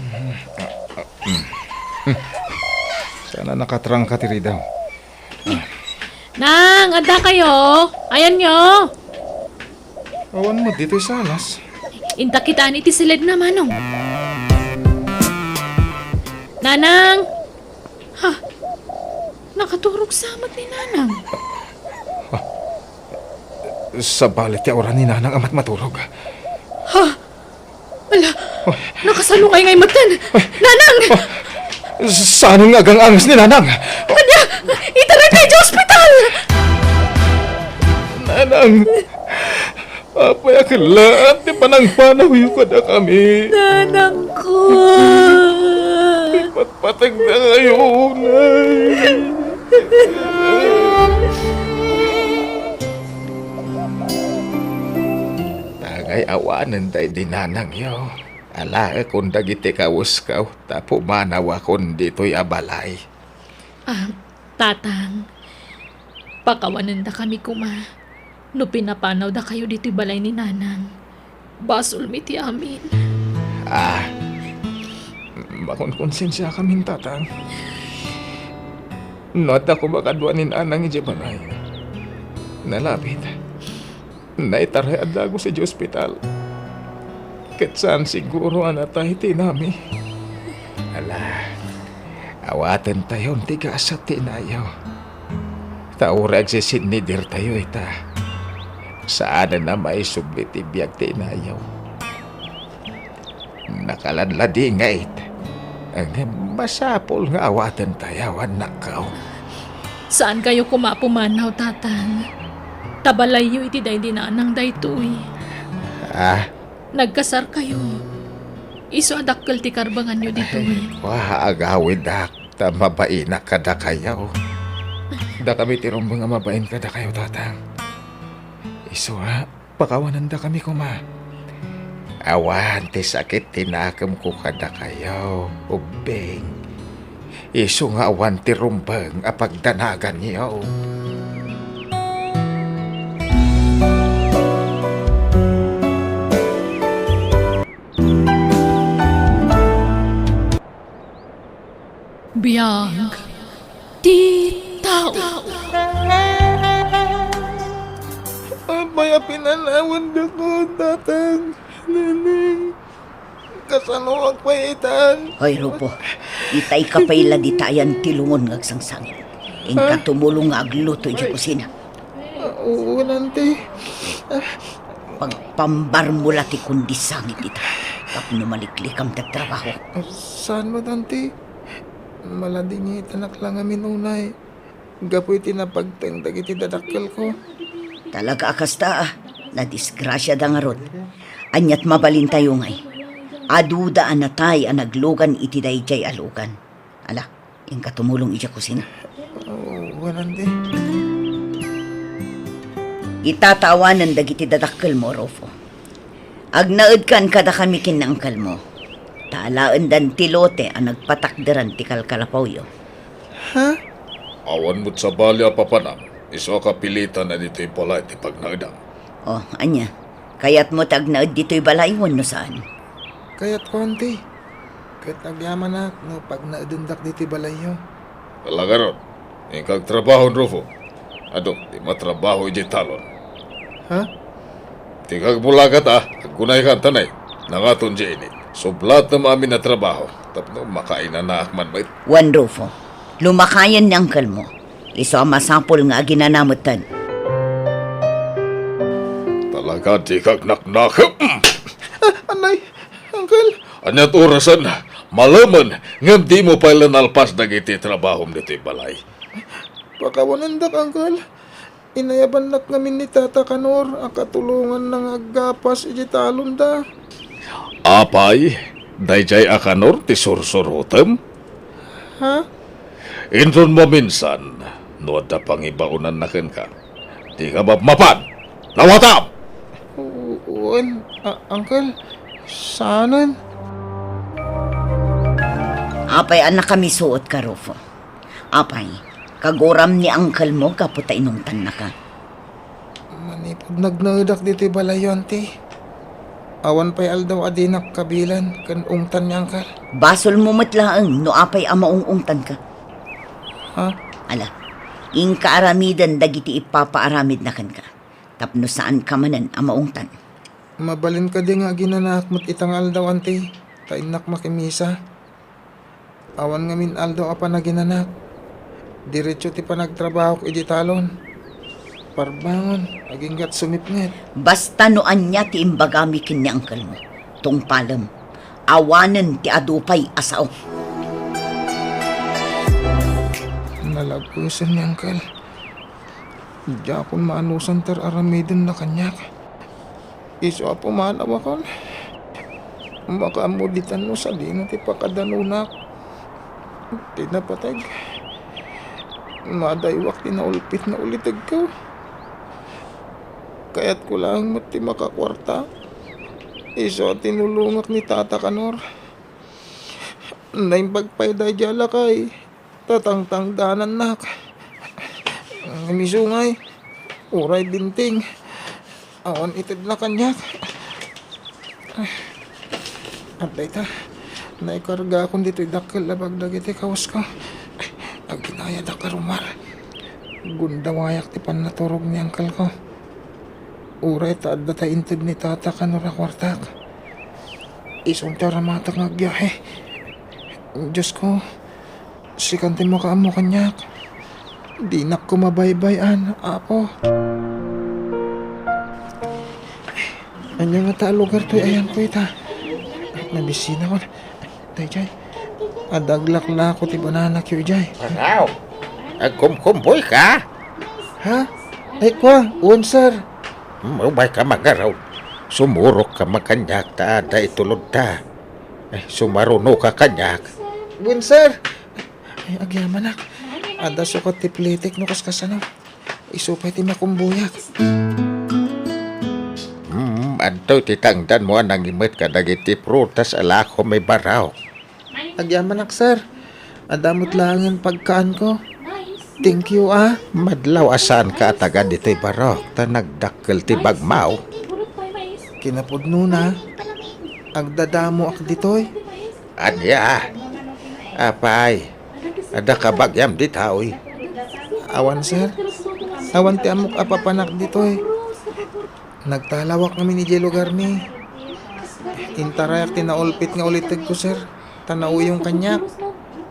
Saan a nakatrangka ti ridaw? Nang, adda kayo? Ayanyo. Awan met ditoy salas. Inta kitaan iti siledna, Manong. Nanang! Ha? Nakaturog sa met ni Nanang. Sabali ti aura ni Nanang a matmaturog. Ha? Ala, nakasalungay ngay metten. Nanang! Saan nga agang-angas ni Nanang? Ania, itaray tayo sa ospital! Nanang! Apay a kellaan ti panangpanawyo kadakami? Nanangko! Ipatpategda kayo, nay. Tagay-awanen daydi nanangyo. Alaekon dagiti kawesko ta pumanawakon ditoy a balay. Ah, Tatang, pakawanendakami koma no pinapanawdakayo ditoy balay ni Nanang. Basolmi ti amin. Ah, makonkonsensiakamin, Tatang. No adda koma kadua ni Nanang idiay balay, nalabit. Naitaray a dagus idiay ospital. Ket saan siguro a natay ti inami. Ala, awatentayon ti gasat ti inayo. Ta uray agsisinnidirtayo ita, saanen a maisubli ti biag ti inayo. Nakaladladingit. Ngem masapul nga awatentayo, annakko. Saankayo koma a pumanaw, Tatang. Ta balayyo iti daydi nanang daytoy. Ah? Nagkasarkayo. Isu a dakkel ti karbanganyo ditoy. Ay, kua, agawidak ta mabainak kadakayo. Dakami ti rumbeng a mabain kadakayo, Tatang. Isu a, pakawanendakami koma. Awan ti sakit ti nakemko kadakayo, ubbing. Isu nga awan ti rumbeng a pagdanaganyo. Biag ti tao. Apay a pinanawendakon, Tatang, Nanang? Kasanoak pay itan? Hoy, Rufo, itay ka pay la dita ayan ti lungon nga agsangsangit. Inka tumulong nga agluto idiay kusina. Ah, wen, Auntie. Pagpambarmo la ti kondisangit ita tapno maliklikam ti trabaho. Saan met, Auntie? Maladingitanak la ngamin unay gapu iti napagteng dagiti dadakkelko. Talaga a kasta, a. Nadisgrasiada ngarud. Aniat mabalintayo ngay? Aduda a natay a naglugan iti daydiay a lugan. Ala, inka tumulong idiay kusina. Oh, wen, Auntie. Ita ta awanen dagiti dadakkelmo, Rufo. Agnaedkan kadakami ken ni angkelmo. Ta alaendan ti lote a nagpatakderan ti kalkalapawyo. Ha? Awan met sabali a papanam, isu a kapilitan a ditoy balay ti pagnaedam. Oh, ania? Kayatmo ti agnaed ditoy balay wenno saan? Kayatko, Auntie. Ket agyamanak no pagnaedendak ditoy balayyo. Ala ngarud, inka agtrabaho, Rufo. Adu ti matrabaho idiay talon. Ha? Dika agbulaga ta, aggunayka, Auntie, nangaton diay init. Sublatem amin a trabaho tapno makainanaak man met. Wen, Rufo, lumakayen ni angkelmo. Isu a masapul nga aginana metten. Talaga dika agnaknakem. Ah, anay, Uncle. Aniat orasen? Malemen ngem dimo pay la nalpas dagiti trabahom ditoy balay. Pakawanendak, Uncle. Inayabannak ngamin ni Tata Kanor a katulonganna nga aggapas iti talonda. Apay, daydiay a Kanor ti sursurotem? Ha? Inton maminsan, no adda pangibaonanna kenka, dika mapmapan! Lawatam! U-, wen, a-, Uncle, saanen? Apay a nakamisuotka, Rufo? Apay, kaguram ni uncle mo gapu ta inungtannaka? Manipud nagnaedak ditoy balayyo, Auntie, awan pay aldaw a dinak kabilen ken ungtan ni uncle. Basolmo met laeng no apay a maung-ungtanka. Ha? Ala, inka aramiden dagiti ipapaaramidna kenka, tapno saanka manen a maungtan. Mabalin kadi nga aginanaak met ita nga aldaw, Auntie, ta innak makimisa? Awan ngamin aldaw a panaginanak. Diretso ti panagtrabahok iti talon. Parbangon, agingga't sumipnget. Basta no ania ti imbagami ken ni uncle mo, tungpalem. Awanen ti adu pay a sao. Nalaggusen ni uncle. Diakon maanusan ti ar-aramidenna kaniak. Isu a pumanawakon. Makaammo ditan no sadino ti pakadanonak. Ti napateg, madaywak ti naulpit nga ulitegko. Kayatko laeng met ti makakuarta. Isu a tinulongak ni Tata Kanor. Naimbag pay daydiay a lakay. Tatangtangdanannak. Ngem isu ngay, uray binting, awan itedna kaniak. Adda ita, naikargakon ditoy dakkel a bag dagiti kawasko. Aginayadak a rumar. Gundawayak ti pannaturog ni uncle ko. Uray ta adda tay inted ni Tata Kanor a kuartak. Isunta ramatak nga agbiahe. Diosko, sikan ti makaammo kaniak. Dinak koma baybay-an, Apo. Ania ngata a lugar toy ayanko ita? Nabisinakon. Daydiay, adda aglaklako ti bananakyo idiay. Baraw, agkumkumboyka? Ha? Ay, kua, wen, sir. Umayka mangarud. Sumurokka man kaniak ta adda itulodta. Eh, sumarunoka kaniak. Wen, sir. Ay, agyamanak. Adda sukat ti plitik no kaskasano. Isu pay ti makumboyak. Hmm, adtoy ti tangdanmo a nangimet kadagiti prutas a lakom, Baraw. Agyamanak, sir. Adda met laengen pagkaanko. Thank you, ah. Madlaw a saanka a taga ditoy, Baraw, ta nagdakkel ti bagmo. Kinapudnona, agdadamoak ditoy. Ania? Apay, adda kabagiam ditoy? Awan, sir. Awan ti ammok a papanak ditoy. Nagtalawak ngamin idiay lugarmi. Intarayak ti naulpit nga ulitegko, sir, ta nauyong kaniak.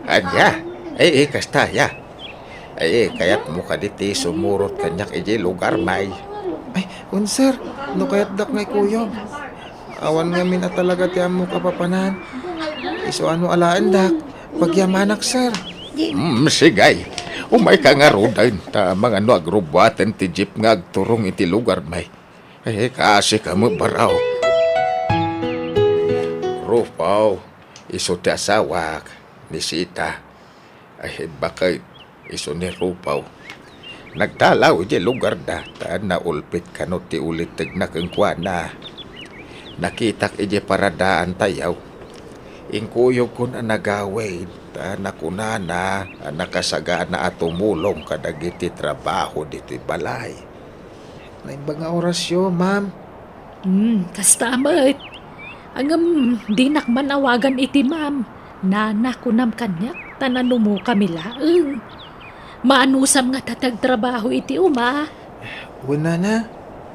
Ania? Ay, ay, kasta, ya. Ay, kayatmo kadi ti sumurot kaniak idiay lugarmi? Ay, wen, sir, no kayatdak nga ikuyog. Awan ngamin a talaga ti ammok a papanan. Isu a no alaendak, pagyamanak, sir. Hmm, sige. Umayka ngaruden, ta mangano agrubbuaten ti jeep nga agturong iti lugarmi. Eh, kaasika met, Baraw. Rufo, isu ti asawak, ni Sita. Ay, baket, isu ni Rufo. Nagdalaw idiay lugarda, ta naulpit kano ti ulitegna kenkuana. Nakitak idiay paradaantayo. Inkuyogkon a nagawid, ta nakunana a nakasagana a tumulong kadagiti trabaho ditoy balay. Naimbag nga orasyo, ma'am. Hmm, kasta met. Ngem, dinak man awagan iti ma'am. Nana, kunam kaniak, ta nanumokami laeng. Maanusam ngata ti agtrabaho iti uma. Wen, nana,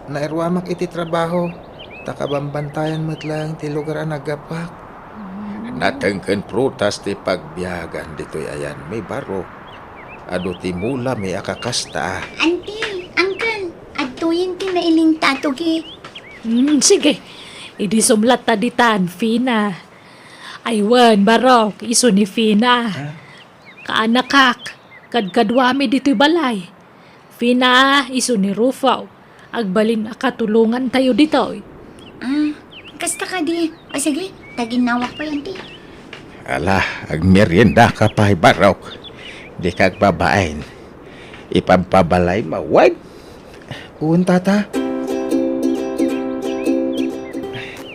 nairuamak iti trabaho, ta kabambantayan met laeng ti lugar a naggapuak. Nateng ken prutas ti pagbiagan ditoy ayanmi, Barok. Adu ti mulami a kakasta. Auntie, uncle, adtoyen ti nailing ta tugi. Hmm, sige. Idi sumlatta ditan, Fina. Ay wen, Barok, isu ni Fina. Ha? Kaanakak, kadkaduami ditoy balay. Fina, isu ni Rufo, agbalin a katulongantayo ditoy. Ah, kasta kadi. O sige, ta ginnawak pay, anti. Ala, agmerienda ka pay, Barok. Dika agbabain. Ipabpabalay mawen. Wen, tata.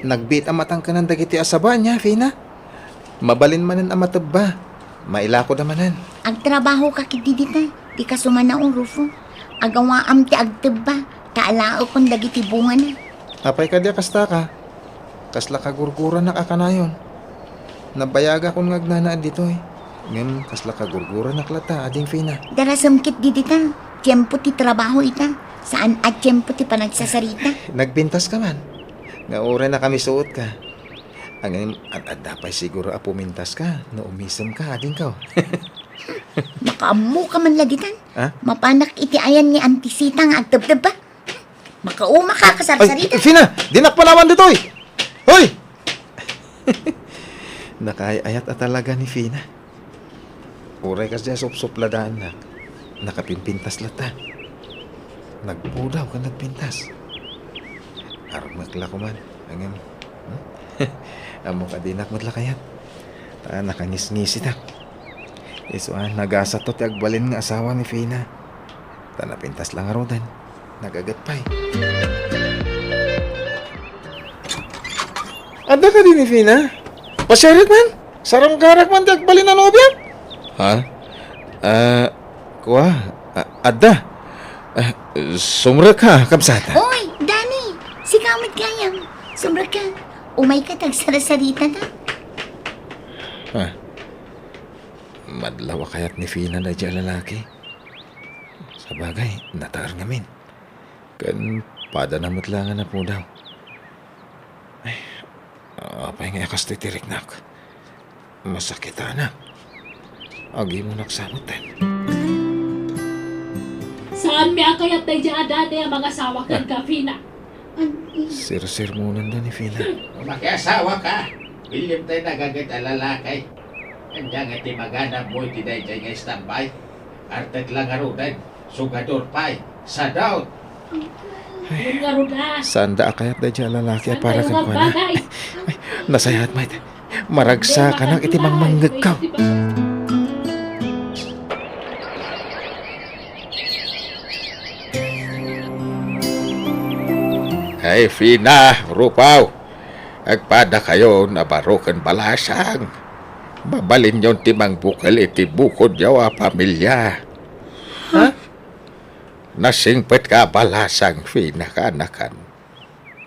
Nagbiit a matangkenan dagiti asaba, ania, Fina? Mabalin manen a matebba. Mailakoda manen. Agtrabahoka ketdi dita. Dika sumanao, Rufo. Agawaam ti agtebba, ta alaekon dagiti bungana. Apay kadi a kastaka? Kasla kagurguranak a kanayon. Nabayagakon nga agnanaed ditoy. Ngem kasla kagurguranak latta, ading Fina. Darasem ketdi dita. Tiempo ti trabaho ita. Saan a tiempo ti panagsasarita. Nagpintaska man. Nga uray nakamisuotka. Ngem, ad-adda pay siguro a pumintaska no umisemka, adingko. Makaammoka man la ditan. Ha? Mapanak iti ayan ni Anti Sita nga agtebtebba. Makaumaka, kasarsarita. Ay, Fina! Dinak panawan ditoy! Hoy! Nakaay-ayat a talaga ni Fina. Uray kasdiay a supsupladaannak, nakapimpintas latta. Nagpudaw ken nagpintas. Armek la koman, ngem, hmm? Ammok a dinak met la kayat. Ta nakangisngisitak. Isu a, nagasato ti agbalin nga asawa ni Fina. Ta napintas la ngaruden. Nagaget pay. Adda kadi ni Fina? Pasiarek man? Sarungkarak man ti agbalin a nobiak? Ha? Ah, kua? Ah, adda. Ah, sumrekka, kabsat. Oy, Dani! Sika met gayam. Sumrekka. Umayka ta agsarsarita ta. Ha? Madlaw a kayat ni Fina daydiay a lalaki. Sabagay, nataer ngamin. Ken padana met la nga napudaw. Ay, apay nga a kastoy ti riknak? Masakitanak. Agimonak sa metten. Saanmi a kayat daydiay a Dani a mangasawa kenka, Fina. Sirsermonanda ni Fina. No makiasawaka, bilibtay nagaget a lalaki. Ania nga ti maganabmo iti daydiay nga istambay? Artek la ngaruden, sugador pay, sadot. Ay, sanda a kayat daydiay a lalaki a para kenkuana. Ay, nasayaat met. Maragsakanak iti mangmangngegko. Ay, Fina, Rufo. Agpadakayon a Barok ken Balasang. Mabalinyon ti mangbukel iti bukodyo a pamilia. Ha? Nasingpetka a Balasang, Fina, kaanakan.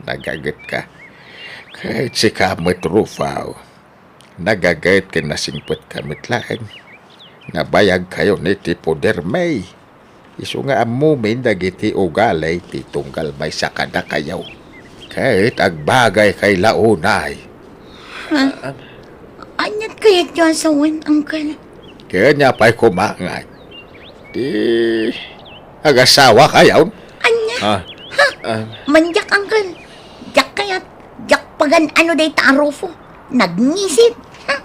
Nagagetka. Ket sika met, Rufo. Nagaget ken nasingpetka met laeng. Nabayagkayon iti podermi. Isu nga ammomin dagiti ugali ti tunggal maysa kadakayo. Ket agbagaykay la unay. Ha? Aniat kayatyo a sawen, Uncle? Ket ania pay koma ngay? Ti agasawakayon? Ania? Ah, ha? Ah. Mandiak, Uncle. Diak kayat, diak pagan-ano dayta a Rufo. Nagnisit. Ha?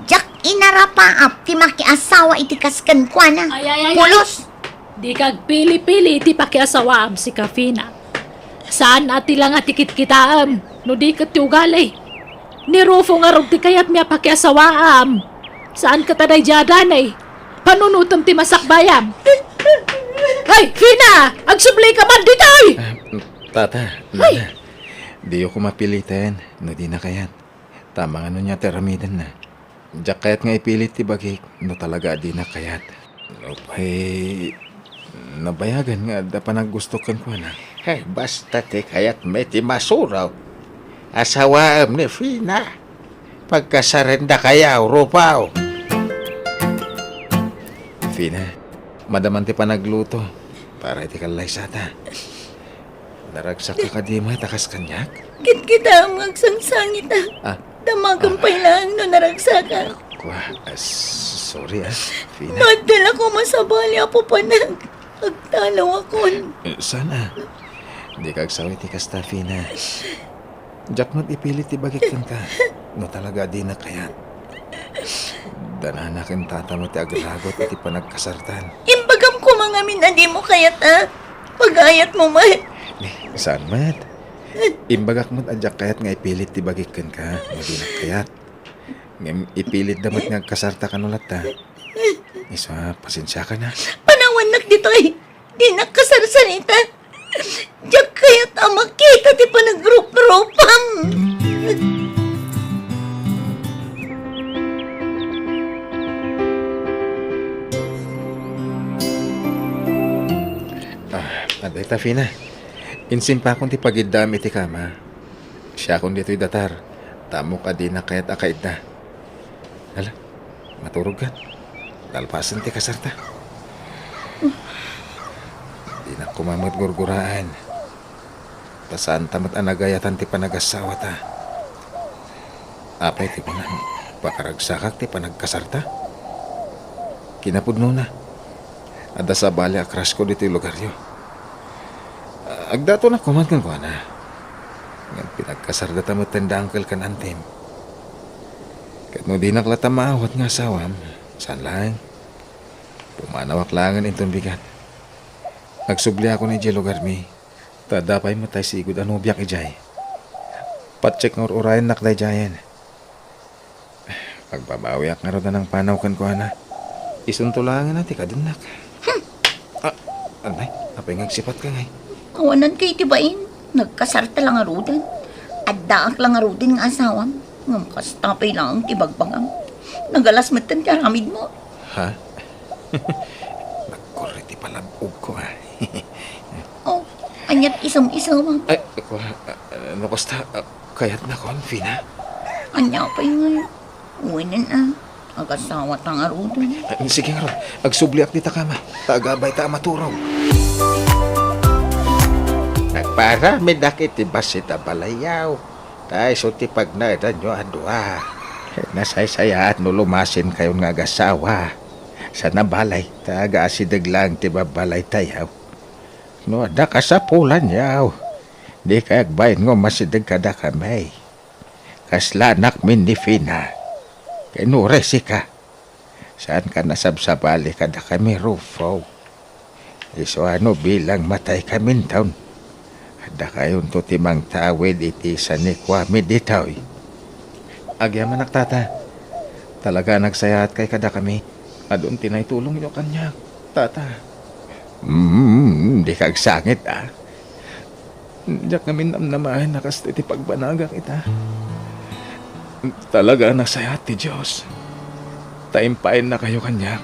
Diak inarapaap ti makiasawa iti kas kenkuana. Ay, ay, ay, ay. Pulos! Dika agpili-pili iti pakiasawaam, sika Fina. Saan a ti langa ti kitkitaem, no di ket ti ugali. Ni Rufo ngarud ti kayatmi a pakiasawaam. Saan ket a daydiay a Dani. Panunotem ti masakbayam. Ay, Fina! Agsublika man ditoy! Ah, tata, ay! Nana, diyo ko mapiliten no dina kayat. Ta mangano nia ti aramidenna? Diak kayat nga ipilit ti bagik no talaga a dinak kayat. Nupay nabayagan nga adda panaggustok kenkuana. He, basta ti kayatmi ti masurok. Asawaem ni Fina. Pagkasarendakayo, Rufo. Fina, madaman ti panagluto para iti kallaysata. Naragsakka kadi met a kas kaniak? Kitkitaem nga agsangsangitak. Ah. Damagen pay laeng no naragsakak. Kua, ah, s-, sorry, ah, Fina. Madalak a masabali a papanak. Agtalawakon. Eh, saan a? Dika agsaw iti kasta, Fina. Diak met ipilit ti bagik kenka. No talaga a dinak kayat. Danana ken tata met ti agragot iti panagkasartan. Imbagam koma Ngamin a dimo kayat, a? Pagayatmo met. Ni, saan met? Imbagak met a diak kayat nga ipilit ti bagik kenka, no dinak kayat. Ngem ipilitda met nga agkasarta kano latta. Isu a, pasensiakan a. Panawannak ditoy. Dinak kasarsarita. Diak kayat a makita ti panagrupropam. Ah, adda ita, Fina. Insimpakon ti pagiddaam iti kama. Siakon ditoy datar. Tamok a dinak kayat a kaidda. Hala, maturogkan. Nalpasen ti kasarta. Dinak koma met gurguraan. Ta saanta met a nagayatan ti panagassawata. Apay ti kunam, pakaragsakak ti panagkasarta? Kinapudnona, adda sabali a crush-ko ditoy lugaryo. Agdatonak koma kenkuana. Ngem pinagkasardata metten da uncle ken auntie-m. Ket no dinak latta maawat nga asawam, saan laeng? Pumanawak laengen inton bigat. Agsubliakon idiay lugarmi. Ta adda pay met tay sigud a nobiak idiay. Patiek nga ur-urayennak daydiayen. Agbabawiak ngarud a nangpanaw kenkuana. Isunto laengen a ti kadennak. Hmm. Ah, anay, apay nga agsipatka ngay? Awananka iti bain. Nagkasarta la ngaruden. Addaak la ngaruden nga asawam. Ngem kasta pay laeng ti bagbagam. Nagalas metten ti aramidmo. Ha? Nagkurre ti palab-ogko, a. Oh, ania ti isum-isumam? Ay, kua, ah, no kasta, ah, kayatnakon, Fina? Ania pay ngay? Wenen, a. Agasawata ngaruden. Ah, sige ngarud, agsubliak dita kama. Ta agabayta a maturog. Nagpaaramidak iti bassit a balayyaw. Ta isu ti pagnaedanyo a dua. Nasaysayaat no lumasinkayon nga agasawa. Saan a balay, ta agaasideg laeng ti babbalaytayo. No adda kasapulanyo, dikay agbain nga umasideg kadakami. Kasla anakmi ni Fina. Ken uray sika. Saanka a nasabsabali kadakami, Rufo. Isu a no bilang mataykami inton, addakayonto ti mangtawid iti sanikuami ditoy. Agyamanak, Tata. Talaga a nagsayaatkay kadakami. Adun ti naitulongyo kaniak, Tata. Mm, dika agsangit, a. Diak ngamin namnamaen a kasta iti pagbanagak ita. Talaga a nasayaat ti Dios, ta impaayennakayo kaniak.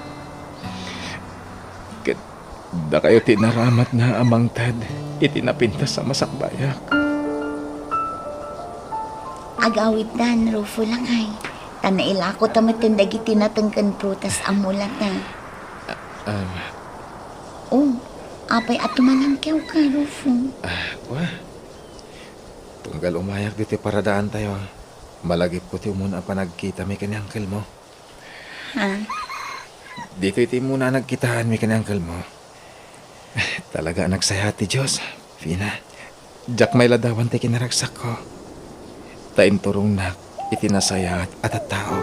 Ket dakayo ti inaramatna a mangted iti napintas a masakbayak. Agawidtan, Rufo, lakay, ta nailakota metten dagiti nateng ken prutas a mulata. Ah, ah. Oh, apay a tumanangkawka, Rufo? Ah, wa. Tunggal umayak ditoy paradaantayo, malagipko ti umuna a panagkitami ken ni uncle-mo. Ha? Ditoy ti umuna a nagkitaanmi ken ni uncle-mo. Talaga a nagsayaat ti Dios, Fina. Diak mailadawan ti kinaragsakko. Ta inturongnak iti nasayaat a tattao.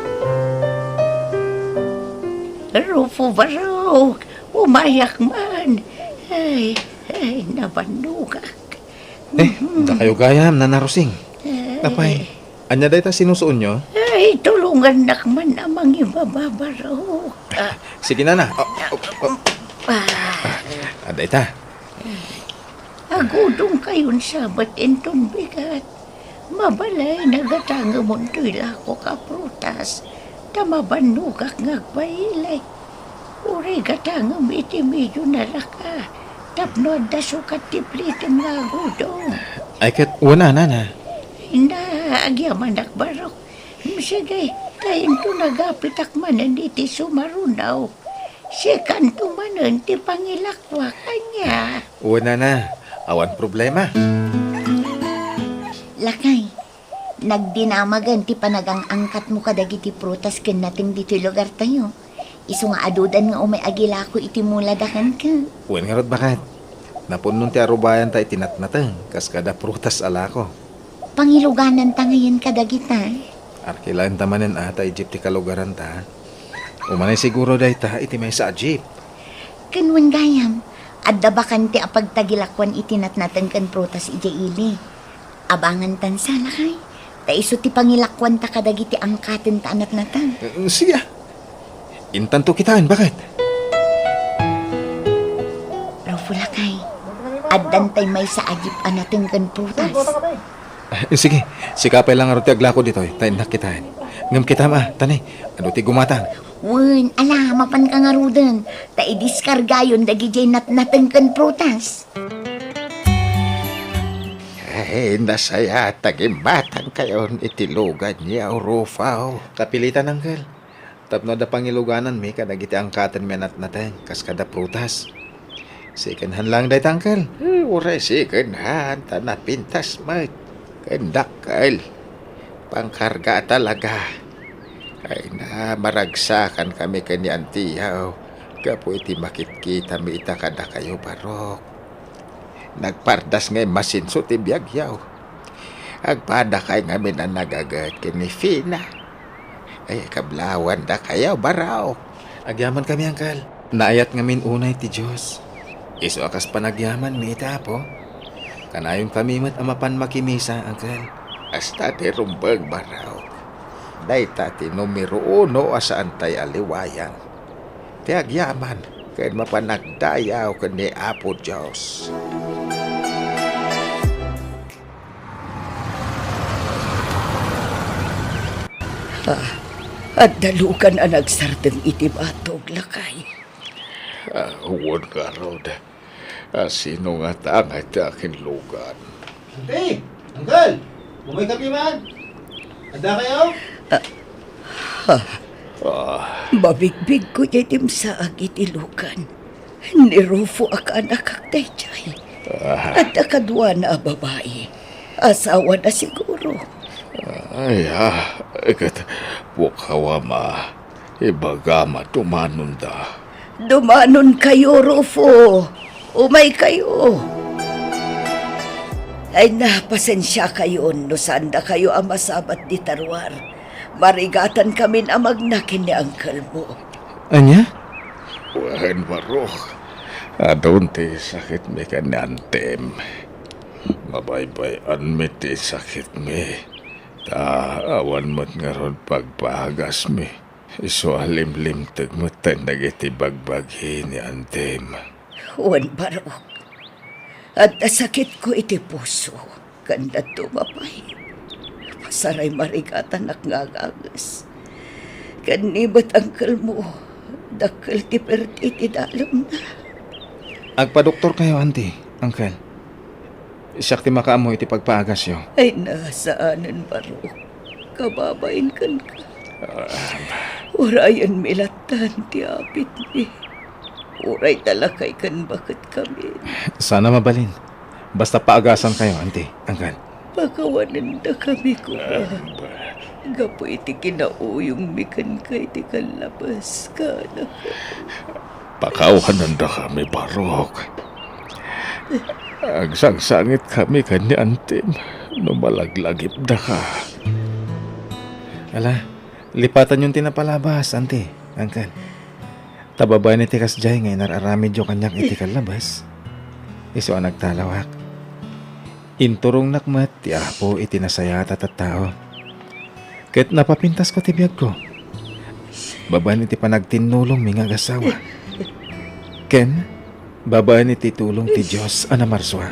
Rufo Barok, umayak man. Ay, ay, nabannogak. Eh, dakayo gayam, Nana Rosing. Eh. Apay, ania dayta sinusuonyo? Ay, tulongannak man a mangibaba, Barok. Ah. Sige, Nana. Oh, oh, oh. Ah. Ah, dayta. Agudongkayon sa met inton bigat. Mabalay, nagatangemon toy lakok a prutas, ta mabannogak nga agpaili. Uray gatangem iti medio nalaka, tapno adda sukat ti plitem nga agudong. Ay ket, wen a, Nana. Na, agyamanak, Barok. Sige, ta inton agapitak manen iti sumarunaw, sikanto manen ti pangilakwak, ania? Wen a, Nana, awan problema. Lakay, nagdinamagen ti panagang-angkatmo kadagiti prutas ken nateng ditoy lugartayo. Isu nga adudan nga umay agilako iti mulada kenka. Wen ngarud, baket. Napunnon ti arubayanta iti natnateng, kas kada prutas a lako. Pangilugananta ngayen kadagita? Arkilaenta manen a ta jeep ti kalugaranta. Umanay siguro dayta iti maysa a jeep. Ken wen gayam, adda bakante a pagtagilakuan iti natnateng ken prutas idiay ili. Abangantan sa, lakay, ta isu ti pangilakuanta kadagiti angkatenta a natnateng. Mm, siya. Intanto kitaen, baket. Rufo, lakay, addantay maysa a jeep a nateng ken prutas. Eh, sige, sika pay la ngarud ti aglako ditoy, ta innak kitaen. Ngem kitam a, tani, adu ti gumatang? Wen, ala, mapanka ngaruden, ta idiskargayon dagidiay natnateng ken prutas. Ay, nasayaat a gimmatangkayon iti luganyo, Rufo. Kapilitan, Uncle. Tapno adda pangilugananmi kadagiti angkatenmi a natnateng, kas kada prutas. Second hand lang dayta, Uncle. Eh, uray second hand, ta napintas met. Ken dakkel. Pangkarga talaga. Ay na, maragsakankami ken ni Antiyaw gapu iti makitkitami ita kadakayo, Barok. Nagpardas nga immasinso ti biagyo. Agpadakay ngamin a nagaget ken ni Fina. Ay, kablawandakayo, Barok. Agyamankami, Uncle. Naayat ngamin unay ti Dios. Isu a kas panagyamanmi iti Apo, kanayonkami met a mapan makimisa, Uncle. Kasta ti rumbeng, Barok. Dayta ti numero uno a saantay a liwayan. Ti agyaman ken mapan agdayaw ken ni Apo Dios. Ah, adda lugan a nagsardeng iti batog, lakay. Ah, wen ngarud. Ah, sino ngata nga iti akin lugan? Ante! Uncle! Umaykami man! Adda kayo? Ah, ha? Ah. Mabigbigko diay dimsaag iti lugan. Ni Rufo a kaanakak daydiay. Ah. Adda kaduana a babai. Asawana siguro. Ay, ah, ket pukawam a, ibagam a dumanonda. Dumanonkayo, Rufo. Umaykayo. Ay na, pasensiakayon no saandakayo a masabat dita ruar. Marigatankamin a magna ken ni uncle mo. Ania? Wen, Barok. Adun ti sakitmi ken ni antem. Mabaybay-anmi ti sakitmi. Ta awan met ngarud pagpaagasmi. Isu a limlimteg met dagiti bagbagi ni antem. Wen, Barok. Adda sakitko iti puso, ken dadduma pay. Pasaray marigatanak nga aganges. Ken ni met uncle mo, dakkel ti perti ti dalemna. Agpadoktorkayo, Auntie, Uncle. Siak ti makaammo iti pagpaagasyo. Ay, na, saanen, Barok. Kababain kenka. Ah. Urayenmi lattan ti apitmi. Uray talakay ken baket kami. Sana mabalin. Basta paagasankayo, Auntie, Uncle. Pakawanendakami koma. Ah, ba- Gapu iti kinauyongmi kenka iti kallabes, kanak. Pakawanendakami, Barok. Agsangsangitkami ken ni Antem no malaglagipdaka. Ala, lipatanyon ti napalabas, Auntie, Uncle. Ta babaen iti kasdiay nga inar-aramidyo kaniak iti kallabes, isu a nagtalawak. Inturongnak met ti Apo iti nasayaat a tattao. Ket napapintasko ti biagko. Babaen iti panagtinnulongmi nga agasawa. Ken babaen iti tulong ti Dios a namarsua.